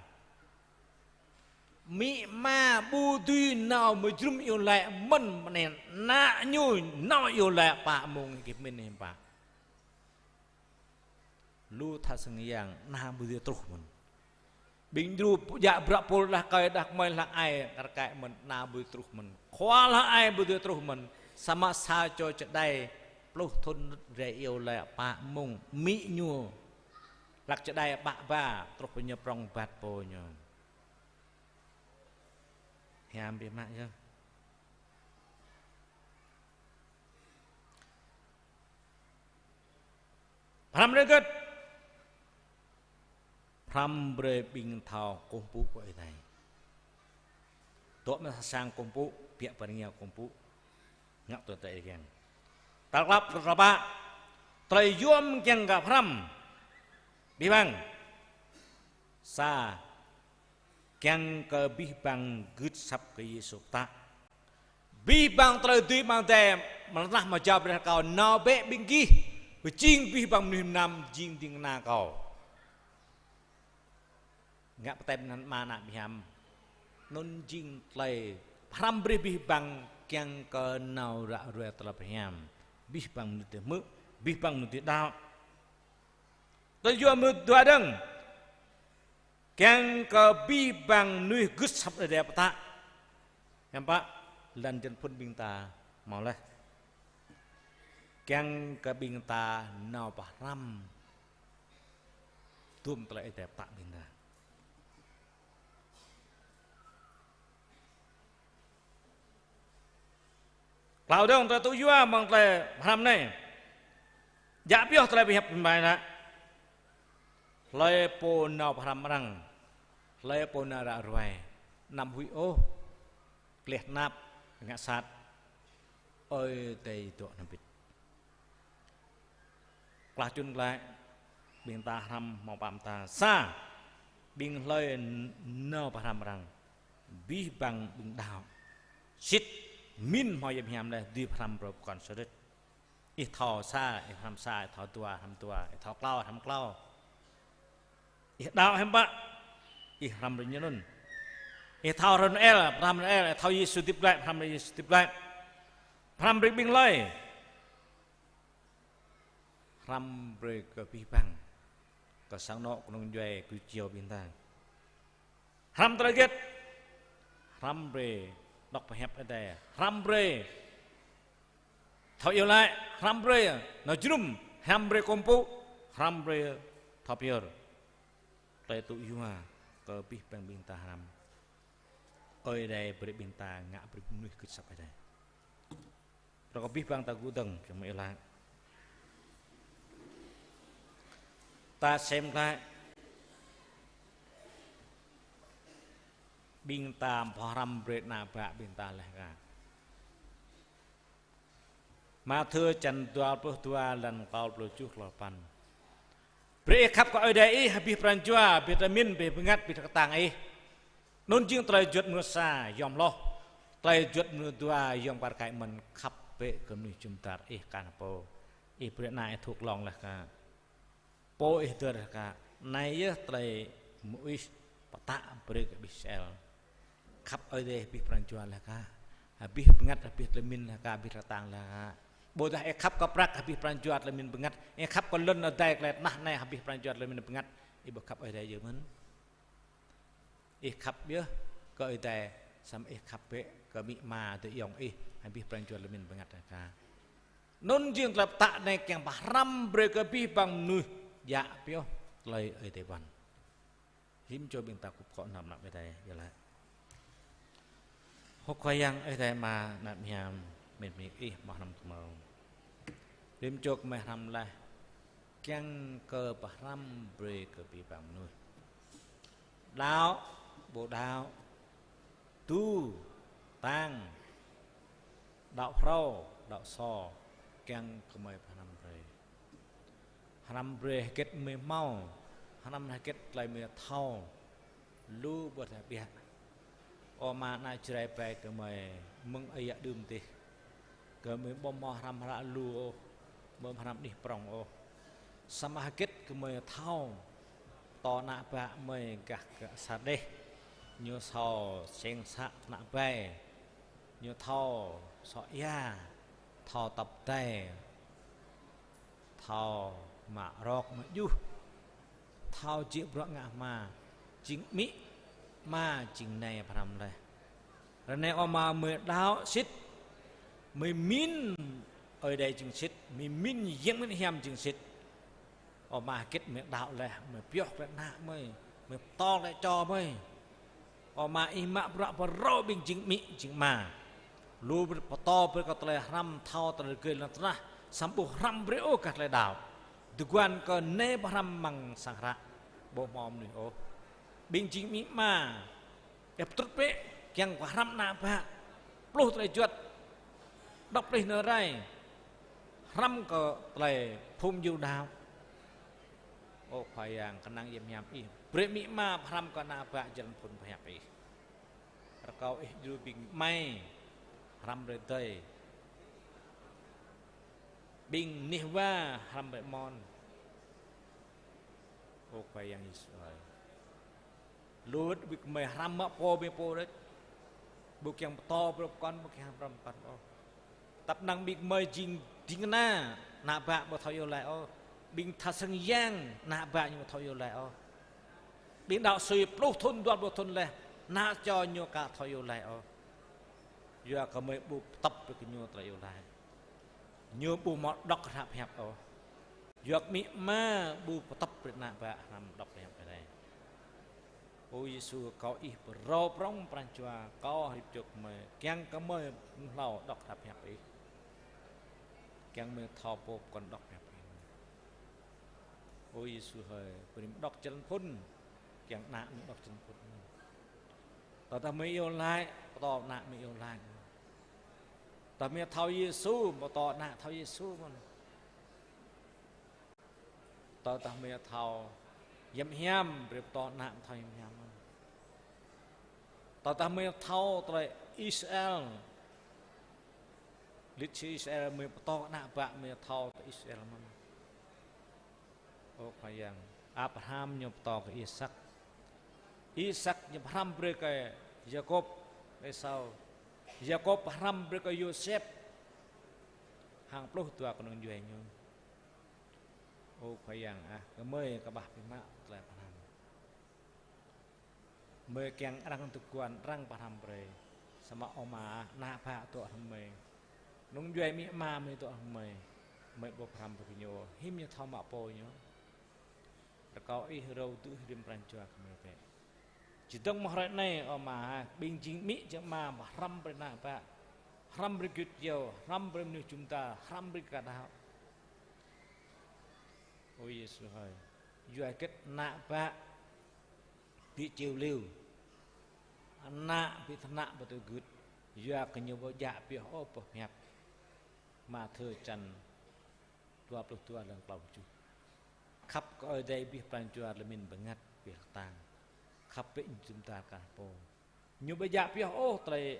Amĭ ama ƀu dưi nao mơjơnum iâu laĭ mơ̆n, mơ̆n anai ană ñu nao iâu laĭ pă mông gih mĭn hiư̆m pă. Lu tha sang yang, ană ƀu dưi truh mơ̆n. Ƀing djru djă bruă pôl đah kơi đah kơmơi hlăk ai, kar kaĭ mơ̆n, ană ƀu dưi truh mơ̆n. Khua hlăk ai ƀu dưi truh mơ̆n. Samơ̆ sa čô čơđai pluh thŭn rai iâu laĭ pă mông, amĭ ñu hlăk čơđai ƀă ba, truh pơ ñu prŏng bat pô ñu. Hiam biă mă yơh. Pơhrăm rơgơt. Pơhrăm brơi ƀing thâo kơkuh pơpŭ kơ Ơi Adai. Dŏ amăng sang kơkuh pơpŭ, biă pơ rơngiao kơkuh pơpŭ. Ngă tui tơlơi kiăng. Tal klăp, tal klăp. Tơlơi yôm kiăng kơ pơhrăm. Abih bang. Sa. Kiăng kơ abih bang gưt asăp kơ Yêsu pơtă. Abih bang tơlơi dưi amăng adai, mơ̆ng tơnah mơ̆ jao brơi kơ kâo, nao bĕ ƀing gih, pơjing abih bang mơnuih mơnam jing ding kơna kâo. Ngă pơtĕm anăn Ama, Ană, Bơngăt Hiam. Anŭn jing tơlơi pơhrăm brơi abih bang kiăng kơ nao ră ruai tơlơi pơhiam. Abih bang mơnuih tui hmư̆, abih bang mơnuih tui đaŏ. Tơlơi yua mơnuih dua dơ̆ng. Kiăng kơ abih bang mơnuih gưt asăp Ơi Adai pơtă. Hiư̆m pă, lŏn jơnum phŭn ƀing ta hmâo laih. Kiăng kơ ƀing ta nao pơhrăm tŭm tơlơi Ơi Adai pơtă ƀing ta. Klâo dơ̆ng tơlơi tŭ yua mơ̆ng tơlơi pơhrăm anai. Djă pioh tơlơi pơhiăp ƀing ƀai ană. Hlơi pô nao pơhrăm arăng, hlơi pô nao ră ruai, anăm huĭ ôh, gleh tơnap, ngă sat, Ơi Adai dŏ hrŏm hơbĭt. Klah čun glaĭ, ƀing ta hrăm hmâo pă mơta. Sa, ƀing hlơi n-, nao pơhrăm arăng, abih bang ƀing đaŏ. Sĭt, mĭn hmâo Yang Hiam laih, dưi pơhrăm brơi pơkŏn sơrit. Ih thâo sa, ih hrăm sa, ih thâo dua, hrăm dua, ih thâo klâo, hrăm klâo. Ih đaŏ hiư̆m pă, ih hrăm brơi ñu anŭn. Ih thâo hrăm Noel, hrăm Noel, ih thâo Yêsu hơdip glaĭ, hrăm brơi Yêsu hơdip glaĭ. Hrăm brơi ƀing hlơi. Hrăm brơi kơ abih bang. Kơ sang anŏ kơnung djuai kơ čiô ƀing ta. Hrăm tơlơi hơget? Hrăm brơi dŏ pơhiăp Ơi Adai. Hrăm brơi thâo iâu laĭ. Hrăm brơi nao jơnum. Hrăm brơi kơkuh pơpŭ. Hrăm brơi thâo pơyơr. Tơlơi tŭ yua kơ abih bang ƀing ta hrăm. Ơi Adai brơi ƀing ta ngă brơi mơnuih gưt asăp Ơi Adai. Rơkâo abih bang ta gŭ dơ̆ng, čang mơ̆ iâu laĭ. Ta sem glaĭ. Ƀing ta pơhrăm brơi ană bă ƀing ta laih kah? Mathiơ čăn dua pluh dua, lăn klâo pluh tơjuh, klâo păn. Brơi ih khăp kơ Ơi Adai ih abih pran jua, abih tơlơi mĭn, abih bơngăt, abih kơtang ih. Anŭn jing tơlơi juăt mơnuih sa yom hloh, tơlơi juăt mơnuih dua yom kar kaĭ mơ̆n: khăp bĕ kơ mơnuih jum dar ih kar hăng pô. Ih brơi ană ih thâo glông laih kah? Pô ih dơ̆r laih kah? Anai yơh tơlơi Môis pơtă brơi kơ abih Israel. Khăp Ơi Adai abih pran jua laih kah? Abih bơngăt, abih tơlơi mĭn laih kah? Abih kơtang laih kah? Ƀôdah ih khăp kơ prăk abih pran jua tơlơi mĭn bơngăt, ih khăp kơ lŏn adai tơlơi tơnah anai abih pran jua tơlơi mĭn bơngăt, ih ƀu khăp Ơi Adai yơh mơ̆n. Ih khăp yơh kơ Ơi Adai, samơ̆ ih khăp bĕ kơ amĭ ama adơi ayŏng ih abih pran jua tơlơi mĭn bơngăt laih kah? Anŭn jing tơlơi pơtă anai kiăng pơhrăm brơi kơ abih bang mơnuih djă̱ pioh tơlơi Ơi Adai ƀuăn. Rĭm čô ƀing ta kơkuh pơkŏ anăp Ơi Adai, yơh laĭ. Ơ Khua Yang Ơi Adai Ama, anăp hiam, mĭn mĭn ih mơ̆ hrăm kơmâo. Rĭm čô gơmơi hrăm laih, kiăng kơ pơhrăm brơi kơ abih bang mơnuih. Đaŏ, ƀu đaŏ, tu, tăng, đaŏ phrâo, đaŏ sô, kiăng kơ gơmơi pơhrăm brơi. Hrăm brơi hơget gơmơi hmâo, hrăm hơget tơlơi gơmơi thâo, lu ƀơi tơlơi ƀiă. Ơ Ama, ană Jrai ƀai gơmơi mơ̆ng ơi yă đưm dih, gơmơi ƀu hmâo hrăm hră lu ôh, ƀu hrăm anih prŏng ôh. Samơ̆ hơget gơmơi thâo, pơtô ană bă gơmơi gah kơ Sardis, ñu thâo seng să ană ƀai, ñu thâo sŏ ia, thâo tăp dai, thâo mă rơ̆k mă djuh, thâo jĕ bruă ngă hma, jing amĭ ama, jing nai pơhrăm laih. Ră anai Ơ Ama, gơmơi đaŏ sĭt, gơmơi mĭn Ơi Adai jing sĭt, gơmơi mĭn Yang Bơngăt Hiam jing sĭt. Ơ Ama, hơget gơmơi đaŏ laih, gơmơi pioh glaĭ ană gơmơi, gơmơi pơtô glaĭ čô gơmơi. Ơ Ama, ih mă bruă pơrâo ƀing jing amĭ jing ama. Lu brơi pơtô brơi kơ tơlơi hrăm thâo tơlơi rơgơi lŏn tơnah, samơ̆ ƀu hrăm brơi ôh gah tơlơi đaŏ. Tơguan kơ nai pơhrăm amăng sang hră, ƀu hmâo mơnuih ôh. Ƀing jing amĭ ama, ih pơtrŭt bĕ, kiăng pơhrăm ană bă, pluh tơlơi juăt, đŏk plih nao rai, hrăm kơ tơlơi phung Yuđa. Ơ Khua Yang, kơnang yem hiam ih, brơi amĭ ama pơhrăm kơ ană bă jơlan phŭn pơhiăp ih. Rơkâo ih djru ƀing amai hrăm brơi adơi, ƀing neh wa hrăm brơi amôn. Ơ Khua Yang Yêsu ơi, lu wơ̆t ƀing gơmơi hrăm mă pô ƀing pô đôč, ƀu kiăng pơtô brơi pơkŏn, ƀu kiăng hrăm pơkŏn ôh. Tăp năng ƀing gơmơi jing ding kơna, ană bă ƀu thâo iâu laĭ ôh. Ƀing tha sang yang, ană bă ñu ƀu thâo iâu laĭ ôh. Ƀing đaŏ sui pluh thŭn, dua pluh thŭn laih, ană čô ñu ka thâo iâu laĭ ôh. Yua kơ gơmơi ƀu pơtŏp brơi kơ ñu tơlơi iâu laĭ. Ñu ƀu hmâo đŏk hră pơhiăp ôh. Yua kơ amĭ ama ƀu pơtŏp brơi ană bă hrăm đŏk hră pơhiăp Ơi Adai. Ơ Yêsu, rơkâo ih pơrâo prŏng pran jua kâo hơdip čŏk gơmơi, kiăng kơ gơmơi ƀu hlâo đŏk hră pơhiăp ih, kiăng gơmơi thâo pô pơkŏn đŏk hră pơhiăp ih. Ơ Yêsu hơi, brơi gơmơi đŏk jơlan phŭn, kiăng ană gơmơi đŏk jơlan phŭn. Tơdah gơmơi iâu laĭ, pơtô ană gơmơi iâu laĭ. Tơdah gơmơi thâo Yêsu, pơtô ană thâo Yêsu mơ̆n. Tơdah gơmơi thâo hiam hiam, brơi pơtô ană thâo hiam hiam mơ̆n. Tơdah gơmơi thâo tơlơi Israel, lịch sử Israel, gơmơi pơtô ană bă gơmơi thâo tơlơi Israel mơ̆n. Ơ Khua Yang, Abraham ñu pơtô kơ Isak. Isak ñu pơhrăm brơi kơ Yakôb, Esau. Yakôb pơhrăm brơi kơ Yôsep hăng pluh dua kơnung djuai ñu. Ơ Khua Yang ah, gơmơi kơƀah biă mă tơlơi pơhrăm. Gơmơi kiăng arăng tơguan, arăng pơhrăm brơi. Samơ̆ Ơ Ama ah, ană bă dŏ hrŏm gơmơi. Kơnung djuai amĭ ama gơmơi dŏ hrŏm gơmơi. Gơmơi ƀu pơhrăm brơi kơ ñu, hiư̆m ñu thâo mă pô ñu. Rơkâo ih rơ̆u dưi rĭm pran jua gơmơi bĕ. Čơdơ̆ng mơ̆ hrơi anai, Ơ Ama ah, ƀing jing amĭ jing ama pơhrăm brơi ană bă, hrăm brơi gơyut gơyâo, hrăm brơi mơnuih jum dar, hrăm brơi kơ đaŏ. Ơ Yêsu hơi, Yua hơget ană bă ƀu čiu liu, ană ƀu tơnă pơtŭ gưt, yua kơ ñu ƀu djă pioh ôh boh pơhiăp. Mathiơ čăn dua pluh dua, lăng klâo pluh tơjuh. Khăp kơ Ơi Adai abih pran jua lơ̆m min bơngăt abih kơtang. Khăp bĕ jum dar kar pô. Ñu ƀu djă pioh ôh tơlơi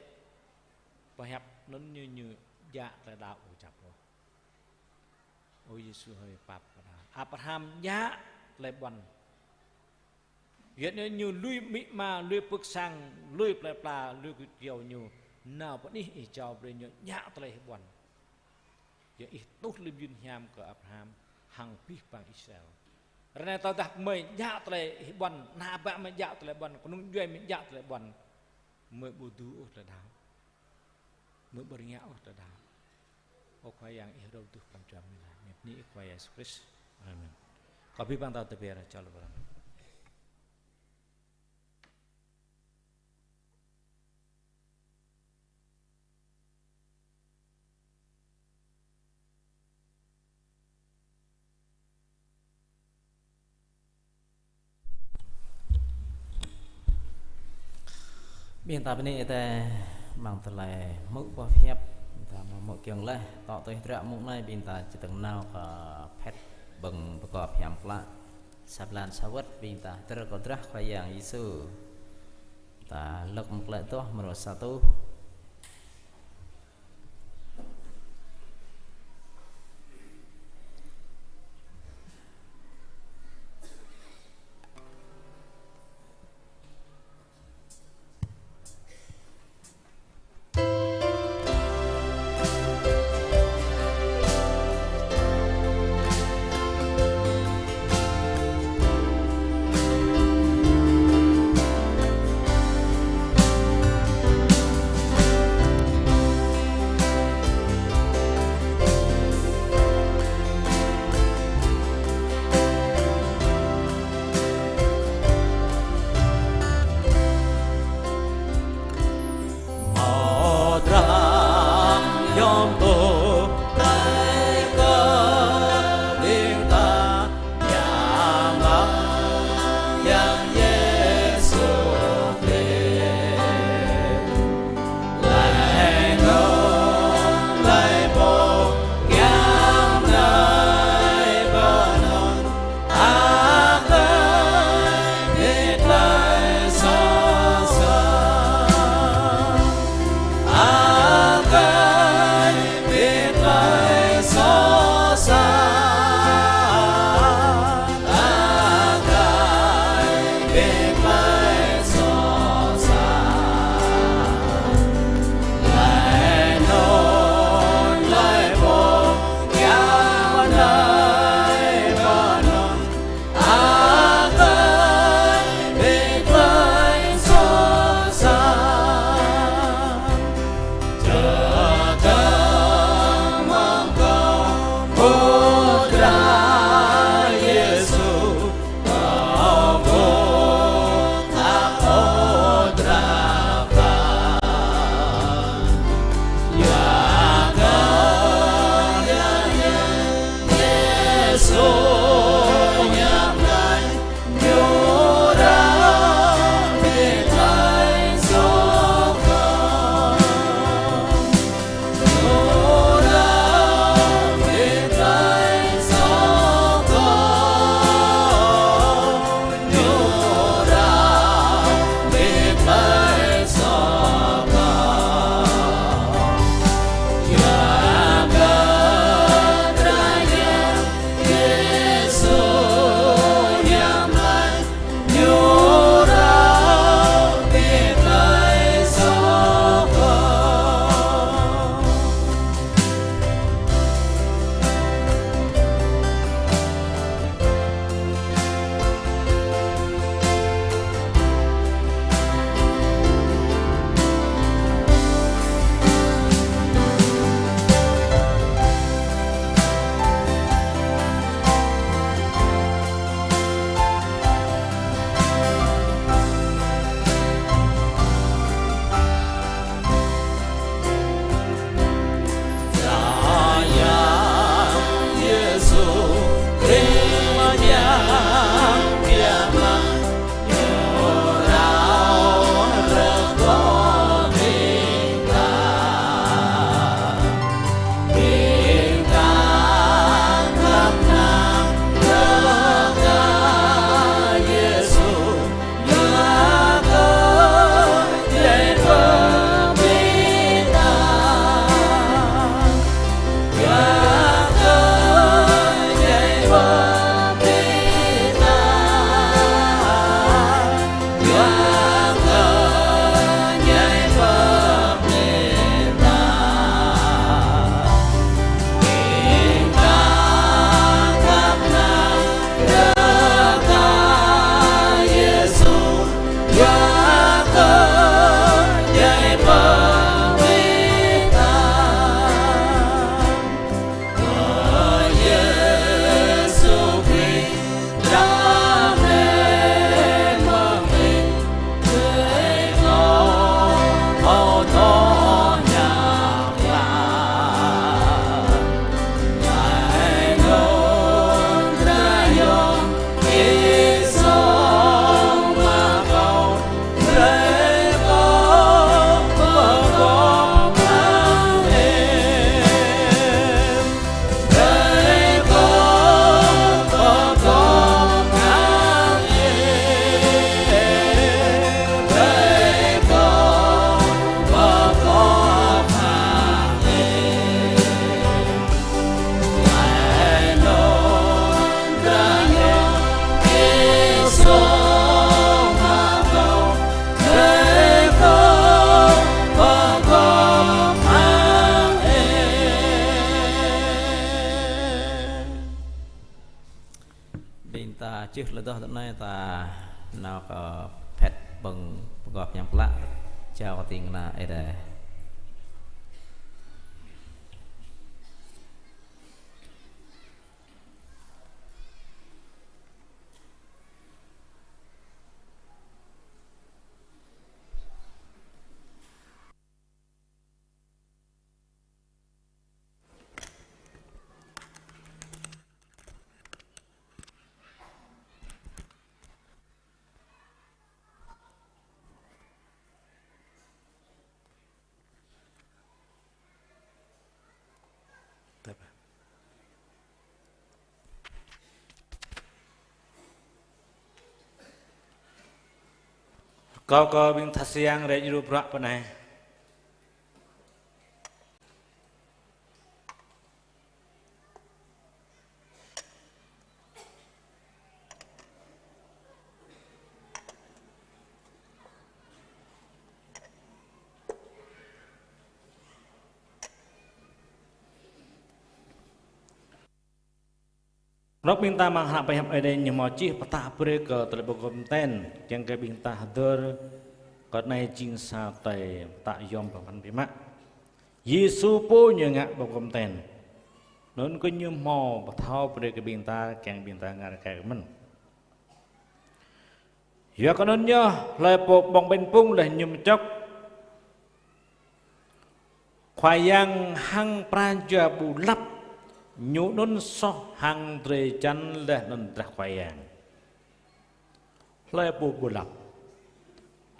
pơhiăp, anŭn ñu, ñu djă tơlơi đaŏ ƀu čăp ôh. Ơ Yêsu hơi pap kơ đaŏ. Abraham djă tơlơi ƀuăn. Yua anŭn ñu lui amĭ ama, lui pưk sang, lui plơi pla, lui gơyut gơyâo ñu. Nao pơ anih ih jao brơi, ñu djă tơlơi ih ƀuăn. Yua ih tuh lơ̆m yun hiam kơ Abraham hăng abih bang Israel. Ră anai tơdah gơmơi djă tơlơi ih ƀuăn, ană bă gơmơi djă tơlơi ƀuăn, kơnung djuai gơmơi djă tơlơi ƀuăn, gơmơi ƀu dưi ôh tơlơi đaŏ. Gơmơi ƀu rơngiă ôh tơlơi đaŏ. Ơ Khua Yang, ih rŏ tuh pran jua gơmơi anai. Mơ̆ng anăn Ih Khua Yêsu Krist. Amen. Kâo abih bang ta tơbiă ră čô lơ̆m. Ƀing ta bơni Ơi Adai amăng tơlơi hmư̆ boh pơhiăp, ƀing ta hmư̆ kiăng laih, tŏ tui hơdră mơ̆ng anai ƀing ta či tơ̆ng nao kơ phĕt ƀơ̆ng pơkŏp hiam klă. Sa blan sa wơ̆t ƀing ta hơdơr kơ drah Khua Yang Yêsu. Ta lăk mơ̆ng klĕ tuh mrô sa tuh. Ƀing ta čih lơdoh tơ anai ta nao kơ phĕt ƀơ̆ng pơgop hiam klă, jao kơ ding kơna Ơi Adai. Kâo kơ ƀing tha siang rai djru bruă pơ anai. Rŏk ƀing ta mơ̆ng hră pơhiăp Ơi Adai ñu hmâo čih pơtă brơi kơ tơlơi ƀơ̆ng gŏp ten, kiăng kơ ƀing ta hơdơr kơ anai jing sa tơlơi pơtă yom pơphan biă mă. Yêsu pô ñu ngă ƀơ̆ng gŏp ten. Anŭn kơ ñu hmâo pơthâo brơi kơ ƀing ta, kiăng ƀing ta ngă rơkai kơ mơ̆n. Yua kơ anŭn yơh, hlơi pô ƀơ̆ng ƀañ pŭng laih mơñum čŏk, Khua Yang hăng pran jua ƀu lăp, ñu anŭn soh hăng drơi jăn laih anŭn drah Khua Yang. Hlơi pô ƀu lăp?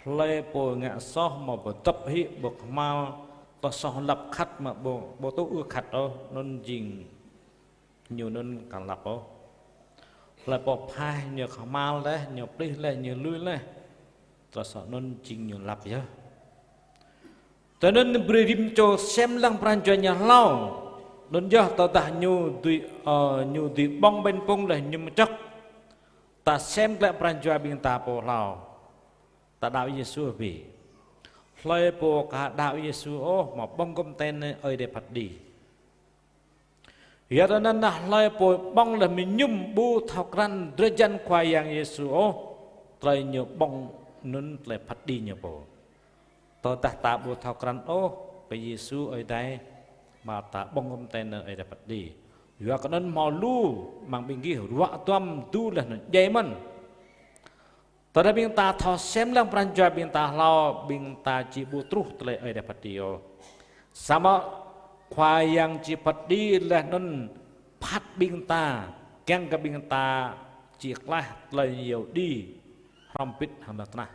Hlơi pô ngă soh mă ƀu dŏp hĭ, ƀu kơhma̱l, tơl soh lăp khăt mă ƀu, ƀu tŭ ư khăt ôh, anŭn jing ñu anŭn aka lăp ôh. Hlơi pô phaih ñu kơhma̱l laih, ñu plih laih, ñu lui laih, tơl soh anŭn jing ñu lăp yơh. Tui anŭn brơi rĭm čô sem lăng pran jua ñu hlâo. Anŭn yơh tơdah ñu dưi, ơ, ñu dưi ƀơ̆ng ƀañ pŭng laih mơñum čŏk, ta sem glaĭ pran jua ƀing ta pô hlâo. Ta đaŏ Yêsu bĕ. Hlơi pô aka đaŏ Yêsu ôh, mă ƀơ̆ng gŏp ten Ơi Adai phat kơđi. Yua tui anŭn hlơi pô ƀơ̆ng laih mơñum ƀu thâo krăn drơi jăn Khua Yang Yêsu ôh, tơlơi ñu ƀơ̆ng anŭn tơlơi phat kơđi ñu pô. Tơdah ta ƀu thâo krăn ôh kơ Yêsu Ơi Adai, mă ta ƀơ̆ng gŏp ten Ơi Adai phat kơđi. Yua kơ anŭn hmâo lu mơ̆ng ƀing gih ruă duăm dŭ laih anŭn djai mơ̆n. Tơdah ƀing ta thâo sem lăng pran jua ƀing ta hlâo, ƀing ta či ƀu truh tơlơi Ơi Adai phat kơđi ôh. Samơ̆ Khua Yang či phat kơđi laih anŭn phat ƀing ta, kiăng kơ ƀing ta či klaih tơlơi iâu kơđi hrŏm hơbĭt hăng mơnuih tơnah.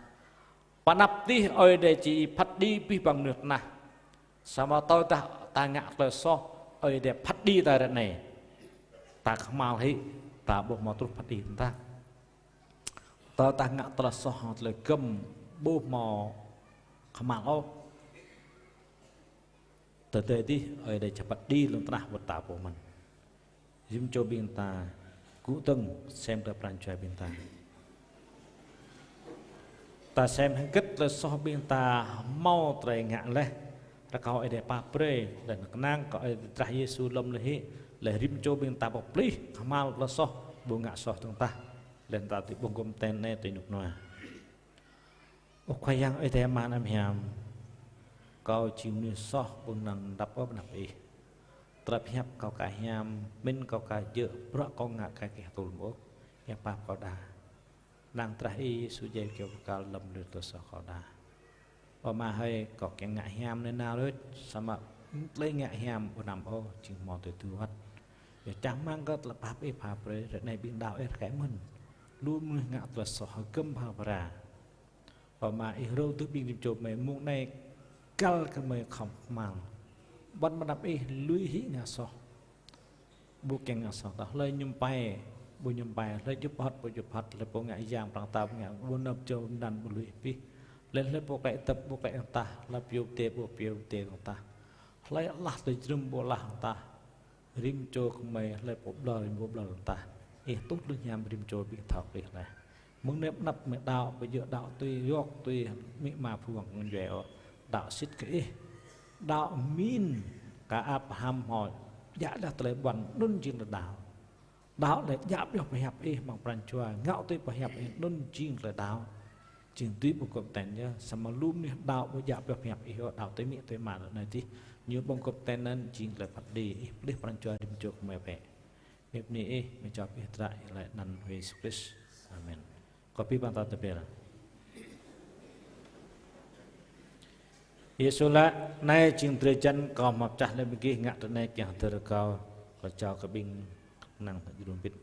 Pơ anăp adih Ơi Adai či phat kơđi abih bang mơnuih tơnah. Samơ̆ tơdah ta ngă tơlơi soh, Ơi Adai phat kơđi ta ră anai, ta kơhma̱l hĭ, ta ƀu hmâo truh phat kơđi tơdah ta ngă tơlơi soh hăng tơlơi gơ̆m ƀu hmâo kơhma̱l ôh. Tơdơi adih Ơi Adai či phat kơđi lŏn tơnah wơ̆t ta pô mơ̆n. Rĭm čô ƀing ta gŭ dơ̆ng sem tơ pran jua ƀing ta. Ta sem hơget tơlơi soh ƀing ta hmâo tơlơi ngă laih, rơkâo Ơi Adai pap brơi, laih anŭn kơnang kơ Ơi Adai drah Yêsu lŏm laih hĭ, laih rĭm čô ƀing ta pơplih kơhma̱l tơlơi soh, ƀu ngă soh dơ̆ng tah, laih ta dưi ƀơ̆ng gŏp ten anai tui rơnŭk rơnua. Ơ Khua Yang Ơi Adai mơ̆n hiam, kâo jing mơnuih soh ƀu năng đăp ôh pơ anăp Ih. Tơlơi pơhiăp kâo aka hiam, pơmĭn kâo aka djơ̆, bruă kâo ngă aka keh tŭl mơ̆ ôh, Ih pap kâo đa. Kơnang drah Ih Yêsu djai kơyâo bơrkal lŏm lơ̆m tơlơi soh kâo đa. Ơ Ama hơi, kâo kiăng ngă hiam nanao đôč, samơ̆ tơlơi ngă hiam ƀu anăm ôh, jing hmâo tơlơi tŭ wơ̆t. Yua čang rơmang kơ tơlơi pap Ih pap brơi, ră anai ƀing đaŏ Ih rơkơi mơ̆n. Lu mơnuih ngă tơlơi soh hơgơ̆m pha pra. Ơ Ama, Ih rơ̆ tŭ ƀing rĭm čô gơmơi mơ̆ng anai găl kơ gơmơi khŏm kơhma̱l. Ƀuăn pơ anăp Ih lui hĭ ngă soh. Ƀu kiăng ngă soh tah, hlơi mơñum pai, ƀu mơñum pai, hlơi djŭp hơ̆t, ƀu djŭp hơ̆t, hlơi pô ngă yang prang ta, ƀu ngă, ƀu nao pơ čô mơnăn, ƀu lui pih. Laih hlơi pô klĕ tơp, ƀu klĕ dơ̆ng tah, hlơi pioh pơdai, ƀu pioh pơdai dơ̆ng tah. Hlơi laih tơlơi jrŭm ƀu laih dơ̆ng tah. Rĭm čô gơmơi hlơi pô ƀlŏr, rĭm pô ƀlŏr dơ̆ng tah. Ih tuh lu hiam rĭm čô ƀing thâo kơ Ih laih. Mơ̆ng anai pơ anăp gơmơi đaŏ, ƀu djơ̆ đaŏ tui yŏk, tui amĭ ama phung kơ djuai ôh. Đaŏ sĭt kơ Ih. Đaŏ pơmĭn kơ Abraham hmâo djă đah tơlơi ƀuăn anŭn jing tơlơi đaŏ. đaŏ lĕ djă pioh pơhiăp Ih amăng pran jua, ngă tui pơhiăp Ih, anŭn jing tơlơi đaŏ. Jing dưi ƀu kơp ten yơh, samơ̆ lu mơnuih đaŏ ƀu djă pioh pơhiăp Ih ôh, đaŏ tui amĭ tui ama lĕ anai dih, ñu ƀu kơp ten anŭn jing tơlơi phat kơđi. Ih pơplih pran jua rĭm čô gơmơi bĕ. Bĕ bơni Ih, mơ̆ čô pih tră Ih laĭ anăn Yêsu Krist. Amen. Kơ ƀing ƀing ta tơpĕl. Yêsu laĭ: Anai jing drơi jăn Kâo hmâo pơčah lĕ ƀing gih, ngă tui anai kiăng hơdơr Kâo. Kâo jao kơ ƀing năng thă jơnum bit.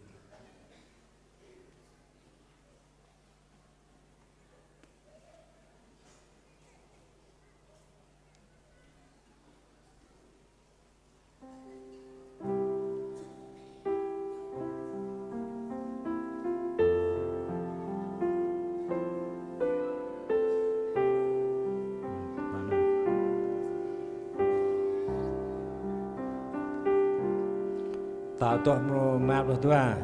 Ta tuh mrô mă pluh dua.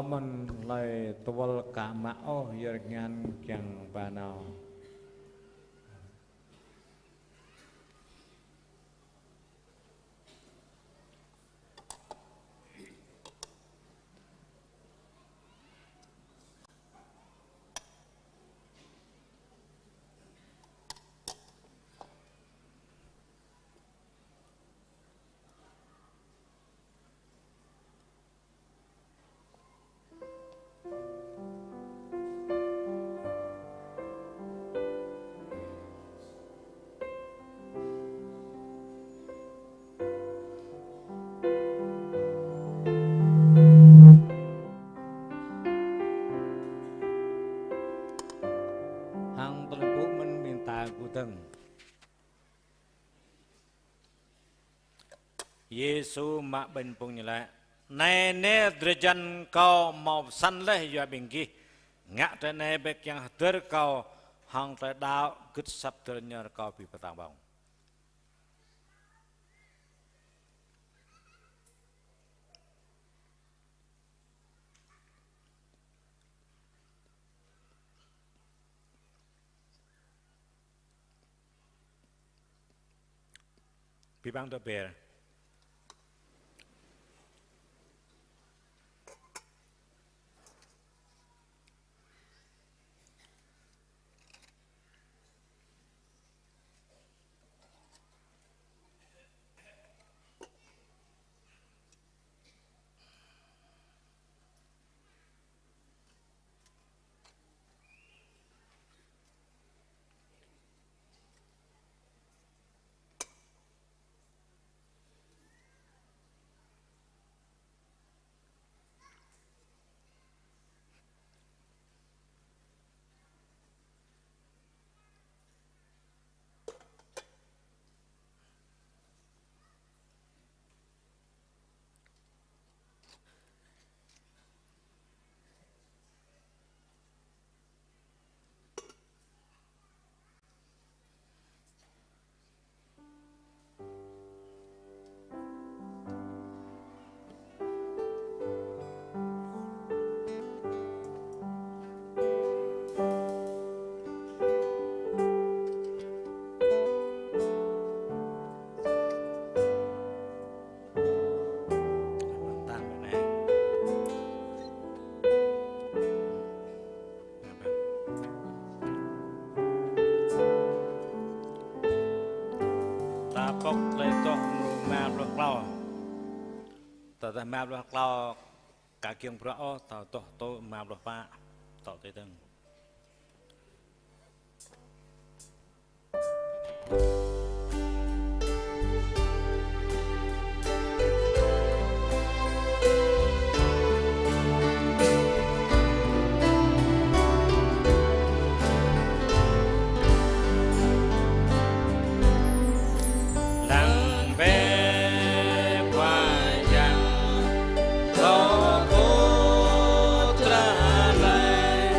Mơ̆n hlơi tơwơl ka mă ôh, yơr ngăn kiăng ba nao. Hăng tơlơi pơpŭ mơ̆n ƀing ta kơkuh dơ̆ng. Yêsu mă ƀañ phung ñu laĭ: Anai nê drơi jăn Kâo hmâo pơsăn laih yua ƀing gih. Ngă tơlơi anai bĕ kiăng hơdơr Kâo, hăng tơlơi đaŏ gưt asăp hơdơr ñu rơkâo ƀing pơtao ƀơ̆ng. Ƀing ƀăng dŏ ber. Ta pŏk tơlơi adoh mrô rơma pluh klâo. Tơdah rơma pluh klâo ka kiăng bruă ôh, ta adoh tŏ rơma pluh pă. Tŏ tui dơ̆ng. Lăng bĕ Khua Yang, tŏ kơkuh tơlơi.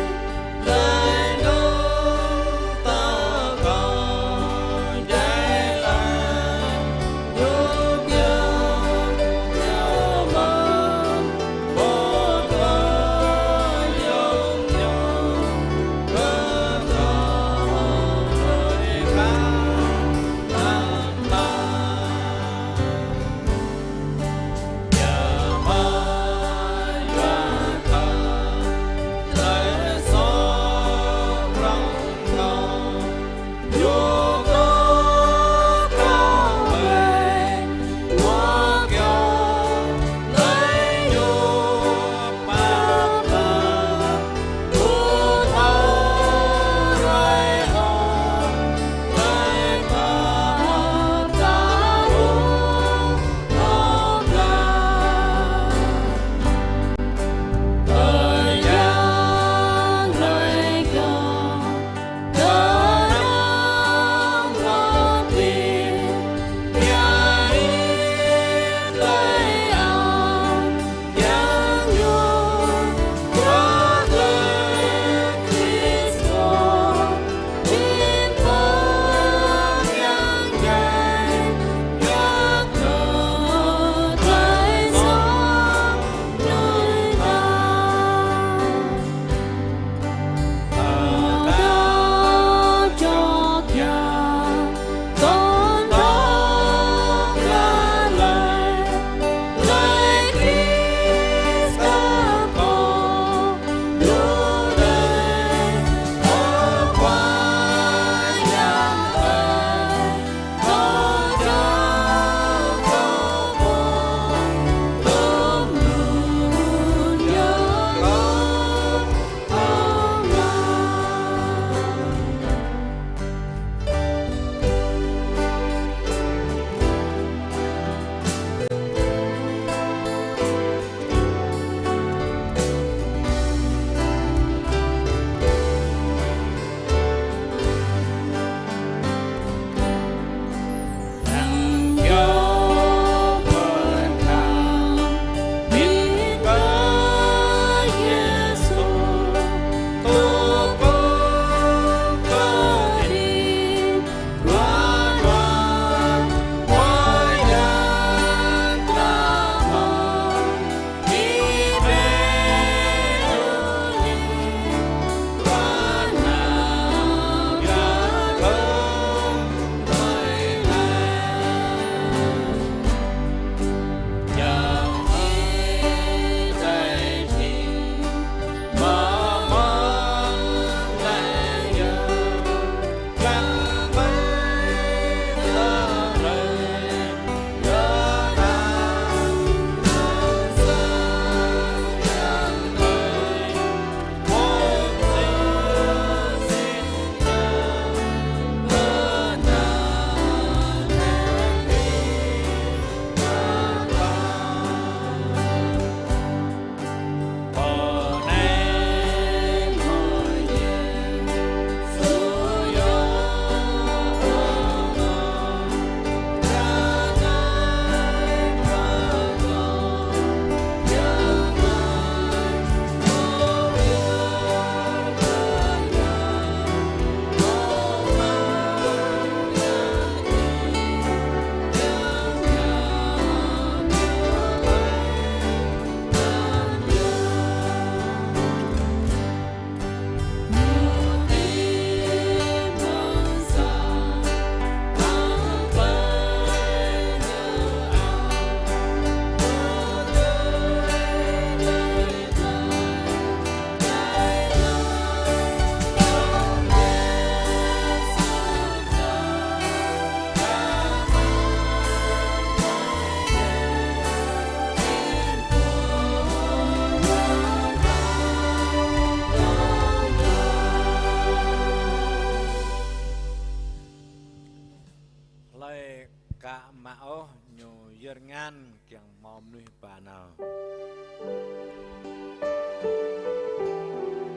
Khă mă ôh ñu yơr ngăn kiăng hmâo mơnuih ba nao.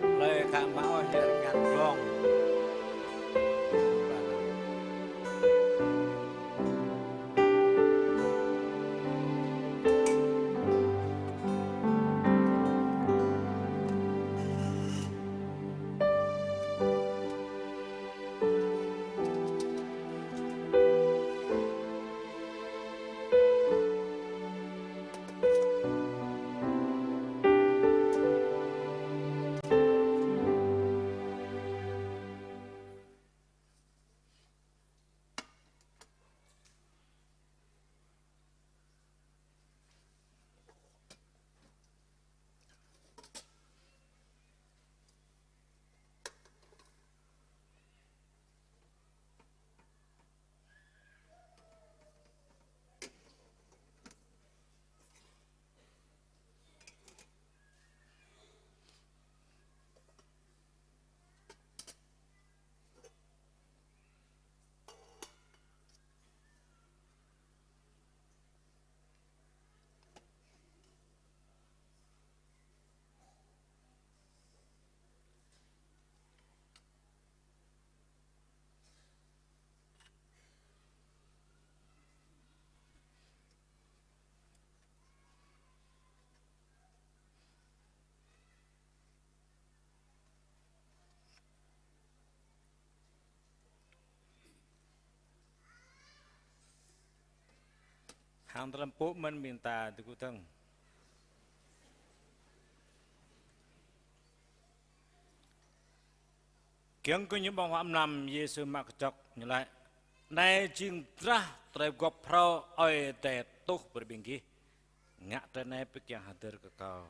Hlơi khă mă ôh yơr ngăn glông. Hăng tơlơi pơpŭ mơ̆n ƀing ta tơgŭ dơ̆ng. Giŏng kơ ñu ƀơ̆ng huă mlam, Yêsu mă kơčŏk, ñu laĭ: Anai jing drah tơlơi gŏp phrâo Ơi Adai tuh brơi ƀing gih. Ngă tơlơi anai pơkiăng hơdơr kơ Kâo.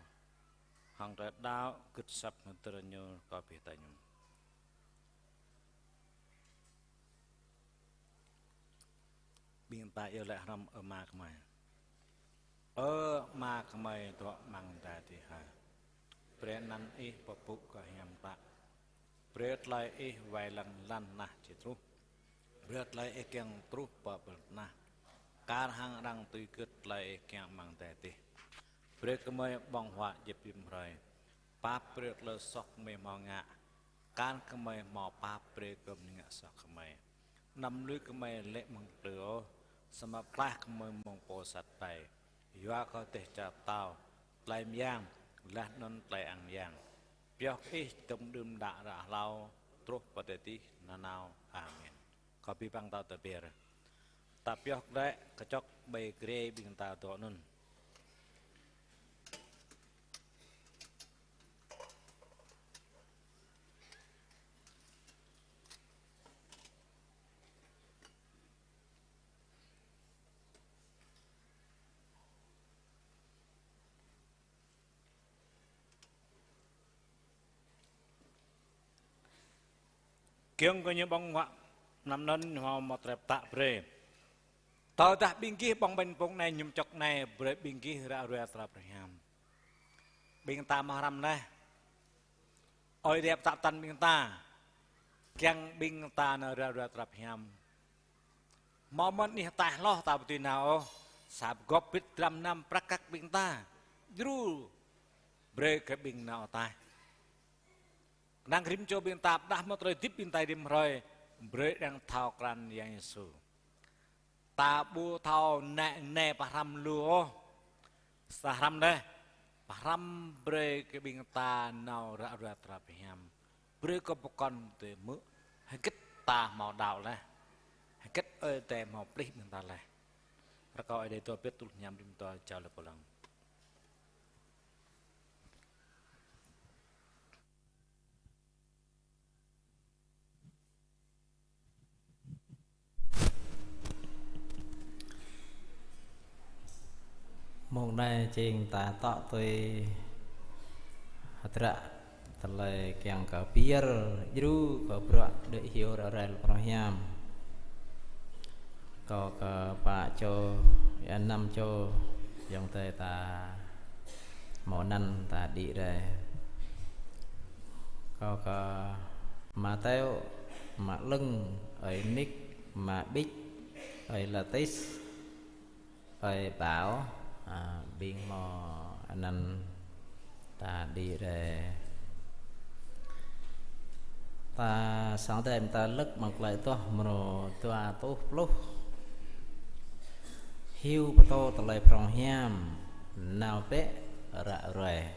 Hăng tơlơi đaŏ gưt asăp hơdơr Ñu, Kâo pơhiăp tui Ñu. Ƀing ta iâu laĭ hrŏm: Ơ Ama gơmơi. Ơ Ama gơmơi dŏ amăng adai adih hơi. Brơi anăn Ih pơpŭ kơ hiam klă. Brơi tơlơi Ih wai lăng lŏn tơnah či truh. Brơi tơlơi Ih kiăng truh pơ ƀơi tơnah. Kar hăng arăng tui gưt tơlơi Ih kiăng amăng adai adih. Brơi gơmơi ƀơ̆ng huă djŏp rĭm hrơi. Pap brơi tơlơi soh gơmơi hmâo ngă. Kar gơmơi hmâo pap brơi kơ ƀing ngă soh gơmơi. Anăm lui gơmơi lê̆ mơ̆ng plư ôh, samơ̆ pơklaih gơmơi mơ̆ng pô sat ƀai. Yua kơ dêh čar pơtao, tơlơi mơyang, laih anŭn tơlơi ang yang. Pioh kơ Ih dŏng đưm đă ră hlâo, truh pơ adai adih nanao. Amen. Kâo pi păng tao tơbiă. Ta pioh glaĭ kơčŏk ƀơi grê ƀing ta dŏ anŭn. Giŏng kơ ñu ƀơ̆ng huă mlam anŭn, ñu hmâo mơ̆ tơlơi pơtă brơi. Tơdah ƀing gih ƀơ̆ng ƀañ pŭng anai, mơñum čŏk anai, brơi ƀing gih ră ruai tơlơi pơhiam. Ƀing ta mơ̆ hrăm laih. Ơi Adai pơtă tăn ƀing ta, kiăng ƀing ta nao ră ruai tơlơi pơhiam. Hmâo mơ̆n anih ataih hloh ta ƀu dưi nao ôh, sa pơgop bit dram năm prăk kăk ƀing ta. Djru brơi kơ ƀing nao ataih. Kơnang rĭm čô ƀing ta pơdah mơ̆ tơlơi hơdip ƀing ta rĭm hrơi, brơi arăng thâo krăn Yang Yêsu. Ta ƀu thâo nĕ nĕ pơhrăm lu ôh. Sa hrăm laih, pơhrăm brơi kơ ƀing ta nao ră ruai tơlơi pơhiam. Brơi kơ pơkŏn tui hmư̆, hơget ta hmâo đaŏ laih, hơget Ơi Adai hmâo plih ƀing ta laih. Rơkâo Ơi Adai dŏ pĭt tŭ hiam rĭm ta jao lĕ pơlăng. Mông anai jing ta tŏ tui hơdră tơlơi kiăng kơ pơyơr djru kơ bruă đuaĭ hyu ră ruai tơlơi pơhiam. Kâo kơ pă čô, ya năm čô, yŏng tơi ta mơ̆ anăn ta đĭ rai. Kâo kơ Mateo, Mă Lưng, Ơi Nik, Mă Bĭch, Ơi Latis, ơi Bảo, a, ƀing hmâo anăn ta đĭ rai. Ta sang đe ta lơ̆k mơ̆ng tơlơi tuah mrô dua rơtuh pluh. Hyu pơtô tơlơi prong hiam, nao bĕ ră ruai.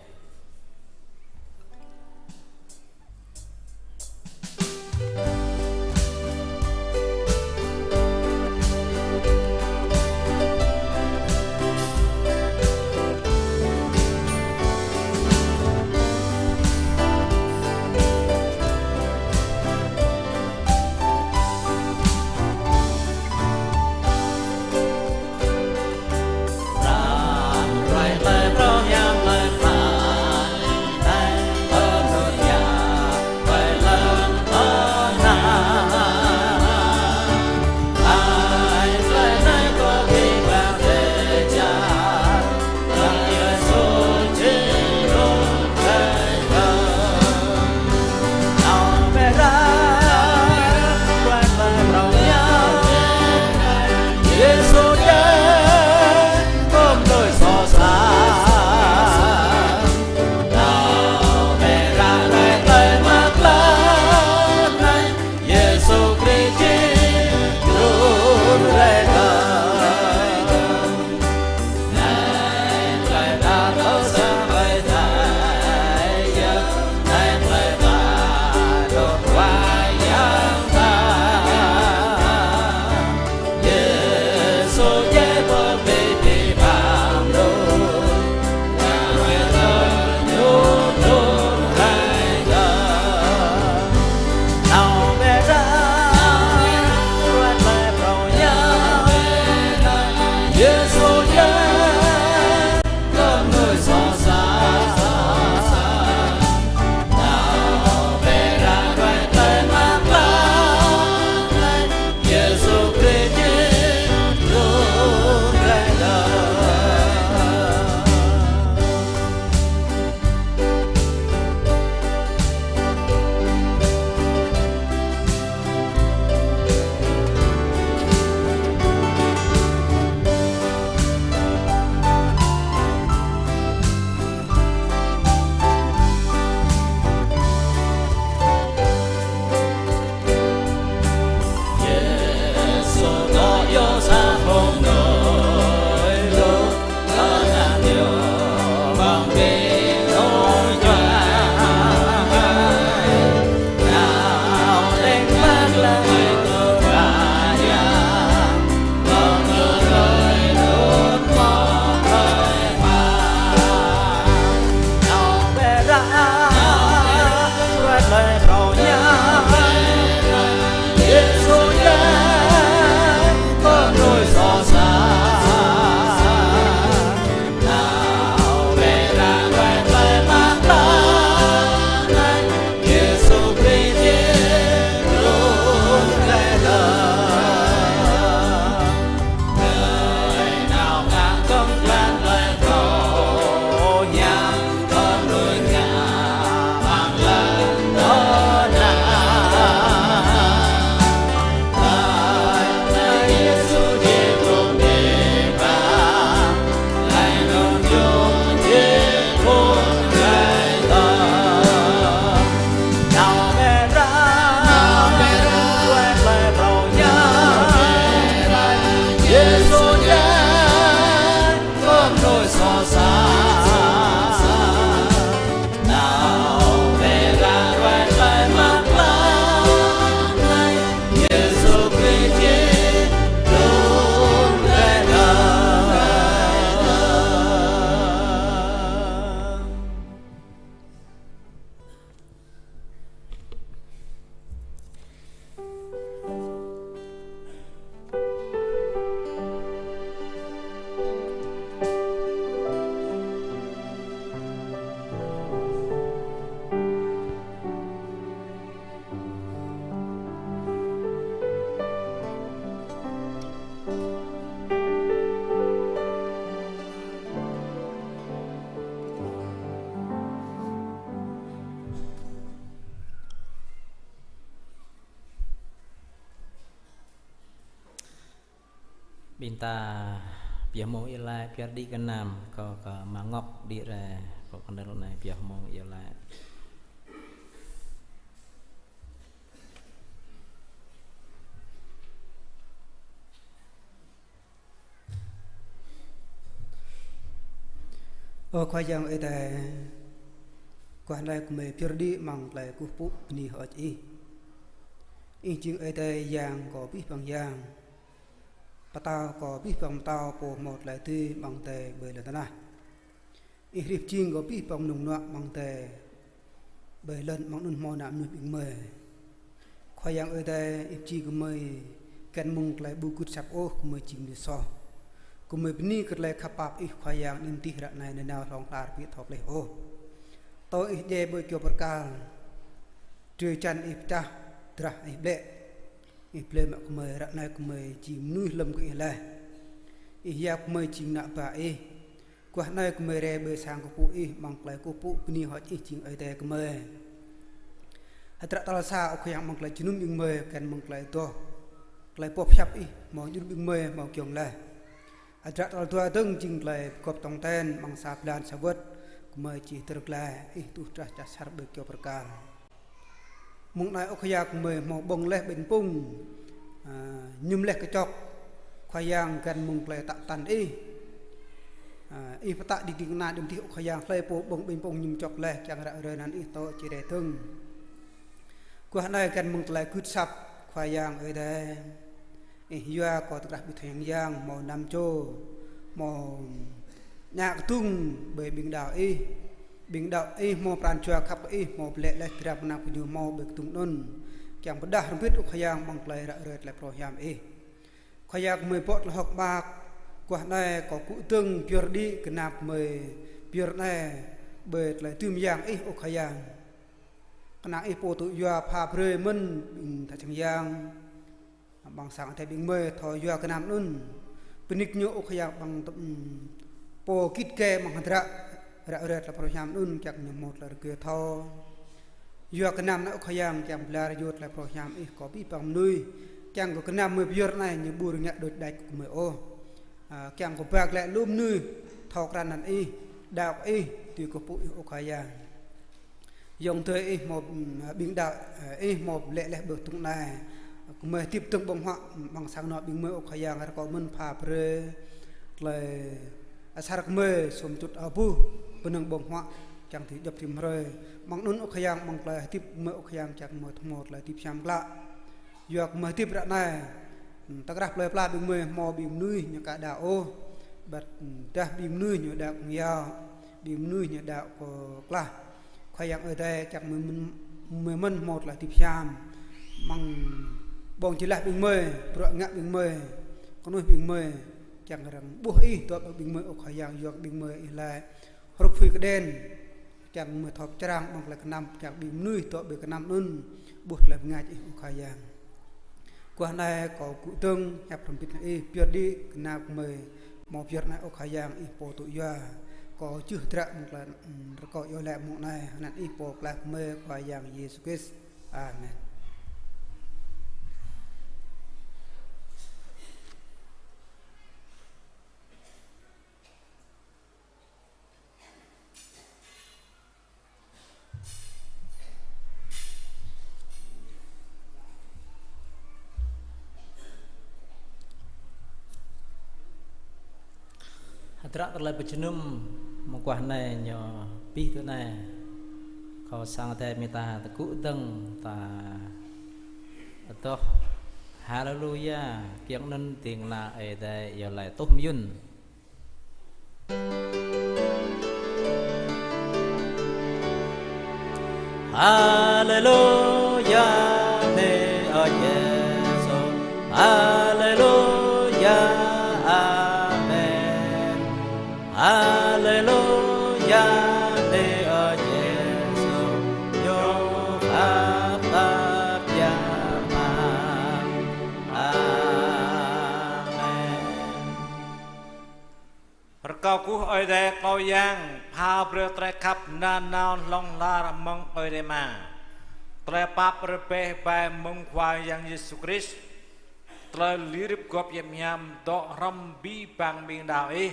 Ƀing ta pioh mông iâu laĭ, pioh đĭ gơnam, kâo kơ mơ̆ng ngŏ đĭ rai, kâo kơnơ̆ng anai pioh mông iâu laĭ. Ơ Khua Yang Ơi Adai, guah anai gơmơi pioh đĭ amăng tơlơi kơkuh pơpŭ bơni hơơč Ih. Ih jing Ơi Adai Yang kơ abih bang yang, Pơtao kơ abih bang pơtao, Pô hmâo tơlơi dưi amăng adai ƀơi lŏn tơnah. Ih hrih pơjing kơ abih bang mơnơ̆ng mơnuă amăng adai ƀơi lŏn, amăng anŭn hmâo ană mơnuih ƀing gơmơi. Khua Yang Ơi Adai, Ih či gơmơi găn mơ̆ng tơlơi ƀu gưt asăp ôh, gơmơi jing mơnuih soh. Gơmơi bơni kơ tơlơi khăp pap Ih Khua Yang, anăm tih ră anai nanao hlŏng lar ƀu thâo kleh ôh. Tơl Ih djai ƀơi kơyâo bơrkal, drơi jăn Ih pơčah, drah Ih ƀlĕ. Ih blơi mă gơmơi, ră anai gơmơi jing mơnuih lơ̆m kơ Ih laih. Ih yap gơmơi jing ană bă Ih. Guah anai gơmơi rai ƀơi sang kơkuh pơpŭ Ih, amăng tơlơi kơkuh pơpŭ bơni hơơč Ih jing Ơi Adai gơmơi. Hơdră tal sa, Ơ Khua Yang, amăng tơlơi jơnum ƀing gơmơi, găn mơ̆ng tơlơi adoh, tơlơi boh pơhiăp Ih hmâo djru ƀing gơmơi hmâo giŏng laih. Hơdră tal dua dơ̆ng jing tơlơi pơgop tong ten amăng sa blan sa wơ̆t, gơmơi či hơdơr glaĭ Ih tuh drah čah asar ƀơi kơyâo bơrkal. Mông anai, Ơ Khua Yang, gơmơi hmâo ƀơ̆ng laih ƀañ pŭng, a, mơñum laih kơčŏk. Khua Yang, găn mơ̆ng tơlơi tă tăn Ih. A, Ih pơtă đĭ ding kơna đưm dih, Ơ Khua Yang, hlơi pô ƀơ̆ng ƀañ pŭng mơñum čŏk laih, kiăng ră ruai anăn Ih tơl či rai dơ̆ng. Guah anai găn mơ̆ng tơlơi gưt asăp, Khua Yang Ơi Adai. Ih yua kơ tơkrah ƀing thoi Yang hmâo năm čô, hmâo ñă kơdŭng ƀơi ƀing đaŏ Ih. Ƀing đaŏ Ih hmâo pran jua khăp kơ Ih, hmâo pơlĕ laih dram gơnam gơñu hmâo ƀơi kơdŭng anŭn. Kiăng pơdah rơmbit, Ơ Khua Yang, amăng tơlơi ră ruai tơlơi phrâo hiam Ih. Khua Yang, gơmơi bŏ tơlơi hơ̆k mơak, guah anai kâo kơkuh dơ̆ng pioh đĭ gơnam gơmơi pioh anai ƀơi tơlơi dưi mơyang Ih, Ơ Khua Yang. Kơnang Ih pô tŭ yua pha brơi mơ̆n ƀing ta čang yang, ƀăng sang adai ƀing gơmơi thâo yua gơnam anŭn. Bơni kơ ñu, Ơ Khua Yang, ƀăng tơm pô git gai amăng hơdră ră ruai tơlơi phrâo hiam anŭn, kiăng ñu hmâo tơlơi rơgơi thâo yua gơnam anai, Ơ Khua Yang, kiăng pơlar yua tơlơi phrâo hiam Ih kơ abih bang mơnuih, kiăng kơ gơnam gơmơi pioh anai ñu ƀu rơngiă đôč đač kơ gơmơi ôh. A, kiăng kơ ba glaĭ lu mơnuih thâo krăn anăn Ih, đaŏ Ih, tui kơkuh pơpŭ Ih, Ơ Khua Yang. Yŏng tơl Ih hmâo, ưm, ƀing đaŏ, ơ, Ih hmâo pơlĕ laih ƀơi kơdŭng anai. Gơmơi hơdip dơ̆ng ƀơ̆ng huă, ƀăng sang anŏ ƀing gơmơi, Ơ Khua Yang, rơkâo mơ̆n pha brơi tơlơi asar gơmơi sum čut abuh pơnơ̆ng ƀơ̆ng huă, kiăng dưi djŏp rĭm hrơi. Amăng anŭn, Ơ Khua Yang, amăng tơlơi hơdip gơmơi, Ơ Khua Yang, kiăng gơmơi thâo hmâo tơlơi hơdip hiam klă. Yua gơmơi hơdip ră anai, ưm, tơkrah plơi pla ƀing gơmơi hmâo ƀing mơnuih ñu ka đaŏ ôh. Băt, ưm, dah ƀing mơnuih ñu đaŏ kơngiao, ƀing mơnuih ñu đaŏ kơ klah. Khua Yang Ơi Adai, kiăng gơmơi mơ̆n, gơmơi mơ̆n hmâo tơlơi hơdip hiam. Amăng ƀơ̆ng jơlah ƀing gơmơi, bruă ngă ƀing gơmơi, kơnuih ƀing gơmơi, kiăng arăng ƀuh Ih dŏ ƀơi ƀing gơmơi, Ơ Khua Yang, yua kơ ƀing gơmơi Ih laĭ hrup apui kơđen, kiăng gơmơi thâo pơčrang amăng tơlơi kơnăm, kiăng ƀing mơnuih dŏ ƀơi kơnăm anŭn ƀuh tơlơi bơngač Ih, Ơ Khua Yang. Guah anai kâo kơkuh dơ̆ng hiăp hrŏm hơbĭt hăng Ih, pioh đĭ gơnam gơmơi hmâo pioh anai, Ơ Khua Yang, Ih pô tŭ yua. Kâo čih hơdră mơ̆ng tơlơi, ưm, rơkâo iâu laĭ mông anai, anăn Ih pô pơklaih gơmơi, Khua Yang Yêsu Krist. Amen. Hơdră tơlơi pơjơnum mơguah anai ñu abih tui anai. Kâo sang adai mơta tơgŭ dơ̆ng ta adoh Haleluya, kiăng anŭn ding kơna Ơi Adai iâu laĭ tuh mơyŭn. Haleluya, nê ơ Yêsu. Haleluya, amen. Haleluya, nê ơ Yêsu. Ñu khăp tap ya mă. Amen. Rơkâo kơkuh Ơi Adai kâo Yang pha brơi tơlơi khăp nanao hlŏng lar mơ̆ng Ơi Adai Ama, tơlơi pap rơbeh bai mơ̆ng Khua Yang Yêsu Krist, tơlơi lui rĭp gŏp hiam hiam dŏ hrŏm abih bang ƀing đaŏ Ih.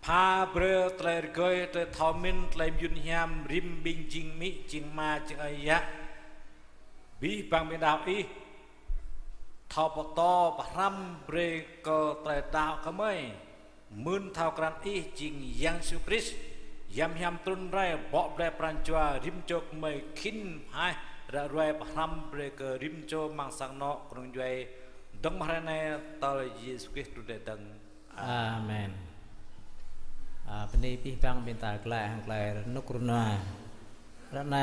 Pha brơi tơlơi rơgơi, tơlơi thâo mĭn, tơlơi mơyŭn hiam rĭm ƀing jing amĭ, jing ama, jing ơi yă, abih bang ƀing đaŏ Ih thâo pơtô pơhrăm brơi kơ tơlơi đaŏ gơmơi mơ̆n thâo krăn Ih jing Yang Yêsu Krist, hiam hiam trŭn rai bŏ blai pran jua rĭm čô gơmơi khĭn hơaih ră ruai pơhrăm brơi kơ rĭm čô amăng sang anŏ kơnung djuai dơ̆ng mơ̆ng hrơi anai tơl Yêsu Krist trŭn rai dơ̆ng. Amen. A, bơni abih bang ƀing ta glaĭ hăng tơlơi rơnŭk rơnua. Ră anai